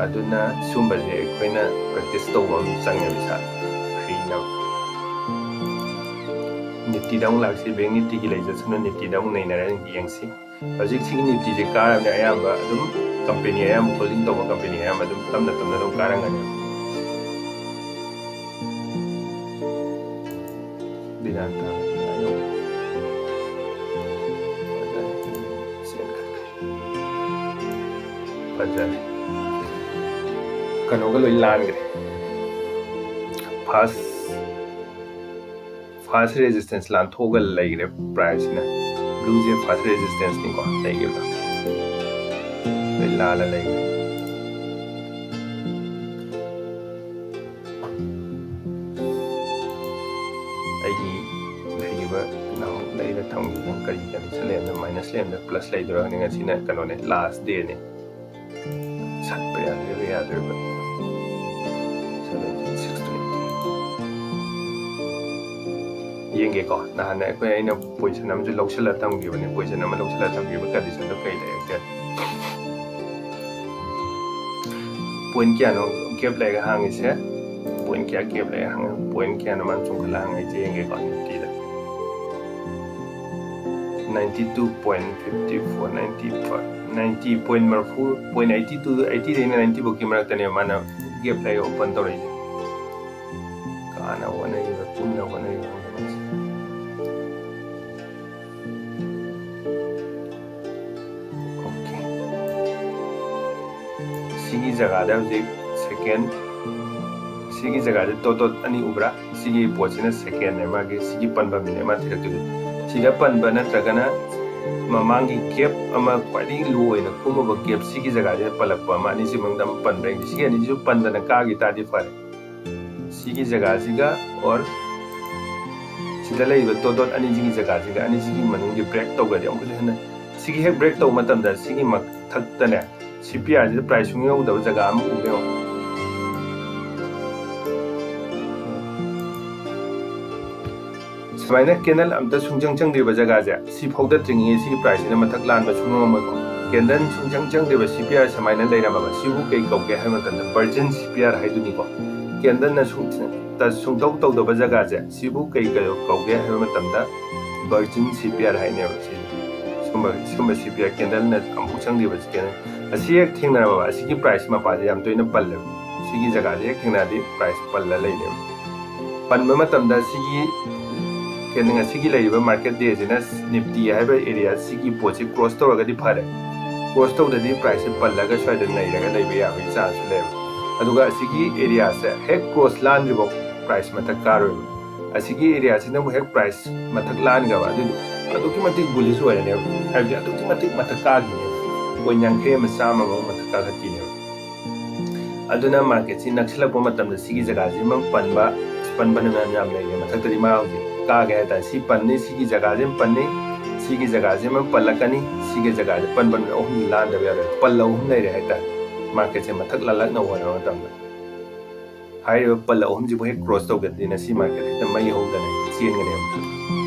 ꯑꯗꯨꯅ ꯁꯨꯝꯕꯁꯦ ꯑꯩꯈꯣꯏꯅ practice ꯇꯧꯕ ꯑꯃ ꯆꯪꯉꯦꯕ ꯏꯁꯥ ꯍꯩꯅꯕ꯫ Niftyꯗ ꯑꯃꯨꯛ ꯂꯥꯛꯁꯤ, Bank Niftyꯒꯤ ꯂꯩꯖꯁꯅꯨ, Niftyꯗ ꯑꯃꯨꯛ ꯅꯩꯅꯔ ꯌꯦꯡꯁꯤ꯫ ꯍꯧꯖꯤꯛ ꯁꯤꯒꯤ ꯅꯤꯐꯇꯤꯁꯦ ꯀꯥꯔꯕꯅꯤꯅ ꯑꯌꯥꯝꯕ ꯑꯗꯨꯝ ꯀꯝꯄꯦꯅꯤ ꯑꯌꯥꯝꯕ, ꯍꯣꯜꯗꯤꯡ ꯇꯧꯕ ꯀꯝꯄꯦꯅꯤ ꯑꯌꯥꯝꯕ ꯑꯗꯨꯝ ꯇꯞꯅ ꯇꯞꯅ ꯑꯗꯨꯝ ꯀꯥꯔꯝꯒꯅꯤ꯫ ꯕꯤꯅꯥꯟ ꯇꯥꯔꯦ꯫ ꯐꯖꯔꯦ꯫ ꯀꯩꯅꯣꯒ ꯂꯣꯏ ꯂꯥꯟꯈ꯭ꯔꯦ꯫ ꯐꯥꯔꯁ ꯐꯥꯔꯁ ꯔꯦꯖꯤꯁꯇꯦꯟꯁ ꯂꯥꯟꯊꯣꯛꯑꯒ ꯂꯩꯈ꯭ꯔꯦ ꯄ꯭ꯔꯥꯏꯁꯁꯤꯅ꯫ ꯕ꯭ꯂꯨꯁꯦ ꯐꯥꯔꯁ ꯔꯦꯖꯤꯁꯇꯦꯟꯁꯅꯤꯀꯣ ꯂꯩꯈꯤꯕꯗꯣ꯫ ꯂꯣꯏ ꯂꯥꯜꯂ ꯂꯩꯈ꯭ꯔꯦ꯫ ꯑꯩꯒꯤ ꯂꯩꯔꯤꯕ ꯅꯍꯥꯟꯃꯨꯛ ꯂꯩꯔ ꯊꯝꯈꯤꯕ ꯀꯔꯤ ꯀꯟꯗꯤꯁꯟ ꯂꯩꯔꯝꯗ ꯃꯥꯏꯅꯁ ꯂꯩꯔꯝꯗ ꯄ꯭ꯂꯁ ꯂꯩꯗꯣꯏꯔꯥ ꯈꯪꯗꯦ꯫ ꯉꯁꯤꯅ ꯀꯩꯅꯣꯅꯦ, ꯂꯥꯁ ꯗꯦꯅꯦ꯫ ꯁꯠꯄ ꯌꯥꯗꯣꯏꯕ ꯌꯥꯗꯣꯏꯕ꯫ Seventeen six twenty꯫ ꯌꯦꯡꯒꯦꯀꯣ, ꯅꯍꯥꯟ ꯑꯩꯈꯣꯏ, ꯑꯩꯅ ꯄꯣꯖꯤꯁꯟ ꯑꯃꯁꯨ ꯂꯧꯁꯤꯜꯂ ꯊꯝꯈꯤꯕꯅꯦ꯫ ꯄꯣꯖꯤꯁꯟ ꯑꯃ ꯂꯧꯁꯤꯜꯂ ꯊꯝꯈꯤꯕ ꯀꯟꯗꯤꯁꯟꯗꯣ ꯀꯩ ꯂꯩꯔꯛꯀꯦ? ꯄꯣꯏꯟ ꯀꯌꯥꯅꯣ ꯒꯦꯞ ꯂꯩꯔꯒ ꯍꯥꯡꯉꯤꯁꯦ? ꯄꯣꯏꯟ ꯀꯌꯥ ꯒꯦꯞ ꯂꯩꯔꯒ ꯍꯥꯡꯉꯤ? ꯄꯣꯏꯟ ꯀꯌꯥꯅꯣ ꯃꯥꯅ ꯆꯣꯡꯈꯠꯂ ꯍꯥꯡꯉꯤꯁꯦ ꯌꯦꯡꯒꯦꯀꯣ, ꯅꯤꯐꯇꯤꯗ꯫ Ninety two point fifty four, ninety five, ninety point ꯃꯔꯤꯐꯨ, point eighty two, eighty ꯗꯩꯅ ninety ꯐꯧꯀꯤ ꯃꯔꯛꯇꯅꯦꯕ ꯃꯥꯅ ꯒꯦꯞ ꯂꯩꯔꯒ ꯑꯣꯄꯟ ꯇꯧꯔꯛꯏꯁꯦ꯫ ꯀꯥꯟꯅ ꯍꯣꯠꯅꯔꯤꯕ, ꯄꯨꯟꯅ ꯍꯣꯠꯅꯔꯤꯕ ꯃꯌꯥꯝꯁꯦ꯫ Okay꯫ ꯁꯤꯒꯤ ꯖꯒꯥꯗ ꯍꯧꯖꯤꯛ ꯁꯦꯀꯦꯟ, ꯁꯤꯒꯤ ꯖꯒꯥꯗ ꯗꯣꯠ ꯗꯣꯠ ꯑꯅꯤ ꯎꯕ꯭ꯔꯥ? ꯁꯤꯒꯤ ꯄꯣꯠꯁꯤꯅ ꯁꯦꯀꯦꯟꯅꯦ, ꯃꯥꯒꯤ ꯁꯤꯒꯤ ꯄꯟꯐꯝꯁꯤꯅꯦ ꯃꯥ ꯊꯤꯔꯛꯇꯣꯏꯁꯦ꯫ ꯁꯤꯗ ꯄꯟꯕ ꯅꯠꯇ꯭ꯔꯒꯅ ꯃꯃꯥꯡꯒꯤ ꯒꯦꯞ ꯑꯃ, ꯈ꯭ꯋꯥꯏꯗꯒꯤ ꯂꯣ ꯑꯣꯏꯅ ꯀꯨꯝꯃꯕ ꯒꯦꯞ, ꯁꯤꯒꯤ ꯖꯒꯥꯁꯤꯗ ꯄꯜꯂꯛꯄ ꯑꯃ, ꯑꯅꯤꯁꯤ ꯃꯅꯨꯡꯗ ꯑꯃ ꯄꯟꯕ꯭ꯔꯥ ꯌꯦꯡꯁꯦ꯫ ꯁꯤ ꯑꯅꯤꯁꯤꯁꯨ ꯄꯟꯗꯅ ꯀꯥꯈꯤ ꯇꯥꯔꯗꯤ ꯐꯔꯦ꯫ ꯁꯤꯒꯤ ꯖꯒꯥꯁꯤꯒ or ꯁꯤꯗ ꯂꯩꯔꯤꯕ ꯗꯣꯠ ꯗꯣꯠ ꯑꯅꯤꯁꯤꯒꯤ ꯖꯒꯥꯁꯤꯒ ꯑꯅꯤꯁꯤꯒꯤ ꯃꯅꯨꯡꯒꯤ ꯕ꯭ꯔꯦꯛ ꯇꯧꯈ꯭ꯔꯗꯤ ꯑꯃꯨꯛꯀꯁꯨ ꯍꯦꯟꯅ ꯁꯤꯒꯤ ꯍꯦꯛ ꯕ꯭ꯔꯦꯛ ꯇꯧꯕ ꯃꯇꯝꯗ ꯁꯤꯒꯤ ꯃꯊꯛꯇꯅꯦ, ꯁꯤ ꯄꯤ ꯑꯥꯔꯁꯤꯗ ꯄ꯭ꯔꯥꯏꯁ ꯁꯨꯡꯌꯧ ꯌꯧꯗꯕ ꯖꯒꯥ ꯑꯃ ꯎꯕ ꯌꯦꯡꯉꯣ꯫ ꯁꯨꯃꯥꯏꯅ ꯀꯦꯟꯗꯜ ꯑꯝꯇ ꯁꯨꯡꯆꯪ ꯆꯪꯗ꯭ꯔꯤꯕ ꯖꯒꯥꯁꯦ, ꯁꯤ ꯐꯥꯎꯗꯠꯇ꯭ꯔꯤꯉꯩ ꯁꯤꯒꯤ ꯄ꯭ꯔꯥꯏꯁꯁꯤꯅ ꯃꯊꯛ ꯂꯥꯟꯕ ꯁꯨꯡꯉꯝꯃꯣꯏꯀꯣ꯫ ꯀꯦꯟꯗꯜ ꯁꯨꯡꯆꯪ ꯆꯪꯗ꯭ꯔꯤꯕ ꯁꯤ ꯄꯤ ꯑꯥꯔ ꯁꯨꯃꯥꯏꯅ ꯂꯩꯔꯝꯃꯕ, ꯁꯤꯕꯨ ꯀꯩ ꯀꯧꯒꯦ ꯍꯥꯏꯕ ꯃꯇꯝꯗ ꯚꯔꯖꯤꯟ ꯁꯤ ꯄꯤ ꯑꯥꯔ ꯍꯥꯏꯗꯨꯅꯤꯀꯣ꯫ ꯀꯦꯟꯗꯜꯅ ꯁꯨꯡ-, ꯇ-, ꯁꯨꯡꯇꯧ ꯇꯧꯗꯕ ꯖꯒꯥꯁꯦ, ꯁꯤꯕꯨ ꯀꯩ ꯀꯧ-, ꯀꯧꯒꯦ ꯍꯥꯏꯕ ꯃꯇꯝꯗ ꯚꯔꯖꯤꯟ ꯁꯤ ꯄꯤ ꯑꯥꯔ ꯍꯥꯏꯅꯦꯕ ꯁꯤꯁꯦ꯫ ꯁꯤꯒꯨꯝꯕ ꯁꯤꯒꯨꯝꯕ ꯁꯤ ꯄꯤ ꯑꯥꯏ ꯀꯦꯟꯗꯜꯅ ꯑꯃꯨꯛ ꯆꯪꯗ꯭ꯔꯤꯕ ꯀꯦꯟꯗꯜ ꯑꯁꯤ ꯍꯦꯛ ꯊꯦꯡꯅꯔꯕ, ꯑꯁꯤꯒꯤ ꯄ꯭ꯔꯥꯏꯁ ꯃꯄꯥꯁꯦ ꯌꯥꯝ ꯇꯣꯏꯅ ꯄꯜꯂꯦꯕ꯫ ꯁꯤꯒꯤ ꯖꯒꯥꯁꯦ ꯍꯦꯛ ꯊꯦꯡꯅꯔꯗꯤ ꯄ꯭ꯔꯥꯏꯁ ꯄꯜꯂ ꯂꯩꯅꯦꯕ꯫ ꯄꯟꯕ ꯃꯇꯝꯗ ꯁꯤꯒꯤ ꯀꯦꯟꯗꯜ, ꯉꯁꯤꯒꯤ ꯂꯩꯔꯤꯕ ꯃꯥꯔꯀꯦꯠ ꯗꯦꯁꯤꯅ ꯅꯤꯐꯇꯤ ꯍꯥꯏꯕ ꯑꯦꯔꯤꯌꯥ, ꯁꯤꯒꯤ ꯄꯣꯠꯁꯤ ꯀ꯭ꯔꯣꯁ ꯇꯧꯔꯒꯗꯤ ꯐꯔꯦ꯫ ꯀ꯭ꯔꯣꯁ ꯇꯧꯗ꯭ꯔꯗꯤ ꯄ꯭ꯔꯥꯏꯁꯁꯦ ꯄꯜꯂꯒ ꯁ꯭ꯋꯥꯏꯗ ꯅꯩꯔꯒ ꯂꯩꯕ ꯌꯥꯕꯒꯤ ꯆꯥꯟꯁꯁꯨ ꯂꯩꯌꯦꯕ꯫ ꯑꯗꯨꯒ ꯑꯁꯤꯒꯤ ꯑꯦꯔꯤꯌꯥꯁꯦ ꯍꯦꯛ ꯀ꯭ꯔꯣꯁ ꯂꯥꯟꯗ꯭ꯔꯤꯐꯥꯎ ꯄ꯭ꯔꯥꯏꯁ ꯃꯊꯛ ꯀꯥꯔꯣꯏꯕ꯫ ꯑꯁꯤꯒꯤ ꯑꯦꯔꯤꯌꯥꯁꯤꯅꯕꯨ ꯍꯦꯛ ꯄ꯭ꯔꯥꯏꯁ ꯃꯊꯛ ꯂꯥꯟꯈ꯭ꯔꯕ, ꯑꯗꯨꯗꯤ ꯑꯗꯨꯛꯀꯤ ꯃꯇꯤꯛ ꯕꯨꯂꯤꯁ ꯑꯣꯏꯔꯅꯦꯕ, ꯍꯥꯏꯕꯗꯤ ꯑꯗꯨꯛꯀꯤ ꯃꯇꯤꯛ ꯃꯊꯛ ꯀꯥꯈꯤꯅꯦꯕ꯫ ꯄꯣꯏꯟ ꯌꯥꯡꯈꯩ ꯑꯃ, ꯆꯥꯝꯃ ꯑꯃ ꯃꯊꯛ ꯀꯥꯈꯠꯈꯤꯅꯦꯕ꯫ ꯑꯗꯨꯅ ꯃꯥꯔꯀꯦꯠꯁꯤ ꯅꯛꯁꯤꯜꯂꯛꯄ ꯃꯇꯝꯗ ꯁꯤꯒꯤ ꯖꯒꯥꯁꯤꯃ ꯄꯟꯕ, ꯄꯟꯕꯅ ꯃꯌꯥꯝ ꯌꯥꯝ ꯂꯩꯔꯦ꯫ ꯃꯊꯛꯇꯗꯤ ꯃꯥ ꯍꯧꯖꯤꯛ ꯀꯥꯒꯦ ꯍꯥꯏ ꯇꯥꯔꯦ, ꯁꯤ ꯄꯟꯅꯤ, ꯁꯤꯒꯤ ꯖꯒꯥꯁꯤꯃ ꯄꯟꯅꯤ, ꯁꯤꯒꯤ ꯖꯒꯥꯁꯤꯃ ꯄꯜꯂꯛꯀꯅꯤ, ꯁꯤꯒꯤ ꯖꯒꯥꯁꯦ ꯄꯟꯕ ꯅꯨꯃꯤꯠ ꯑꯍꯨꯝꯗꯤ ꯂꯥꯟꯗꯕ ꯌꯥꯔꯣꯏ꯫ ꯄꯜ ꯑꯍꯨꯝ ꯂꯩꯔꯦ ꯍꯥꯏ ꯇꯥꯔꯦ, ꯃꯥꯔꯀꯦꯠꯁꯦ ꯃꯊꯛ ꯂꯥꯜꯂꯛꯅꯕ ꯍꯣꯠꯅꯕ ꯃꯇꯝꯗ꯫ ꯍꯥꯏꯔꯤꯕ ꯄꯜ ꯑꯍꯨꯝꯁꯤꯕꯨ ꯍꯦꯛ ꯀ꯭ꯔꯣꯁ ꯇꯧꯒ꯭ꯔꯗꯤ ꯉꯁꯤ ꯃꯥꯔꯀꯦꯠ ꯍꯦꯛꯇ ꯃꯩ ꯍꯧꯗꯅ ꯍꯦꯛꯇ ꯆꯦꯟꯒꯅꯦꯕ꯫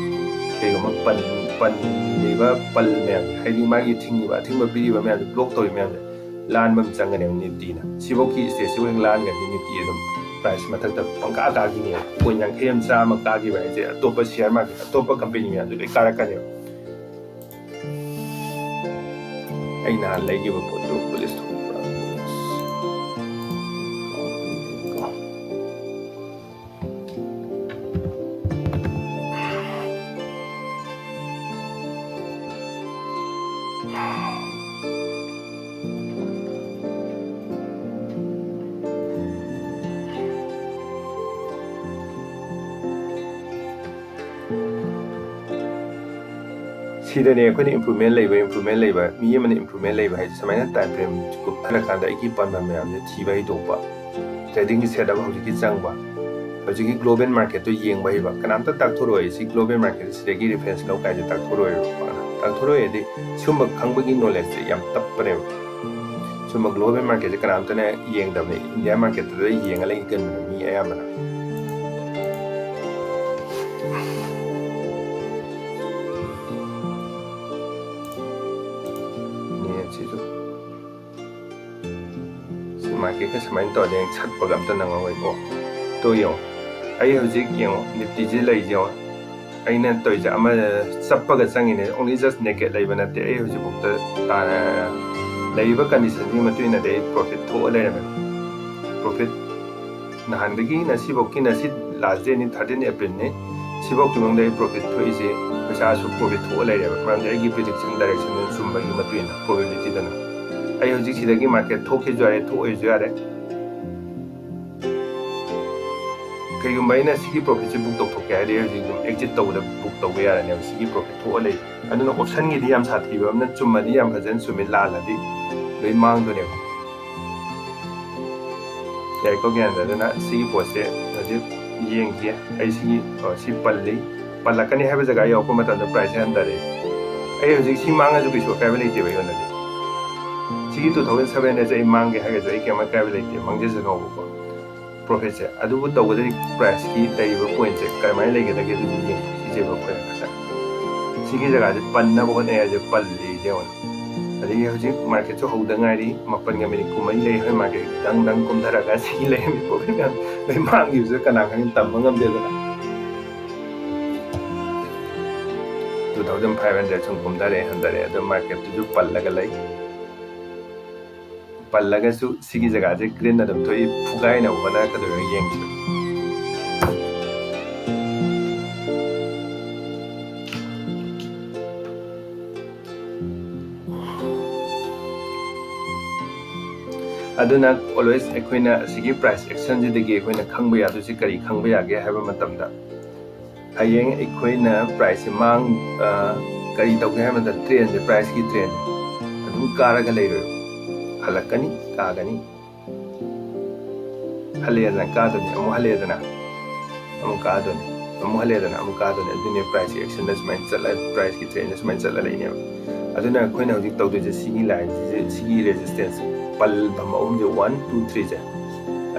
ꯀꯩꯒꯨꯝꯕ ꯄꯟ, ꯄꯜꯂꯤꯕ ꯄꯜ ꯃꯌꯥꯝ, ꯍꯥꯏꯗꯤ ꯃꯥꯒꯤ ꯊꯤꯡꯉꯤꯕ, ꯑꯊꯤꯡꯕ ꯄꯤꯔꯤꯕ ꯃꯌꯥꯝꯁꯦ, ꯕ꯭ꯂꯣꯛ ꯇꯧꯔꯤꯕ ꯃꯌꯥꯝꯁꯦ ꯂꯥꯟꯕ ꯑꯃ ꯆꯪꯒꯅꯦꯕ ꯅꯤꯐꯇꯤꯅ꯫ ꯁꯤꯐꯧꯒꯤ ꯁ꯭ꯇꯦꯖꯁꯤꯕꯨ ꯍꯦꯛ ꯂꯥꯟꯒ꯭ꯔꯗꯤ ꯅꯤꯐꯇꯤ ꯑꯗꯨꯝ ꯄ꯭ꯔꯥꯏꯁ ꯃꯊꯛꯇ ꯄꯪꯀꯥ ꯀꯥꯈꯤꯅꯦꯕ꯫ ꯄꯣꯏꯟ ꯌꯥꯡꯈꯩ ꯑꯃ, ꯆꯥꯝꯃ ꯀꯥꯈꯤꯕ ꯍꯥꯏꯁꯦ ꯑꯇꯣꯞꯄ ꯁꯤꯌꯔ ꯃꯥꯔꯀꯦꯠ, ꯑꯇꯣꯞꯄ ꯀꯝꯄꯦꯅꯤ ꯃꯌꯥꯝꯁꯨ ꯂꯣꯏ ꯀꯥꯔꯛꯀꯅꯦꯕ꯫ ꯑꯩ ꯅꯍꯥꯟ ꯂꯩꯈꯤꯕ ꯄꯣꯠꯇꯨ ꯄꯨꯂꯤꯁ ꯊꯣꯛꯄ꯭ꯔꯥ? ꯁꯤꯗꯅꯦ ꯑꯩꯈꯣꯏꯅ ꯏꯝꯄ꯭ꯔꯨꯚꯃꯦꯟ ꯂꯩꯕ, ꯏꯝꯄ꯭ꯔꯨꯚꯃꯦꯟ ꯂꯩꯕ, ꯃꯤ ꯑꯃꯅ ꯏꯝꯄ꯭ꯔꯨꯚꯃꯦꯟ ꯂꯩꯕ ꯍꯥꯏꯁꯦ ꯁꯨꯃꯥꯏꯅ ꯇꯥꯏꯝ ꯐ꯭ꯔꯦꯝ ꯀꯨꯞꯊꯔꯀꯥꯟꯗ ꯑꯩꯒꯤ ꯄꯥꯟꯗꯝ ꯃꯌꯥꯝꯁꯦ ꯊꯤꯕ ꯍꯩꯗꯣꯛꯄ, ꯇ꯭ꯔꯦꯗꯤꯡꯒꯤ ꯁꯦꯠ ꯑꯞ ꯍꯧꯖꯤꯛꯀꯤ ꯆꯪꯕ, ꯍꯧꯖꯤꯛꯀꯤ ꯒ꯭ꯂꯣꯕꯦꯜ ꯃꯥꯔꯀꯦꯠꯇꯣ ꯌꯦꯡꯕ ꯍꯩꯕ꯫ ꯀꯅꯥꯝꯇ ꯇꯥꯛꯊꯣꯔꯛꯑꯣꯏ, ꯁꯤ ꯒ꯭ꯂꯣꯕꯦꯜ ꯃꯥꯔꯀꯦꯠ ꯁꯤꯗꯒꯤ ꯔꯤꯐꯔꯦꯟꯁ ꯂꯧ ꯀꯥꯏꯁꯦ ꯇꯥꯛꯊꯣꯔꯛꯑꯣꯏꯕ꯫ ꯇꯥꯛꯊꯣꯔꯛꯑꯣꯏꯗꯤ ꯁꯨꯝꯕ ꯈꯪꯕꯒꯤ ꯅꯣꯂꯦꯖꯁꯦ ꯌꯥꯝ ꯇꯞꯄꯅꯦꯕ꯫ ꯁꯨꯝꯕ ꯒ꯭ꯂꯣꯕꯦꯜ ꯃꯥꯔꯀꯦꯠꯁꯦ ꯀꯅꯥꯝꯇꯅ ꯌꯦꯡꯗꯕꯅꯦ, ꯏꯟꯗꯤꯌꯥ ꯃꯥꯔꯀꯦꯠꯇꯨꯗ ꯌꯦꯡꯉ ꯂꯩꯒꯟꯕꯅꯦ ꯃꯤ ꯑꯌꯥꯝꯕꯅ꯫ ꯅꯦꯠꯁꯤꯁꯨ ꯁꯤ ꯃꯥꯔꯀꯦꯠꯀ ꯁꯨꯃꯥꯏꯅ ꯇꯧꯔꯗꯤ ꯁꯠꯄꯒ ꯑꯝꯇ ꯅꯪꯉꯔꯣꯏꯀꯣ꯫ ꯇꯣ ꯌꯦꯡꯉꯣ, ꯑꯩ ꯍꯧꯖꯤꯛ ꯌꯦꯡꯉꯣ, ꯅꯤꯐꯇꯤꯁꯤ ꯂꯩꯁꯦ ꯌꯦꯡꯉꯣ, ꯑꯩꯅ ꯇꯧꯔꯤꯁꯦ ꯑꯃ ꯆꯞꯄꯒ ꯆꯪꯉꯤꯅꯦ, only just naked ꯂꯩꯕ ꯅꯠꯇꯦ꯫ ꯑꯩ ꯍꯧꯖꯤꯛꯐꯥꯎꯗ ꯇꯥ-, ꯂꯩꯔꯤꯕ conditionꯁꯤꯒꯤ ꯃꯇꯨꯡ ꯏꯟꯅꯗꯤ ꯑꯩ profit ꯊꯣꯛꯑ ꯂꯩꯔꯝꯃꯦ꯫ Profit ꯅꯍꯥꯟꯗꯒꯤ ꯉꯁꯤꯐꯥꯎꯀꯤ, ꯉꯁꯤ last dateꯅꯤ, thirteen Aprilꯅꯤ, ꯁꯤꯐꯥꯎꯀꯤ ꯃꯅꯨꯡꯗ ꯑꯩ profit ꯊꯣꯛꯏꯁꯦ, ꯄꯩꯁꯥꯁꯨ profit ꯊꯣꯛꯑ ꯂꯩꯔꯦꯕ, ꯃꯔꯝꯗꯤ ꯑꯩꯒꯤ prediction directionꯗꯨ ꯆꯨꯝꯕꯒꯤ ꯃꯇꯨꯡ ꯏꯟꯅ, probabilityꯗꯨꯅ꯫ ꯑꯩ ꯍꯧꯖꯤꯛ ꯁꯤꯗꯒꯤ market ꯊꯣꯛꯈꯤꯁꯨ ꯌꯥꯔꯦ, ꯊꯣꯛꯑꯣꯏꯁꯨ ꯌꯥꯔꯦ꯫ ꯀꯩꯒꯨꯝꯕ ꯑꯩꯅ ꯁꯤꯒꯤ profitꯁꯦ book ꯇꯧꯊꯣꯛꯀꯦ ꯍꯥꯏꯔꯗꯤ, ꯍꯧꯖꯤꯛ ꯑꯗꯨꯝ exit ꯇꯧꯕꯗ book ꯇꯧꯕ ꯌꯥꯔꯅꯦꯕ, ꯁꯤꯒꯤ profit ꯊꯣꯛꯑ ꯂꯩ꯫ ꯑꯗꯨꯅ optionꯒꯤꯗꯤ ꯌꯥꯝ ꯁꯥꯊꯤꯕ ꯑꯃꯅ, ꯆꯨꯝꯃꯗꯤ ꯌꯥꯝ ꯐꯖꯅ ꯆꯨꯝꯃꯤ, ꯂꯥꯜꯂꯗꯤ ꯂꯣꯏ ꯃꯥꯡꯗꯣꯏꯅꯦꯕ꯫ ꯌꯥꯏꯀꯣ ꯒ꯭ꯌꯥꯟꯗ? ꯑꯗꯨꯅ ꯁꯤꯒꯤ ꯄꯣꯠꯁꯦ ꯍꯧꯖꯤꯛ ꯌꯦꯡꯁꯤ꯫ ꯑꯩ ꯁꯤꯒꯤ, ꯑ, ꯁꯤ ꯄꯜꯂꯤ, ꯄꯜꯂꯛꯀꯅꯤ ꯍꯥꯏꯕ ꯖꯒꯥ ꯌꯧꯔꯛꯄ ꯃꯇꯝꯗ priceꯁꯦ ꯍꯟꯊꯔꯛꯏ꯫ ꯑꯩ ꯍꯧꯖꯤꯛ ꯁꯤ ꯃꯥꯡꯉꯁꯨ ꯀꯩꯁꯨ ꯑꯀꯥꯏꯕ ꯂꯩꯇꯦꯕ ꯑꯩꯉꯣꯟꯗꯗꯤ꯫ ꯁꯤꯒꯤ two thousand seven hundredꯁꯦ ꯑꯩ ꯃꯥꯡꯒꯦ ꯍꯥꯏꯔꯒꯁꯨ ꯑꯩ ꯀꯩꯝ ꯑꯀꯥꯏꯕ ꯂꯩꯇꯦ, ꯃꯥꯡꯖꯁꯅꯣꯕꯀꯣ profitꯁꯦ꯫ ꯑꯗꯨꯕꯨ ꯇꯧꯕꯗꯗꯤ priceꯀꯤ ꯂꯩꯔꯤꯕ pointꯁꯦ ꯀꯃꯥꯏꯅ ꯂꯩꯒꯗꯒꯦ ꯑꯗꯨꯗꯤ ꯌꯦꯡꯁꯦꯕ ꯑꯩꯈꯣꯏꯅ ꯉꯁꯥꯏ꯫ ꯁꯤꯒꯤ ꯖꯒꯥꯁꯦ ꯄꯟꯅꯕ ꯍꯣꯠꯅꯩ ꯍꯥꯏꯁꯦ ꯄꯜꯂꯤ ꯌꯦꯡꯉꯣ꯫ ꯑꯗꯒꯤ ꯍꯧꯖꯤꯛ marketꯁꯨ ꯍꯧꯗ ꯉꯥꯏꯔꯤ, ꯃꯥꯄꯟꯒ minute ꯀꯨꯟꯃꯔꯤ ꯂꯩ, ꯍꯣꯏ market ꯗꯪ ꯗꯪ ꯀꯨꯝꯊꯔꯒ ꯁꯤꯒꯤ ꯂꯩꯔꯝꯃꯤ profit ꯃꯌꯥꯝ ꯂꯣꯏ ꯃꯥꯡꯈꯤꯕꯁꯨ ꯀꯅꯥ ꯈꯪ, ꯇꯝꯕ ꯉꯝꯗꯦꯗꯅ꯫ Two thousand five hundred ꯁꯨꯝ ꯀꯨꯝꯊꯔꯛꯑꯦ, ꯍꯟꯊꯔꯛꯑꯦ, ꯑꯗꯣ marketꯇꯨꯁꯨ ꯄꯜꯂꯒ ꯂꯩ꯫ ꯄꯜꯂꯒꯁꯨ ꯁꯤꯒꯤ ꯖꯒꯥꯁꯦ green ꯑꯗꯨꯝ ꯊꯣꯛꯏ, ꯐꯨꯒꯥꯏꯅꯕ ꯍꯣꯠꯅꯔꯛꯀꯗꯣꯏꯔꯣ ꯌꯦꯡꯁꯤ꯫ ꯑꯗꯨꯅ always ꯑꯩꯈꯣꯏꯅ ꯑꯁꯤꯒꯤ price actionꯁꯤꯗꯒꯤ ꯑꯩꯈꯣꯏꯅ ꯈꯪꯕ ꯌꯥꯗꯣꯏꯁꯤ ꯀꯔꯤ ꯈꯪꯕ ꯌꯥꯒꯦ ꯍꯥꯏꯕ ꯃꯇꯝꯗ, ꯍꯌꯦꯡ ꯑꯩꯈꯣꯏꯅ priceꯁꯦ ꯃꯥꯡ-, ꯑ, ꯀꯔꯤ ꯇꯧꯒꯦ ꯍꯥꯏꯕ ꯃꯇꯝꯗ trendꯁꯦ, priceꯀꯤ trendꯁꯦ ꯑꯗꯨꯝ ꯀꯥꯔꯒ ꯂꯩꯔꯣꯏꯕ, ꯍꯜꯂꯛꯀꯅꯤ, ꯀꯥꯒꯅꯤ, ꯍꯜꯂꯛꯑꯦꯗꯅ ꯀꯥꯗꯣꯏꯅꯤ, ꯑꯃꯨꯛ ꯍꯜꯂꯛꯑꯦꯗꯅ ꯑꯃꯨꯛ ꯀꯥꯗꯣꯏꯅꯤ, ꯑꯃꯨꯛ ꯍꯜꯂꯛꯑꯦꯗꯅ ꯑꯃꯨꯛ ꯀꯥꯗꯣꯏꯅꯤ꯫ ꯑꯗꯨꯅꯤ priceꯀꯤ actionꯗ ꯁꯨꯃꯥꯏꯅ ꯆꯠꯂ, priceꯀꯤ trendꯗ ꯁꯨꯃꯥꯏꯅ ꯆꯠꯂ ꯂꯩꯅꯦꯕ꯫ ꯑꯗꯨꯅ ꯑꯩꯈꯣꯏꯅ ꯍꯧꯖꯤꯛ ꯇꯧꯗꯣꯏꯁꯦ ꯁꯤꯒꯤ lineꯁꯤꯁꯦ, ꯁꯤꯒꯤ resistanceꯁꯦ, ꯄꯜꯐꯝ ꯑꯍꯨꯝꯁꯦ, one, two, threeꯁꯦ,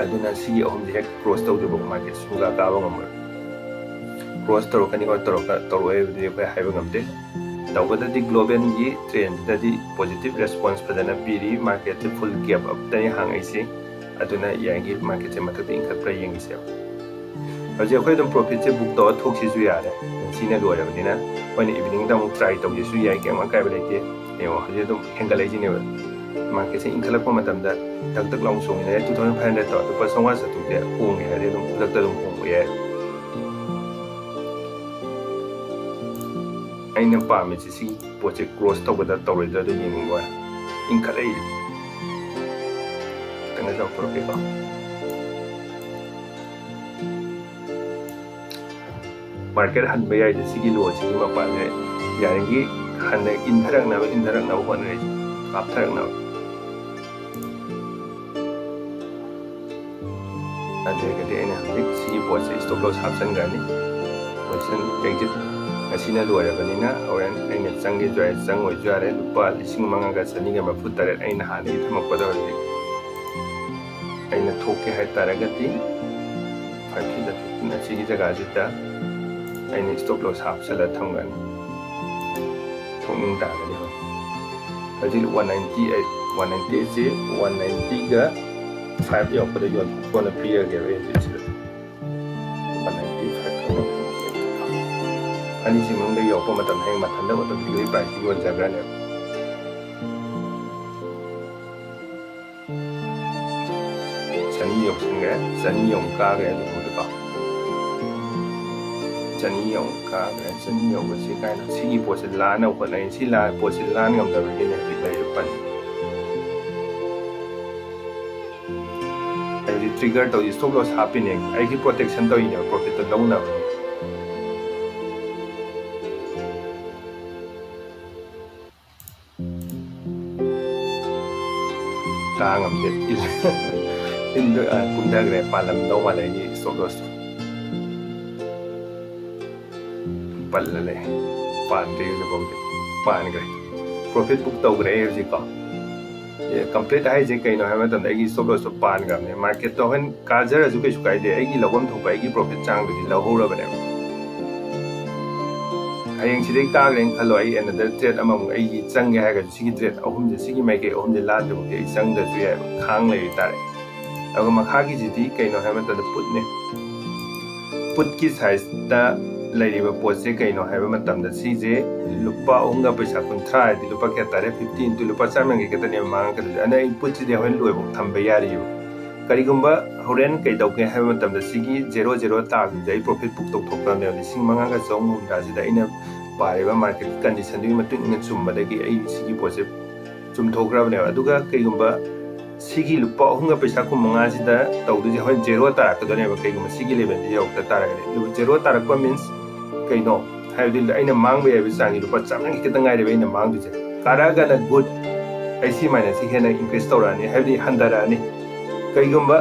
ꯑꯗꯨꯅ ꯁꯤꯒꯤ ꯑꯍꯨꯝꯁꯦ ꯍꯦꯛ cross ꯇꯧꯗ꯭ꯔꯤꯐꯥꯎ market ꯁꯨꯡꯀꯥ ꯀꯥꯕ ꯉꯝꯃꯣꯏ꯫ Cross ꯇꯧꯔꯛꯀꯅꯤ ꯑꯣꯔ ꯇꯧꯔꯛꯀ-, ꯇꯧꯔꯛꯑꯣꯏ ꯍꯥꯏꯕꯗꯨꯗꯤ ꯑꯩꯈꯣꯏ ꯍꯥꯏꯕ ꯉꯝꯗꯦ꯫ ꯇꯧꯕꯗꯗꯤ globalꯒꯤ trendꯗꯗꯤ positive response ꯐꯖꯅ ꯄꯤꯔꯤ, marketꯁꯦ full gap upꯇꯅꯤ ꯍꯥꯡꯉꯛꯏꯁꯤ꯫ ꯑꯗꯨꯅ ꯌꯥꯔꯤꯉꯩ marketꯁꯦ ꯃꯊꯛꯇ ꯏꯟꯈꯠꯄ꯭ꯔꯥ ꯌꯦꯡꯉꯤꯁꯦꯕ꯫ ꯍꯧꯖꯤꯛ ꯑꯩꯈꯣꯏ ꯑꯗꯨꯝ profitꯁꯦ book ꯇꯧꯔ ꯊꯣꯛꯁꯤꯁꯨ ꯌꯥꯔꯦ꯫ ꯁꯤꯅ ꯂꯣꯏꯔꯕꯅꯤꯅ ꯑꯩꯈꯣꯏꯅ eveningꯗ ꯑꯃꯨꯛ try ꯇꯧꯒꯦꯁꯨ ꯌꯥꯏ, ꯀꯩꯝ ꯑꯀꯥꯏꯕ ꯂꯩꯇꯦ꯫ ꯌꯦꯡꯉꯣ, ꯍꯧꯖꯤꯛ ꯑꯗꯨꯝ ꯍꯦꯟꯒꯠꯂꯛꯏꯁꯤꯅꯦꯕ꯫ Marketꯁꯦ ꯏꯟꯈꯠꯂꯛꯄ ꯃꯇꯝꯗ ꯇꯛ ꯇꯛ ꯂꯥꯎ ꯆꯣꯡꯉꯤꯅꯦ꯫ Two thousand five hundred ꯇꯧꯔ ꯂꯨꯄꯥ ꯆꯥꯝꯃꯉꯥ ꯆꯥꯇ꯭ꯔꯨꯛꯁꯦ ꯍꯣꯡꯉꯦ ꯍꯥꯏꯔꯗꯤ ꯑꯗꯨꯝ ꯈꯨꯗꯛꯇ ꯑꯗꯨꯝ ꯍꯣꯡꯕ ꯌꯥꯏ꯫ ꯑꯩꯅ ꯄꯥꯝꯃꯤꯁꯦ ꯁꯤꯒꯤ ꯄꯣꯠꯁꯦ cross ꯇꯧꯒꯗ꯭ꯔꯥ ꯇꯧꯔꯣꯏꯗ꯭ꯔꯥ ꯑꯗꯨ ꯌꯦꯡꯅꯤꯡꯕ ꯋꯥꯅꯤ꯫ ꯏꯟꯈꯠꯂꯛꯏ꯫ ꯈꯤꯇꯪꯒ ꯆꯥꯎꯊꯣꯔꯛꯀꯦꯀꯣ꯫ Market ꯍꯟꯕ ꯌꯥꯏꯗ, ꯁꯤꯒꯤ lowꯁꯤꯒꯤ ꯃꯄꯥꯁꯦ ꯌꯥꯔꯤꯉꯩ ꯍꯟꯅ ꯏꯟꯊꯔꯛꯅꯕ, ꯏꯟꯊꯔꯛꯅꯕ ꯍꯣꯠꯅꯔꯤꯁꯦ, ꯀꯥꯞꯊꯔꯛꯅꯕ꯫ ꯑꯗꯨ ꯑꯣꯏꯔꯒꯗꯤ ꯑꯩꯅ ꯍꯧꯖꯤꯛ ꯁꯤꯒꯤ ꯄꯣꯠꯁꯦ stop loss ꯍꯥꯞꯆꯤꯟꯈ꯭ꯔꯅꯤ꯫ Position exit ꯉꯁꯤꯅ ꯂꯣꯏꯔꯕꯅꯤꯅ ꯍꯣꯔꯦꯟ ꯑꯩꯅ ꯆꯪꯒꯦꯁꯨ ꯌꯥꯔꯦ, ꯆꯪꯉꯣꯏꯁꯨ ꯌꯥꯔꯦ꯫ ꯂꯨꯄꯥ ꯂꯤꯁꯤꯡ ꯃꯉꯥꯒ ꯆꯅꯤꯒ ꯃꯔꯤꯐꯨ ꯇꯔꯦꯠ ꯑꯩꯅ ꯍꯥꯟꯅꯗꯒꯤ ꯊꯝꯃꯛꯄꯗꯣ ꯍꯧꯖꯤꯛ ꯑꯩꯅ ꯊꯣꯛꯀꯦ ꯍꯥꯏ ꯇꯥꯔꯒꯗꯤ five Kꯗ ꯊꯣꯛꯇꯨꯅ ꯁꯤꯒꯤ ꯖꯒꯥꯁꯤꯗ ꯑꯩꯅ stop loss ꯍꯥꯞꯆꯜꯂ ꯊꯝꯒꯅꯤ꯫ ꯊꯣꯛꯅꯤꯡ ꯇꯥꯔꯒꯗꯤ ꯍꯣꯏ꯫ ꯍꯧꯖꯤꯛ one ninety eight, one ninety eightꯁꯤ one ninetyꯒ five ꯌꯧꯔꯛꯄꯗ ꯌꯣꯟꯊꯣꯛꯈꯣꯅ ꯄꯤꯔꯒꯦꯕ ꯑꯩ ꯍꯧꯖꯤꯛꯁꯤꯗ꯫ One ninety five ꯑꯅꯤꯁꯤ ꯃꯅꯨꯡꯗ ꯌꯧꯔꯛꯄ ꯃꯇꯝꯗ ꯍꯌꯦꯡ ꯃꯊꯟꯇ automatically price ꯌꯣꯟꯖꯈ꯭ꯔꯅꯦꯕ꯫ ꯆꯅꯤ ꯌꯧꯁꯤꯟꯈ꯭ꯔꯦ, ꯆꯅꯤ ꯌꯧ ꯀꯥꯈ꯭ꯔꯦ ꯑꯗꯨꯕꯨꯗꯤꯀꯣ꯫ ꯆꯅꯤ ꯌꯧ ꯀꯥꯈ꯭ꯔꯦ, ꯆꯅꯤ ꯌꯧꯕꯁꯤ ꯀꯥꯏꯅ ꯁꯤꯒꯤ ꯄꯣꯠꯁꯤ ꯂꯥꯟꯅꯕ ꯍꯣꯠꯅꯩ꯫ ꯁꯤ ꯂꯥ-, ꯄꯣꯠꯁꯤ ꯂꯥꯟ ꯉꯝꯗꯕꯒꯤꯅꯦ ꯍꯧꯖꯤꯛ ꯂꯩꯔꯤꯕ ꯄꯟ-, ꯑꯩ ꯍꯧꯖꯤꯛ trigger ꯇꯧꯔꯤ, stop loss ꯍꯥꯞꯄꯤꯅꯦ꯫ ꯑꯩꯒꯤ protection ꯇꯧꯔꯤꯅꯦꯕ, profitꯇꯣ ꯂꯧꯅꯕ꯫ ꯇꯥ ꯉꯝꯗꯦ꯫ ꯏꯟꯗꯣ-, ꯑ, ꯀꯨꯝꯊꯈ꯭ꯔꯦ, ꯄꯥꯜꯂꯝꯗꯧ ꯃꯥꯜꯂꯦ ꯑꯩꯒꯤ stop lossꯇꯣ꯫ ꯄꯜꯂ ꯂꯩ꯫ ꯄꯥꯟꯗ꯭ꯔꯤ ꯍꯧꯖꯤꯛꯐꯥꯎꯗꯤ꯫ ꯄꯥꯟꯈ꯭ꯔꯦ꯫ Profit book ꯇꯧꯈ꯭ꯔꯦ ꯑꯩ ꯍꯧꯖꯤꯛꯀꯣ꯫ ꯑꯦ, complete ꯍꯥꯏꯁꯦ ꯀꯩꯅꯣ ꯍꯥꯏꯕ ꯃꯇꯝꯗ ꯑꯩꯒꯤ stop lossꯇꯣ ꯄꯥꯟꯈ꯭ꯔꯕꯅꯦ꯫ Marketꯇꯣ ꯍꯣꯔꯦꯟ ꯀꯥꯖꯔꯁꯨ ꯀꯩꯁꯨ ꯀꯥꯏꯗꯦ, ꯑꯩꯒꯤ ꯂꯧꯐꯝ ꯊꯣꯛꯄ ꯑꯩꯒꯤ profit ꯆꯥꯡꯗꯨꯗꯤ ꯂꯧꯍꯧꯔꯕꯅꯦꯕ꯫ ꯍꯌꯦꯡ ꯁꯤꯗꯩ ꯀꯥꯈ꯭ꯔꯦꯅ ꯈꯜꯂꯣ, ꯑꯩ another trade ꯑꯃꯃꯨꯛ ꯑꯩꯒꯤ ꯆꯪꯒꯦ ꯍꯥꯏꯔꯒꯁꯨ ꯁꯤꯒꯤ trade ꯑꯍꯨꯝꯁꯦ, ꯁꯤꯒꯤ ꯃꯥꯏꯀꯩ ꯑꯍꯨꯝꯁꯦ ꯂꯥꯟꯗ꯭ꯔꯤꯐꯥꯎꯗꯤ ꯑꯩ ꯆꯪꯗ꯭ꯔꯁꯨ ꯌꯥꯏꯕ, ꯈꯥꯡ ꯂꯩ ꯍꯥꯏꯇꯥꯔꯦ꯫ ꯑꯗꯨꯒ ꯃꯈꯥꯒꯤꯁꯤꯗꯤ ꯀꯩꯅꯣ ꯍꯥꯏꯕ ꯃꯇꯝꯗ putꯅꯦ꯫ ꯄꯨꯠꯀꯤ ꯁꯥꯏꯖꯇ ꯂꯩꯔꯤꯕ ꯄꯣꯠꯁꯦ ꯀꯩꯅꯣ ꯍꯥꯏꯕ ꯃꯇꯝꯗ, ꯁꯤꯁꯦ ꯂꯨꯄꯥ ꯑꯍꯨꯝꯒ ꯄꯩꯁꯥ ꯀꯨꯟꯊ꯭ꯔꯥ ꯍꯥꯏꯗꯤ ꯂꯨꯄꯥ ꯀꯌꯥ ꯇꯥꯔꯦ? ꯐꯤꯐꯇꯤ ꯏꯟꯇꯨ ꯂꯨꯄꯥ ꯆꯥꯝꯃ ꯌꯥꯡꯈꯩ ꯈꯛꯇꯅꯦꯕ ꯃꯥꯡꯉꯛꯀꯗꯣꯏꯁꯦ꯫ ꯑꯗꯨꯅ ꯑꯩ ꯄꯨꯠꯁꯤꯗꯤ ꯍꯣꯔꯦꯟ ꯂꯣꯏꯐꯥꯎ ꯊꯝꯕ ꯌꯥꯔꯤꯕ꯫ ꯀꯔꯤꯒꯨꯝꯕ ꯍꯣꯔꯦꯟ ꯀꯩꯗꯧꯒꯦ ꯍꯥꯏꯕ ꯃꯇꯝꯗ, ꯁꯤꯒꯤ ꯖꯦꯔꯣ ꯖꯦꯔꯣ ꯇꯥꯕꯁꯦ ꯑꯩ ꯄ꯭ꯔꯣꯐꯤꯠ ꯕꯨꯛ ꯇꯧꯊꯣꯛꯇꯕꯅꯦꯕ꯫ ꯂꯤꯁꯤꯡ ꯃꯉꯥꯒ ꯆꯍꯨꯝ ꯍꯨꯝꯗ꯭ꯔꯥꯁꯤꯗ ꯑꯩꯅ ꯄꯥꯔꯤꯕ ꯃꯥꯔꯀꯦꯠꯀꯤ ꯀꯟꯗꯤꯁꯟꯗꯨꯒꯤ ꯃꯇꯨꯡ ꯏꯟꯅ ꯆꯨꯝꯕꯗꯒꯤ ꯑꯩ ꯁꯤꯒꯤ ꯄꯣꯠꯁꯦ ꯆꯨꯝꯊꯣꯛꯈ꯭ꯔꯕꯅꯦꯕ꯫ ꯑꯗꯨꯒ ꯀꯩꯒꯨꯝꯕ ꯁꯤꯒꯤ ꯂꯨꯄꯥ ꯑꯍꯨꯝꯒ ꯄꯩꯁꯥ ꯀꯨꯟꯃꯉꯥꯁꯤꯗ ꯇꯧꯗꯣꯏꯁꯦ ꯍꯣꯔꯦꯟ ꯖꯦꯔꯣ ꯇꯥꯔꯛꯀꯗꯣꯏꯅꯦꯕ꯫ ꯀꯩꯒꯨꯝꯕ ꯁꯤꯒꯤ ꯂꯦꯚꯦꯜꯁꯤ ꯌꯧꯔꯛꯇ ꯇꯥꯔꯒꯗꯤ, ꯑꯗꯨꯒ ꯖꯦꯔꯣ ꯇꯥꯔꯛꯄ ꯃꯤꯟꯁ ꯀꯩꯅꯣ ꯍꯥꯏꯕꯗꯤ, ꯑꯩꯅ ꯃꯥꯡꯕ ꯌꯥꯏꯕ ꯆꯥꯡꯁꯤ ꯂꯨꯄꯥ ꯆꯥꯝꯃꯒꯤ ꯈꯤꯇꯪ ꯉꯥꯏꯔꯦꯕ ꯑꯩꯅ ꯃꯥꯡꯗꯣꯏꯁꯦ꯫ ꯀꯥꯔꯛꯑꯒꯅ ꯒꯨꯗ, ꯑꯩ ꯁꯤ ꯃꯥꯏꯅꯁꯁꯤ ꯍꯦꯟꯅ ꯏꯟꯀ꯭ꯔꯤꯁ ꯇꯧꯔꯛꯑꯅꯤ, ꯍꯥꯏꯕꯗꯤ ꯍꯟꯊꯔꯛꯑꯅꯤ꯫ ꯀꯩꯒꯨꯝꯕ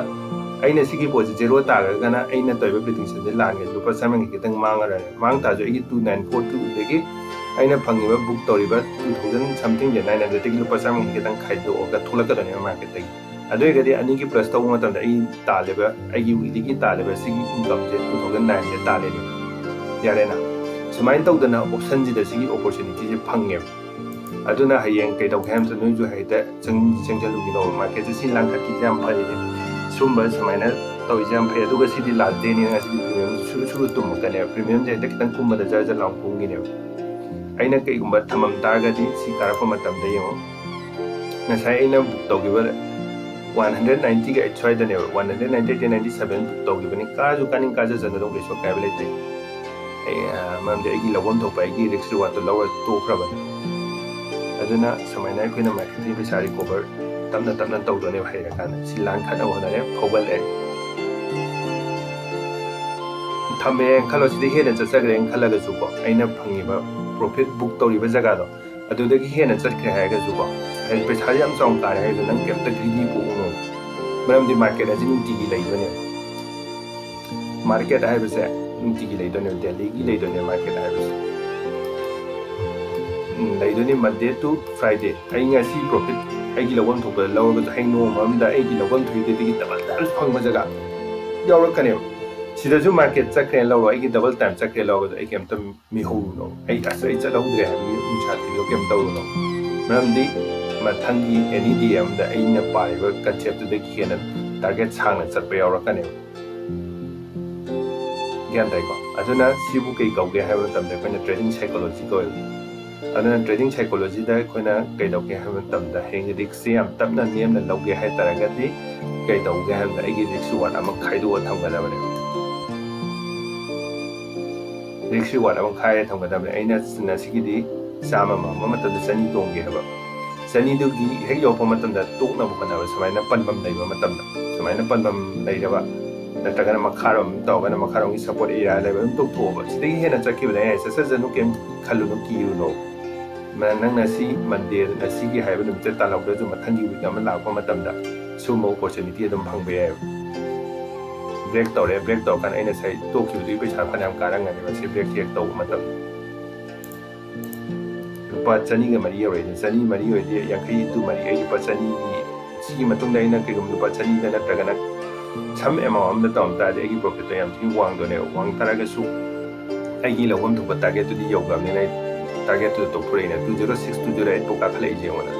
ꯑꯩꯅ ꯁꯤꯒꯤ ꯄꯣꯠꯁꯤ ꯖꯦꯔꯣ ꯇꯥꯔꯒꯅ ꯑꯩꯅ ꯇꯧꯔꯤꯕ ꯄ꯭ꯔꯤꯗꯤꯛꯁꯟꯁꯦ ꯂꯥꯟꯒꯦ, ꯂꯨꯄꯥ ꯆꯥꯝꯃꯒꯤ ꯈꯤꯇꯪ ꯃꯥꯡꯉꯔꯅꯤ꯫ ꯃꯥꯡ ꯇꯥꯔꯁꯨ ꯑꯩꯒꯤ ꯇꯨ ꯅꯥꯏꯟ ꯐꯣꯔ ꯇꯨꯗꯒꯤ ꯑꯩꯅ ꯐꯪꯉꯤꯕ ꯕꯨꯛ ꯇꯧꯔꯤꯕ ꯇꯨ ꯊꯥꯎꯖꯟ ꯁꯝꯊꯤꯡꯁꯦ, ꯅꯥꯏꯟ ꯍꯟꯗ꯭ꯔꯦꯗꯇꯒꯤ ꯂꯨꯄꯥ ꯆꯥꯝꯃꯒꯤ ꯈꯤꯇꯪ ꯈꯥꯏꯗꯣꯛꯑꯒ ꯊꯣꯛꯂꯛꯀꯗꯣꯏꯅꯦꯕ ꯃꯥꯔꯀꯦꯠꯇꯒꯤ꯫ ꯑꯗꯨ ꯑꯣꯏꯔꯒꯗꯤ ꯑꯅꯤꯒꯤ ꯄ꯭ꯂꯁ ꯇꯧꯕ ꯃꯇꯝꯗ ꯑꯩ ꯇꯥꯜꯂꯤꯕ, ꯑꯩꯒꯤ ꯋꯤꯛꯂꯤꯒꯤ ꯇꯥꯜꯂꯤꯕ ꯁꯤꯒꯤ ꯏꯟꯀꯝꯁꯦ ꯇꯨ ꯊꯥꯎꯖꯟ ꯅꯥꯏꯟꯁꯦ ꯇꯥꯜꯂꯦꯅꯦ꯫ ꯌꯥꯔꯦꯅ? ꯁꯨꯃꯥꯏꯅ ꯇꯧꯗꯅ ꯑꯣꯞꯁꯟꯁꯤꯗ ꯁꯤꯒꯤ ꯑꯣꯄꯣꯔꯆꯨꯅꯤꯇꯤꯁꯦ ꯐꯪꯉꯦꯕ꯫ ꯑꯗꯨꯅ ꯍꯌꯦꯡ ꯀꯩꯗꯧꯒꯦ ꯍꯥꯏꯕꯗ ꯅꯣꯏꯁꯨ ꯍꯦꯛꯇ ꯆꯪ-, ꯆꯪꯁꯤꯜꯂꯨꯒꯤꯅꯣꯕ꯫ ꯃꯥꯔꯀꯦꯠꯁꯦ ꯁꯤ ꯂꯥꯡꯈꯠꯈꯤꯕꯁꯦ ꯌꯥꯝ ꯐꯩꯅꯦ꯫ ꯁꯨꯝꯕ ꯁꯨꯃꯥꯏꯅ ꯇꯧꯔꯤꯁꯦ ꯌꯥꯝ ꯐꯩ꯫ ꯑꯗꯨꯒ ꯁꯤꯗꯤ ꯂꯥꯁ ꯗꯦꯅꯤ, ꯉꯁꯤꯗꯤ ꯄ꯭ꯔꯤꯃꯤꯌꯝ ꯁꯨꯔꯨ ꯁꯨꯔꯨ ꯇꯨꯝꯃꯛꯀꯅꯦꯕ꯫ ꯄ꯭ꯔꯤꯃꯤꯌꯝꯁꯦ ꯍꯦꯛꯇ ꯈꯤꯇꯪ ꯀꯨꯝꯕꯗ ꯖꯔ ꯖꯔ ꯂꯥꯎ ꯀꯨꯝꯈꯤꯅꯦꯕ꯫ ꯑꯩꯅ ꯀꯩꯒꯨꯝꯕ ꯊꯝꯃꯝ ꯇꯥꯔꯒꯗꯤ ꯁꯤ ꯀꯥꯔꯛꯄ ꯃꯇꯝꯗ ꯌꯦꯡꯉꯣ꯫ ꯉꯁꯥꯏ ꯑꯩꯅ ꯕꯨꯛ ꯇꯧꯈꯤꯕ ꯋꯥꯟ ꯍꯟꯗ꯭ꯔꯦꯠ ꯅꯥꯏꯟꯇꯤꯒ ꯑꯩꯠ ꯁ꯭ꯋꯥꯏꯗꯅꯦꯕ, one hundred ninety eight, ninety seven book ꯇꯧꯈꯤꯕꯅꯤ꯫ ꯀꯥꯔꯁꯨ ꯀꯥꯅꯤꯡ ꯀꯥꯖꯁꯅꯨ, ꯑꯗꯨꯝ ꯀꯩꯁꯨ ꯑꯀꯥꯏꯕ ꯂꯩꯇꯦ꯫ ꯑꯩ, ꯑ, ꯃꯔꯝꯗꯤ ꯑꯩꯒꯤ ꯂꯧꯐꯝ ꯊꯣꯛꯄ ꯑꯩꯒꯤ ꯔꯤꯛꯁ ꯔꯤꯋꯥꯔꯗꯇꯣ ꯂꯧꯔ ꯇꯣꯛꯈ꯭ꯔꯕꯅꯤ꯫ ꯑꯗꯨꯅ ꯁꯨꯃꯥꯏꯅ ꯑꯩꯈꯣꯏꯅ ꯃꯥꯔꯀꯦꯠꯀꯤ ꯄꯩꯁꯥ ꯔꯤꯀꯣꯚꯔ ꯇꯞꯅ ꯇꯞꯅ ꯇꯧꯗꯣꯏꯅꯦꯕ꯫ ꯍꯩꯔꯀꯥꯟꯗ ꯁꯤ ꯂꯥꯟꯈꯠꯅꯕ ꯍꯣꯠꯅꯔꯦ, ꯍꯧꯒꯠꯂꯛꯑꯦ꯫ ꯊꯝꯃꯦ ꯈꯜꯂꯣ, ꯁꯤꯗ ꯍꯦꯟꯅ ꯆꯠꯆꯈ꯭ꯔꯦꯅ ꯈꯜꯂꯒꯁꯨꯀꯣ, ꯑꯩꯅ ꯐꯪꯉꯤꯕ ꯄ꯭ꯔꯣꯐꯤꯠ ꯕꯨꯛ ꯇꯧꯔꯤꯕ ꯖꯒꯥꯗꯣ, ꯑꯗꯨꯗꯒꯤ ꯍꯦꯟꯅ ꯆꯠꯈ꯭ꯔꯦ ꯍꯥꯏꯔꯒꯁꯨꯀꯣ, ꯍꯥꯏꯗꯤ ꯄꯩꯁꯥꯁꯦ ꯌꯥꯝ ꯆꯥꯎꯅ ꯇꯥꯔꯦ ꯍꯥꯏꯔꯁꯨ, ꯅꯪ ꯀꯩꯝꯇ ꯒ꯭ꯔꯤꯗꯤ ꯄꯣꯛꯎꯅꯣ꯫ ꯃꯔꯝꯗꯤ ꯃꯥꯔꯀꯦꯠ ꯍꯥꯏꯁꯦ ꯅꯨꯡꯇꯤꯒꯤ ꯂꯩꯗꯣꯏꯅꯦ꯫ ꯃꯥꯔꯀꯦꯠ ꯍꯥꯏꯕꯁꯦ ꯅꯨꯡꯇꯤꯒꯤ ꯂꯩꯗꯣꯏꯅꯦ, ꯗꯦꯂꯤꯒꯤ ꯂꯩꯗꯣꯏꯅꯦ ꯃꯥꯔꯀꯦꯠ ꯍꯥꯏꯕꯁꯦ꯫ ꯎꯝ, ꯂꯩꯗꯣꯏꯅꯦ Monday to Friday꯫ ꯑꯩ ꯉꯁꯤ ꯄ꯭ꯔꯣꯐꯤꯠ ꯑꯩꯒꯤ ꯂꯧꯐꯝ ꯊꯣꯛꯄꯗ ꯂꯧꯔꯒꯁꯨ, ꯍꯌꯦꯡ ꯅꯣꯡꯃ ꯑꯃꯗ ꯑꯩꯒꯤ ꯂꯧꯐꯝ ꯊꯣꯛꯏꯗꯨꯗꯒꯤ ꯗꯕꯜ ꯇꯥꯏꯝꯁ ꯐꯪꯕ ꯖꯒꯥ ꯌꯥꯎꯔꯛꯀꯅꯦꯕ꯫ ꯁꯤꯗꯁꯨ ꯃꯥꯔꯀꯦꯠ ꯆꯠꯈ꯭ꯔꯦꯅ ꯂꯧꯔꯣ, ꯑꯩꯒꯤ ꯗꯕꯜ ꯇꯥꯏꯝ ꯆꯠꯈ꯭ꯔꯦ ꯂꯧꯔꯒꯁꯨ ꯑꯩ ꯀꯩꯝꯇ ꯃꯤꯍꯧꯔꯨꯅꯣ꯫ ꯑꯩ ꯑꯁ, ꯑꯩ ꯆꯠꯍꯧꯗ꯭ꯔꯦ ꯍꯥꯏꯕꯒꯤ ꯅꯨꯡꯁꯥ ꯊꯤꯕꯗꯣ ꯀꯩꯝ ꯇꯧꯔꯨꯅꯣ꯫ ꯃꯔꯝꯗꯤ ꯃꯊꯪꯒꯤ ꯑꯦꯅꯤ ꯗꯦ ꯑꯃꯗ ꯑꯩꯅ ꯄꯥꯔꯤꯕ ꯀꯟꯁꯦꯞꯇꯨꯗꯒꯤ ꯍꯦꯟꯅ ꯇꯥꯔꯒꯦꯠ ꯁꯥꯡꯅ ꯆꯠꯄ ꯌꯥꯎꯔꯛꯀꯅꯦꯕ꯫ ꯒ꯭ꯌꯥꯟ ꯇꯥꯏꯀꯣ? ꯑꯗꯨꯅ ꯁꯤꯕꯨ ꯀꯩ ꯀꯧꯒꯦ ꯍꯥꯏꯕ ꯃꯇꯝꯗ ꯑꯩꯈꯣꯏꯅ trading psychology ꯀꯧꯋꯦꯕ꯫ ꯑꯗꯨꯅ trading psychology ꯗ ꯑꯩꯈꯣꯏꯅ ꯀꯩꯗꯧꯒꯦ ꯍꯥꯏꯕ ꯃꯇꯝꯗ, ꯍꯌꯦꯡ risk ꯁꯦ ꯌꯥꯝ ꯇꯞꯅ ꯅꯦꯝꯅ ꯂꯧꯒꯦ ꯍꯥꯏ ꯇꯥꯔꯒꯗꯤ ꯀꯩꯗꯧꯒꯦ ꯍꯥꯏꯕꯗ, ꯑꯩꯒꯤ risk reward ꯑꯃ ꯈꯥꯏꯗꯣꯛꯑ ꯊꯝꯒꯗꯕꯅꯦꯕ꯫ Risk reward ꯑꯃ ꯈꯥꯏꯔ ꯊꯝꯒꯗꯕꯅꯦ꯫ ꯑꯩꯅ ꯉꯁꯤꯒꯤꯗꯤ ꯆꯥꯝꯃ ꯃꯥꯡꯕ ꯃꯇꯝꯗ ꯆꯅꯤ ꯇꯣꯡꯒꯦ ꯍꯥꯏꯕ꯫ ꯆꯅꯤꯗꯨꯒꯤ ꯍꯦꯛ ꯌꯧꯔꯛꯄ ꯃꯇꯝꯗ ꯇꯣꯛꯅꯕ ꯍꯣꯠꯅꯕ, ꯁꯨꯃꯥꯏꯅ ꯄꯟꯐꯝ ꯂꯩꯕ ꯃꯇꯝꯗ, ꯁꯨꯃꯥꯏꯅ ꯄꯟꯐꯝ ꯂꯩꯔꯕ, ꯅꯠꯇ꯭ꯔꯒꯅ ꯃꯈꯥꯔꯣꯝ ꯇꯧꯔꯒꯅ ꯃꯈꯥꯔꯣꯝꯒꯤ support area ꯂꯩꯕ ꯑꯗꯨꯝ ꯇꯣꯛꯊꯣꯛꯑꯣꯕ꯫ ꯁꯤꯗꯒꯤ ꯍꯦꯟꯅ ꯆꯠꯈꯤꯕꯗ ꯌꯥꯏ, ꯆꯠꯆꯁꯅꯨ, ꯀꯩꯝ ꯈꯜꯂꯨꯅꯨ, ꯀꯤꯔꯨꯅꯨ꯫ ꯃ-, ꯅꯪ ꯉꯁꯤ Monday, ꯉꯁꯤꯒꯤ ꯍꯥꯏꯕ ꯅꯨꯃꯤꯠꯇ ꯇꯥꯜꯍꯧꯗ꯭ꯔꯁꯨ, ꯃꯊꯪꯒꯤ week ꯑꯃ ꯂꯥꯛꯄ ꯃꯇꯝꯗ ꯁꯤꯒꯨꯝꯕ opportunity ꯑꯗꯨꯝ ꯐꯪꯕ ꯌꯥꯏꯑꯕ꯫ Break ꯇꯧꯔꯦ, break ꯇꯧꯔꯀꯥꯟꯗ ꯑꯩꯅ ꯉꯁꯥꯏ ꯇꯣꯛꯈꯤꯕꯗꯨꯒꯤ ꯄꯩꯁꯥ ꯐꯅꯌꯥꯝ ꯀꯥꯔꯝꯒꯅꯦꯕ ꯁꯤ break ꯍꯦꯛ ꯇꯧꯕ ꯃꯇꯝꯗ꯫ ꯂꯨꯄꯥ ꯆꯅꯤꯒ ꯃꯔꯤ ꯌꯧꯔꯛꯏꯅꯦ꯫ ꯆꯅꯤ ꯃꯔꯤ ꯑꯣꯏꯔꯗꯤ ꯌꯥꯡꯈꯩ into ꯃꯔꯤ, ꯑꯩ ꯂꯨꯄꯥ ꯆꯅꯤꯒꯤ, ꯁꯤꯒꯤ ꯃꯇꯨꯡꯗ ꯑꯩꯅ ꯀꯩꯒꯨꯝꯕ ꯂꯨꯄꯥ ꯆꯅꯤꯗ ꯅꯠꯇ꯭ꯔꯒꯅ some amount ꯑꯃꯗ ꯇꯧꯔꯝ ꯇꯥꯔꯗꯤ ꯑꯩꯒꯤ profit ꯇꯣ ꯌꯥꯝ ꯊꯤꯅ ꯋꯥꯡꯗꯣꯏꯅꯦꯕ꯫ ꯋꯥꯡ ꯇꯥꯔꯒꯁꯨ ꯑꯩꯒꯤ ꯂꯧꯐꯝ ꯊꯣꯛꯄ target ꯇꯨꯗꯤ ꯌꯧꯈ꯭ꯔꯕꯅꯤꯅ ꯑꯩ target ꯇꯨꯗ ꯇꯣꯛꯊꯣꯔꯛꯏꯅꯦ꯫ Two zero six, two zero eight ꯐꯥꯎ ꯀꯥꯈꯠꯂꯛꯏꯁꯦ ꯌꯦꯡꯉꯣꯅ꯫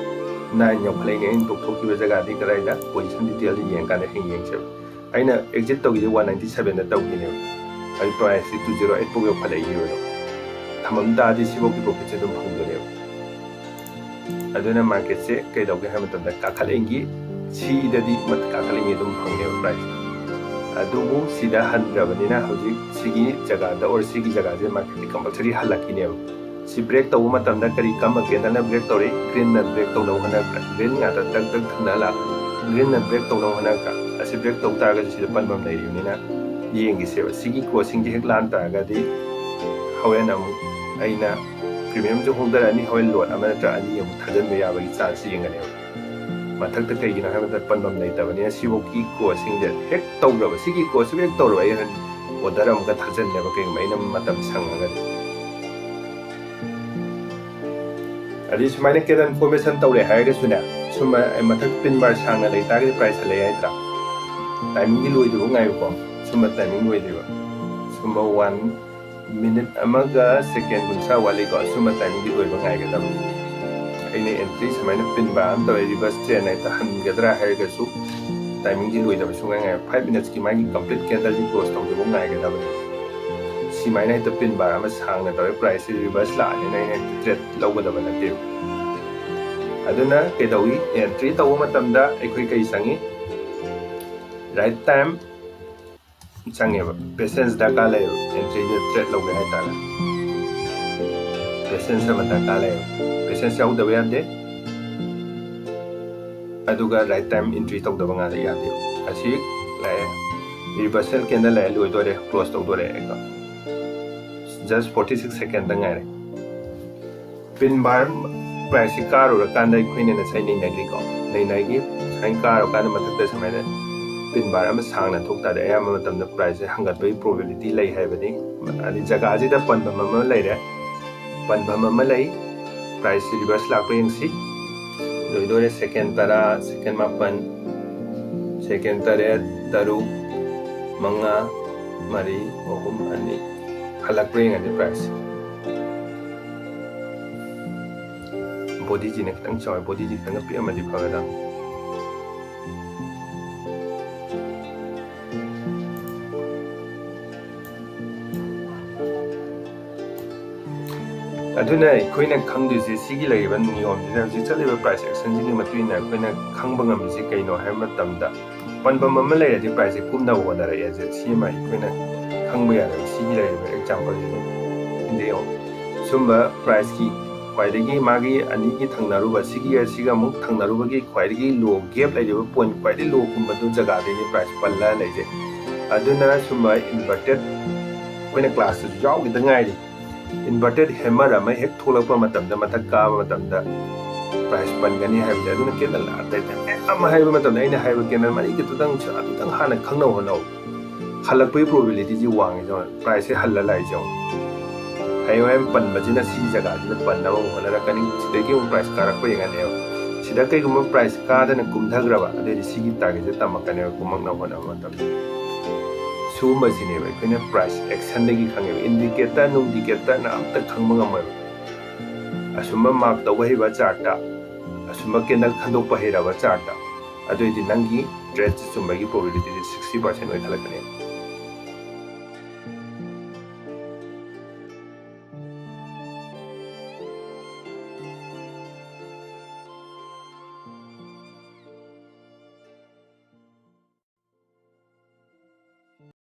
Nine ꯌꯧꯈꯠꯂꯛꯏꯅꯦ꯫ ꯑꯩꯅ ꯇꯣꯛꯊꯣꯛꯈꯤꯕ ꯖꯒꯥꯗꯤ ꯀꯗꯥꯏꯗ? Position detail ꯗ ꯌꯦꯡꯉꯀꯥꯟꯗ ꯍꯌꯦꯡ ꯌꯦꯡꯁꯦꯕ꯫ ꯑꯩꯅ exit ꯇꯧꯈꯤꯁꯦ one ninety seven ꯗ ꯇꯧꯈꯤꯅꯦꯕ꯫ ꯑꯩ price ꯁꯤ two zero eight ꯐꯥꯎ ꯌꯧꯈꯠꯂꯛꯏꯅꯦꯕ꯫ ꯊꯝꯃꯝ ꯇꯥꯔꯗꯤ ꯁꯤꯐꯥꯎꯒꯤ profit ꯁꯦ ꯑꯗꯨꯝ ꯐꯪꯗꯣꯏꯅꯦꯕ꯫ ꯑꯗꯨꯅ market ꯁꯦ ꯀꯩꯗꯧꯒꯦ ꯍꯥꯏꯕ ꯃꯇꯝꯗ ꯀꯥꯈꯠꯂꯛꯏꯒꯤ, ꯁꯤꯗꯗꯤ ꯃꯊꯛ ꯀꯥꯈꯠꯂꯛꯏꯒꯤ ꯑꯗꯨꯝ ꯐꯪꯉꯦꯕ price꯫ ꯑꯗꯨꯕꯨ ꯁꯤꯗ ꯍꯟꯈ꯭ꯔꯕꯅꯤꯅ ꯍꯧꯖꯤꯛ ꯁꯤꯒꯤ ꯖꯒꯥꯗ or ꯁꯤꯒꯤ ꯖꯒꯥꯁꯦ market ꯇꯤ compulsory ꯍꯜꯂꯛꯈꯤꯅꯦꯕ꯫ ꯁꯤ break ꯇꯧꯕ ꯃꯇꯝꯗ ꯀꯔꯤ, ꯀꯔꯝꯕ candle ꯅ break ꯇꯧꯔꯤ? Green ꯅ break ꯇꯧꯅꯕ ꯍꯣꯠꯅꯔꯛꯄ꯭ꯔꯥ? Green ꯉꯥꯛꯇ ꯇꯛ ꯇꯛ ꯊꯪꯅ ꯂꯥꯛ-, green ꯅ break ꯇꯧꯅꯕ ꯍꯣꯠꯅꯔꯛꯄ꯭ꯔꯥ? ꯑꯁꯤ break ꯇꯧ ꯇꯥꯔꯒꯗꯤ ꯁꯤꯗ ꯄꯟꯐꯝ ꯂꯩꯔꯤꯕꯅꯤꯅ ꯌꯦꯡꯈꯤꯁꯦꯕ꯫ ꯁꯤꯒꯤ crossing ꯁꯦ ꯍꯦꯛ ꯂꯥꯟ ꯇꯥꯔꯒꯗꯤ ꯍꯣꯔꯦꯟ ꯑꯃꯨꯛ ꯑꯩꯅ premium ꯁꯨ ꯍꯣꯡꯊꯔꯛꯑꯅꯤ, ꯍꯣꯔꯦꯟ lot ꯑꯃ ꯅꯠꯇ꯭ꯔ ꯑꯅꯤ ꯑꯃꯨꯛ ꯊꯥꯖꯤꯟꯕ ꯌꯥꯕꯒꯤ chance ꯁꯦ ꯌꯦꯡꯒꯅꯦꯕ꯫ ꯃꯊꯛꯇ ꯀꯩꯒꯤꯅꯣ ꯍꯥꯏꯕꯗ ꯄꯟꯐꯝ ꯂꯩꯇꯕꯅꯤꯅ ꯁꯤꯐꯥꯎꯒꯤ crossing ꯁꯦ ꯍꯦꯛ ꯇꯧꯈ꯭ꯔꯕ, ꯁꯤꯒꯤ cross ꯁꯤꯐꯥꯎ ꯍꯦꯛ ꯇꯧꯔꯕ ꯑꯩ ꯍꯣꯔꯦꯟ order ꯑꯃꯨꯛꯀ ꯊꯥꯖꯤꯟꯅꯦꯕ, ꯀꯩꯒꯨꯝꯕ ꯑꯩꯅ ꯃꯇꯝ ꯁꯪꯉꯒꯗꯤ꯫ ꯑꯗꯩ ꯁꯨꯃꯥꯏꯅ candle formation ꯇꯧꯔꯦ ꯍꯥꯏꯔꯒꯁꯨꯅꯦ, ꯁꯨꯝꯕ ꯃꯊꯛ pin bar ꯁꯥꯡꯅ ꯂꯩ ꯇꯥꯔꯒꯗꯤ price ꯍꯜꯂꯛꯑꯦ ꯍꯥꯏꯗ꯭ꯔꯥ? Timing ꯗꯤ ꯂꯣꯏꯗ꯭ꯔꯤꯕ ꯉꯥꯏꯌꯨꯀꯣ, ꯁꯨꯝꯕ timing ꯂꯣꯏꯗ꯭ꯔꯤꯕ, ꯁꯨꯝꯕ one minute ꯑꯃꯒ second ꯀꯨꯟꯊ꯭ꯔꯥ ꯋꯥꯠꯂꯤꯀꯣ, ꯁꯨꯝꯕ timing ꯗꯤ ꯂꯣꯏꯕ ꯉꯥꯏꯒꯗꯕ꯫ ꯑꯩꯅ entry ꯁꯨꯃꯥꯏꯅ pin bar ꯑꯃ ꯇꯧꯔꯦ, reverse trend ꯍꯦꯛꯇ ꯍꯟꯒꯗ꯭ꯔꯥ ꯍꯥꯏꯔꯒꯁꯨ timing ꯗꯤ ꯂꯣꯏꯗꯕ ꯁꯨꯡꯉꯥꯏ ꯉꯥꯏ, five minutes ꯀꯤ ꯃꯥꯒꯤ complete candle ꯗꯤ close ꯇꯧꯗ꯭ꯔꯤꯕ ꯉꯥꯏꯒꯗꯕꯅꯤ꯫ ꯁꯨꯃꯥꯏꯅ ꯍꯦꯛꯇ ꯄꯤꯟ ꯕꯥꯔ ꯑꯃ ꯁꯥꯡꯅ ꯇꯧꯔꯦ, ꯄ꯭ꯔꯥꯏꯁꯁꯤ ꯔꯤꯚꯔꯁ ꯂꯥꯛꯑꯅꯤꯅ ꯑꯩꯅ ꯍꯦꯛꯇ ꯇ꯭ꯔꯦꯠ ꯂꯧꯒꯗꯕ ꯅꯠꯇꯦꯕ꯫ ꯑꯗꯨꯅ ꯀꯩꯗꯧꯏ, ꯑꯦꯟꯇ꯭ꯔꯤ ꯇꯧꯕ ꯃꯇꯝꯗ ꯑꯩꯈꯣꯏ ꯀꯩ ꯆꯪꯉꯤ? ꯔꯥꯏꯠ ꯇꯥꯏꯝ ꯆꯪꯉꯦꯕ, ꯄꯦꯁꯦꯟꯁ ꯗꯔꯀꯥꯔ ꯂꯩꯌꯦꯕ, ꯑꯦꯟꯇ꯭ꯔꯤꯗ ꯇ꯭ꯔꯦꯠ ꯂꯧꯒꯦ ꯍꯥꯏꯇꯥꯔꯦ꯫ ꯄꯦꯁꯦꯟꯁ ꯑꯃ ꯗꯔꯀꯥꯔ ꯂꯩꯌꯦꯕ꯫ ꯄꯦꯁꯦꯟꯁ ꯌꯥꯎꯗꯕ ꯌꯥꯗꯦ꯫ ꯑꯗꯨꯒ ꯔꯥꯏꯠ ꯇꯥꯏꯝ ꯑꯦꯟꯇ꯭ꯔꯤ ꯇꯧꯗꯕ ꯉꯥꯗ ꯌꯥꯗꯦꯕ꯫ ꯑꯁꯤ ꯂꯥꯛꯑꯦ, ꯔꯤꯚꯔꯁꯦꯜ ꯀꯦꯟꯗꯜ ꯂꯥꯛꯑꯦ, ꯂꯣꯏꯗꯣꯔꯦ, ꯀ꯭ꯂꯣꯁ ꯇꯧꯗꯣꯔꯦ ꯑꯩꯀꯣ꯫ ꯖꯁ ꯐꯣꯔꯇꯤ ꯁꯤꯛꯁ ꯁꯦꯀꯦꯟꯗ ꯉꯥꯏꯔꯦ꯫ ꯄꯤꯟ ꯕꯥꯔ ꯄ꯭ꯔꯥꯏꯁꯁꯤ ꯀꯥꯔꯨꯔꯀꯥꯟꯗ ꯑꯩꯈꯣꯏꯅ ꯉꯁꯥꯏ ꯅꯩꯅꯈꯤꯀꯣ, ꯅꯩꯅꯈꯤ ꯁꯨꯃꯥꯏꯅ ꯀꯥꯔꯨꯔꯀꯥꯟꯗ ꯃꯊꯛꯇ ꯁꯨꯃꯥꯏꯅ ꯄꯤꯟ ꯕꯥꯔ ꯑꯃ ꯁꯥꯡꯅ ꯊꯣꯛ ꯇꯥꯔꯗꯤ ꯑꯌꯥꯝꯕ ꯃꯇꯝꯗ ꯄ꯭ꯔꯥꯏꯁꯁꯦ ꯍꯪꯒꯠꯄꯒꯤ ꯄ꯭ꯔꯣꯕꯦꯕꯤꯂꯤꯇꯤ ꯂꯩ ꯍꯥꯏꯕꯅꯤ꯫ ꯑꯗꯩ ꯖꯒꯥꯁꯤꯗ ꯄꯟꯐꯝ ꯑꯃ ꯂꯩꯔꯦ, ꯄꯟꯐꯝ ꯑꯃ ꯂꯩ, ꯄ꯭ꯔꯥꯏꯁꯁꯤ ꯔꯤꯚꯔꯁ ꯂꯥꯛꯄ꯭ꯔꯥ ꯌꯦꯡꯁꯤ꯫ ꯂꯣꯏꯗꯣꯔꯦ, ꯁꯦꯀꯦꯟ ꯇꯔꯥ, ꯁꯦꯀꯦꯟ ꯃꯥꯄꯟ, ꯁꯦꯀꯦꯟ ꯇꯔꯦꯠ, ꯇꯔꯨꯛ, ꯃꯉꯥ, ꯃꯔꯤ, ꯑꯍꯨꯝ, ꯑꯅꯤ꯫ ꯍꯜꯂꯛꯄ꯭ꯔꯥ ꯌꯦꯡꯉꯁꯤ ꯄ꯭ꯔꯥꯏꯁꯁꯦ꯫ ꯕꯣꯗꯤꯁꯤꯅ ꯈꯤꯇꯪ ꯆꯥꯎꯋꯦ, ꯕꯣꯗꯤꯁꯤ ꯈꯤꯇꯪꯒ ꯄꯤꯛꯑꯝꯃꯗꯤ ꯐꯒꯗꯕꯅꯤ꯫ ꯑꯗꯨꯅ ꯑꯩꯈꯣꯏꯅ ꯈꯪꯗꯣꯏꯁꯦ ꯁꯤꯒꯤ ꯂꯩꯔꯤꯕ ꯅꯤꯌꯣꯝꯁꯤꯗ, ꯍꯧꯖꯤꯛ ꯆꯠꯂꯤꯕ ꯄ꯭ꯔꯥꯏꯁ ꯑꯦꯛꯁꯟꯁꯤꯒꯤ ꯃꯇꯨꯡ ꯏꯟꯅ ꯑꯩꯈꯣꯏꯅ ꯈꯪꯕ ꯉꯝꯃꯤꯁꯦ ꯀꯩꯅꯣ ꯍꯥꯏꯕ ꯃꯇꯝꯗ, ꯄꯟꯐꯝ ꯑꯃ ꯂꯩꯔꯗꯤ ꯄ꯭ꯔꯥꯏꯁꯁꯦ ꯀꯨꯝꯅꯕ ꯍꯣꯠꯅꯔꯛꯑꯦ꯫ ꯁꯤ-, ꯁꯤꯃ ꯑꯩꯈꯣꯏꯅ ꯈꯪꯕ ꯌꯥꯔꯦꯕ꯫ ꯁꯤꯒꯤ ꯂꯩꯔꯤꯕ ꯑꯦꯛꯖꯥꯝꯄꯜꯁꯤꯗ ꯌꯦꯡꯉꯣ꯫ ꯁꯨꯝꯕ ꯄ꯭ꯔꯥꯏꯁꯀꯤ ꯈ꯭ꯋꯥꯏꯗꯒꯤ ꯃꯥꯒꯤ ꯑꯅꯤꯒꯤ ꯊꯪꯅꯔꯨꯕ, ꯁꯤꯒꯤ ꯑꯁꯤꯒ ꯑꯃꯨꯛ ꯊꯪꯅꯔꯨꯕꯒꯤ ꯈ꯭ꯋꯥꯏꯗꯒꯤ ꯂꯣ ꯒꯦꯞ ꯂꯩꯔꯤꯕ ꯄꯣꯏꯟ ꯈ꯭ꯋꯥꯏꯗꯒꯤ ꯂꯣ ꯀꯨꯝꯕꯗꯨ ꯖꯒꯥꯗꯩꯅꯤ ꯄ꯭ꯔꯥꯏꯁ ꯄꯜꯂ ꯂꯩꯖꯩ꯫ ꯑꯗꯨꯅ ꯁꯨꯝꯕ ꯏꯟꯚꯔꯇꯦꯠ, ꯑꯩꯈꯣꯏꯅ ꯀ꯭ꯂꯥꯁꯇꯁꯨ ꯌꯥꯎꯈꯤꯗ ꯉꯥꯏꯔꯤ, ꯏꯟꯚꯔꯇꯦꯠ ꯍꯦꯃꯔ ꯑꯃ ꯍꯦꯛ ꯊꯣꯛꯂꯛꯄ ꯃꯇꯝꯗ, ꯃꯊꯛ ꯀꯥꯕ ꯃꯇꯝꯗ ꯄ꯭ꯔꯥꯏꯁ ꯄꯟꯒꯅꯤ ꯍꯥꯏꯕꯁꯦ꯫ ꯑꯗꯨꯅ ꯀꯦꯟꯗꯜ ꯑꯇꯩ ꯃꯌꯥꯝ ꯑꯃ ꯍꯥꯏꯕ ꯃꯇꯝꯗ, ꯑꯩꯅ ꯍꯥꯏꯕ ꯀꯦꯟꯗꯜ ꯃꯔꯤ ꯈꯛꯇꯗꯪ ꯑꯗꯨꯇꯪ ꯍꯥꯟꯅ ꯈꯪꯅꯕ ꯍꯣꯠꯅꯧ꯫ ꯍꯜꯂꯛꯄꯒꯤ ꯄ꯭ꯔꯣꯕꯦꯕꯤꯂꯤꯇꯤꯁꯤ ꯋꯥꯡꯉꯤ꯫ ꯄ꯭ꯔꯥꯏꯁꯁꯦ ꯍꯜꯂ ꯂꯥꯛꯏꯁꯦ ꯌꯦꯡꯉꯣ꯫ ꯍꯌꯦꯡ ꯍꯣꯔꯦꯟ ꯄꯟꯕꯁꯤꯅ ꯁꯤꯒꯤ ꯖꯒꯥꯁꯤꯗ ꯄꯟꯅꯕ ꯑꯃꯨꯛ ꯍꯣꯠꯅꯔꯛꯀꯅꯤ꯫ ꯁꯤꯗꯒꯤ ꯑꯃꯨꯛ ꯄ꯭ꯔꯥꯏꯁ ꯀꯥꯔꯛꯄ ꯌꯦꯡꯉꯅꯦꯕ꯫ ꯁꯤꯗ ꯀꯩꯒꯨꯝꯕ ꯄ꯭ꯔꯥꯏꯁ ꯀꯥꯗꯅ ꯀꯨꯝꯊꯈ꯭ꯔꯕ, ꯑꯗꯩꯗꯤ ꯁꯤꯒꯤ ꯇꯥꯔꯒꯦꯠꯁꯦ ꯇꯝꯃꯛꯀꯅꯦꯕ ꯀꯨꯝꯃꯛꯅꯕ ꯍꯣꯠꯅꯕ ꯃꯇꯝꯗ꯫ ꯁꯤꯒꯨꯝꯕꯁꯤꯅꯦꯕ ꯑꯩꯈꯣꯏꯅ ꯄ꯭ꯔꯥꯏꯁ ꯑꯦꯛꯁꯟꯗꯒꯤ ꯈꯪꯉꯦꯕ꯫ ꯏꯟꯗꯤꯀꯦꯇꯔ ꯅꯨꯡꯗꯤꯀꯦꯇꯔꯅ ꯑꯝꯇ ꯈꯪꯕ ꯉꯝꯃꯣꯏꯕ꯫ ꯑꯁꯨꯝꯕ ꯃꯥꯔꯛ ꯇꯧꯕ ꯍꯩꯕ ꯆꯥꯔꯠꯇ, ꯑꯁꯨꯝꯕ ꯀꯦꯟꯗꯜ ꯈꯟꯗꯣꯛꯄ ꯍꯩꯔꯕ ꯆꯥꯔꯠꯇ, ꯑꯗꯨꯑꯣꯏꯗꯤ ꯅꯪꯒꯤ ꯇ꯭ꯔꯦꯠꯁꯦ ꯆꯨꯝꯕꯒꯤ ꯄ꯭ꯔꯣꯕꯦꯕꯤꯂꯤꯇꯤꯁꯦ ꯁꯤꯛꯁꯇꯤ ꯄꯥꯔꯁꯦꯟ ꯑꯣꯏꯈꯠꯂꯛꯀꯅꯦꯕ꯫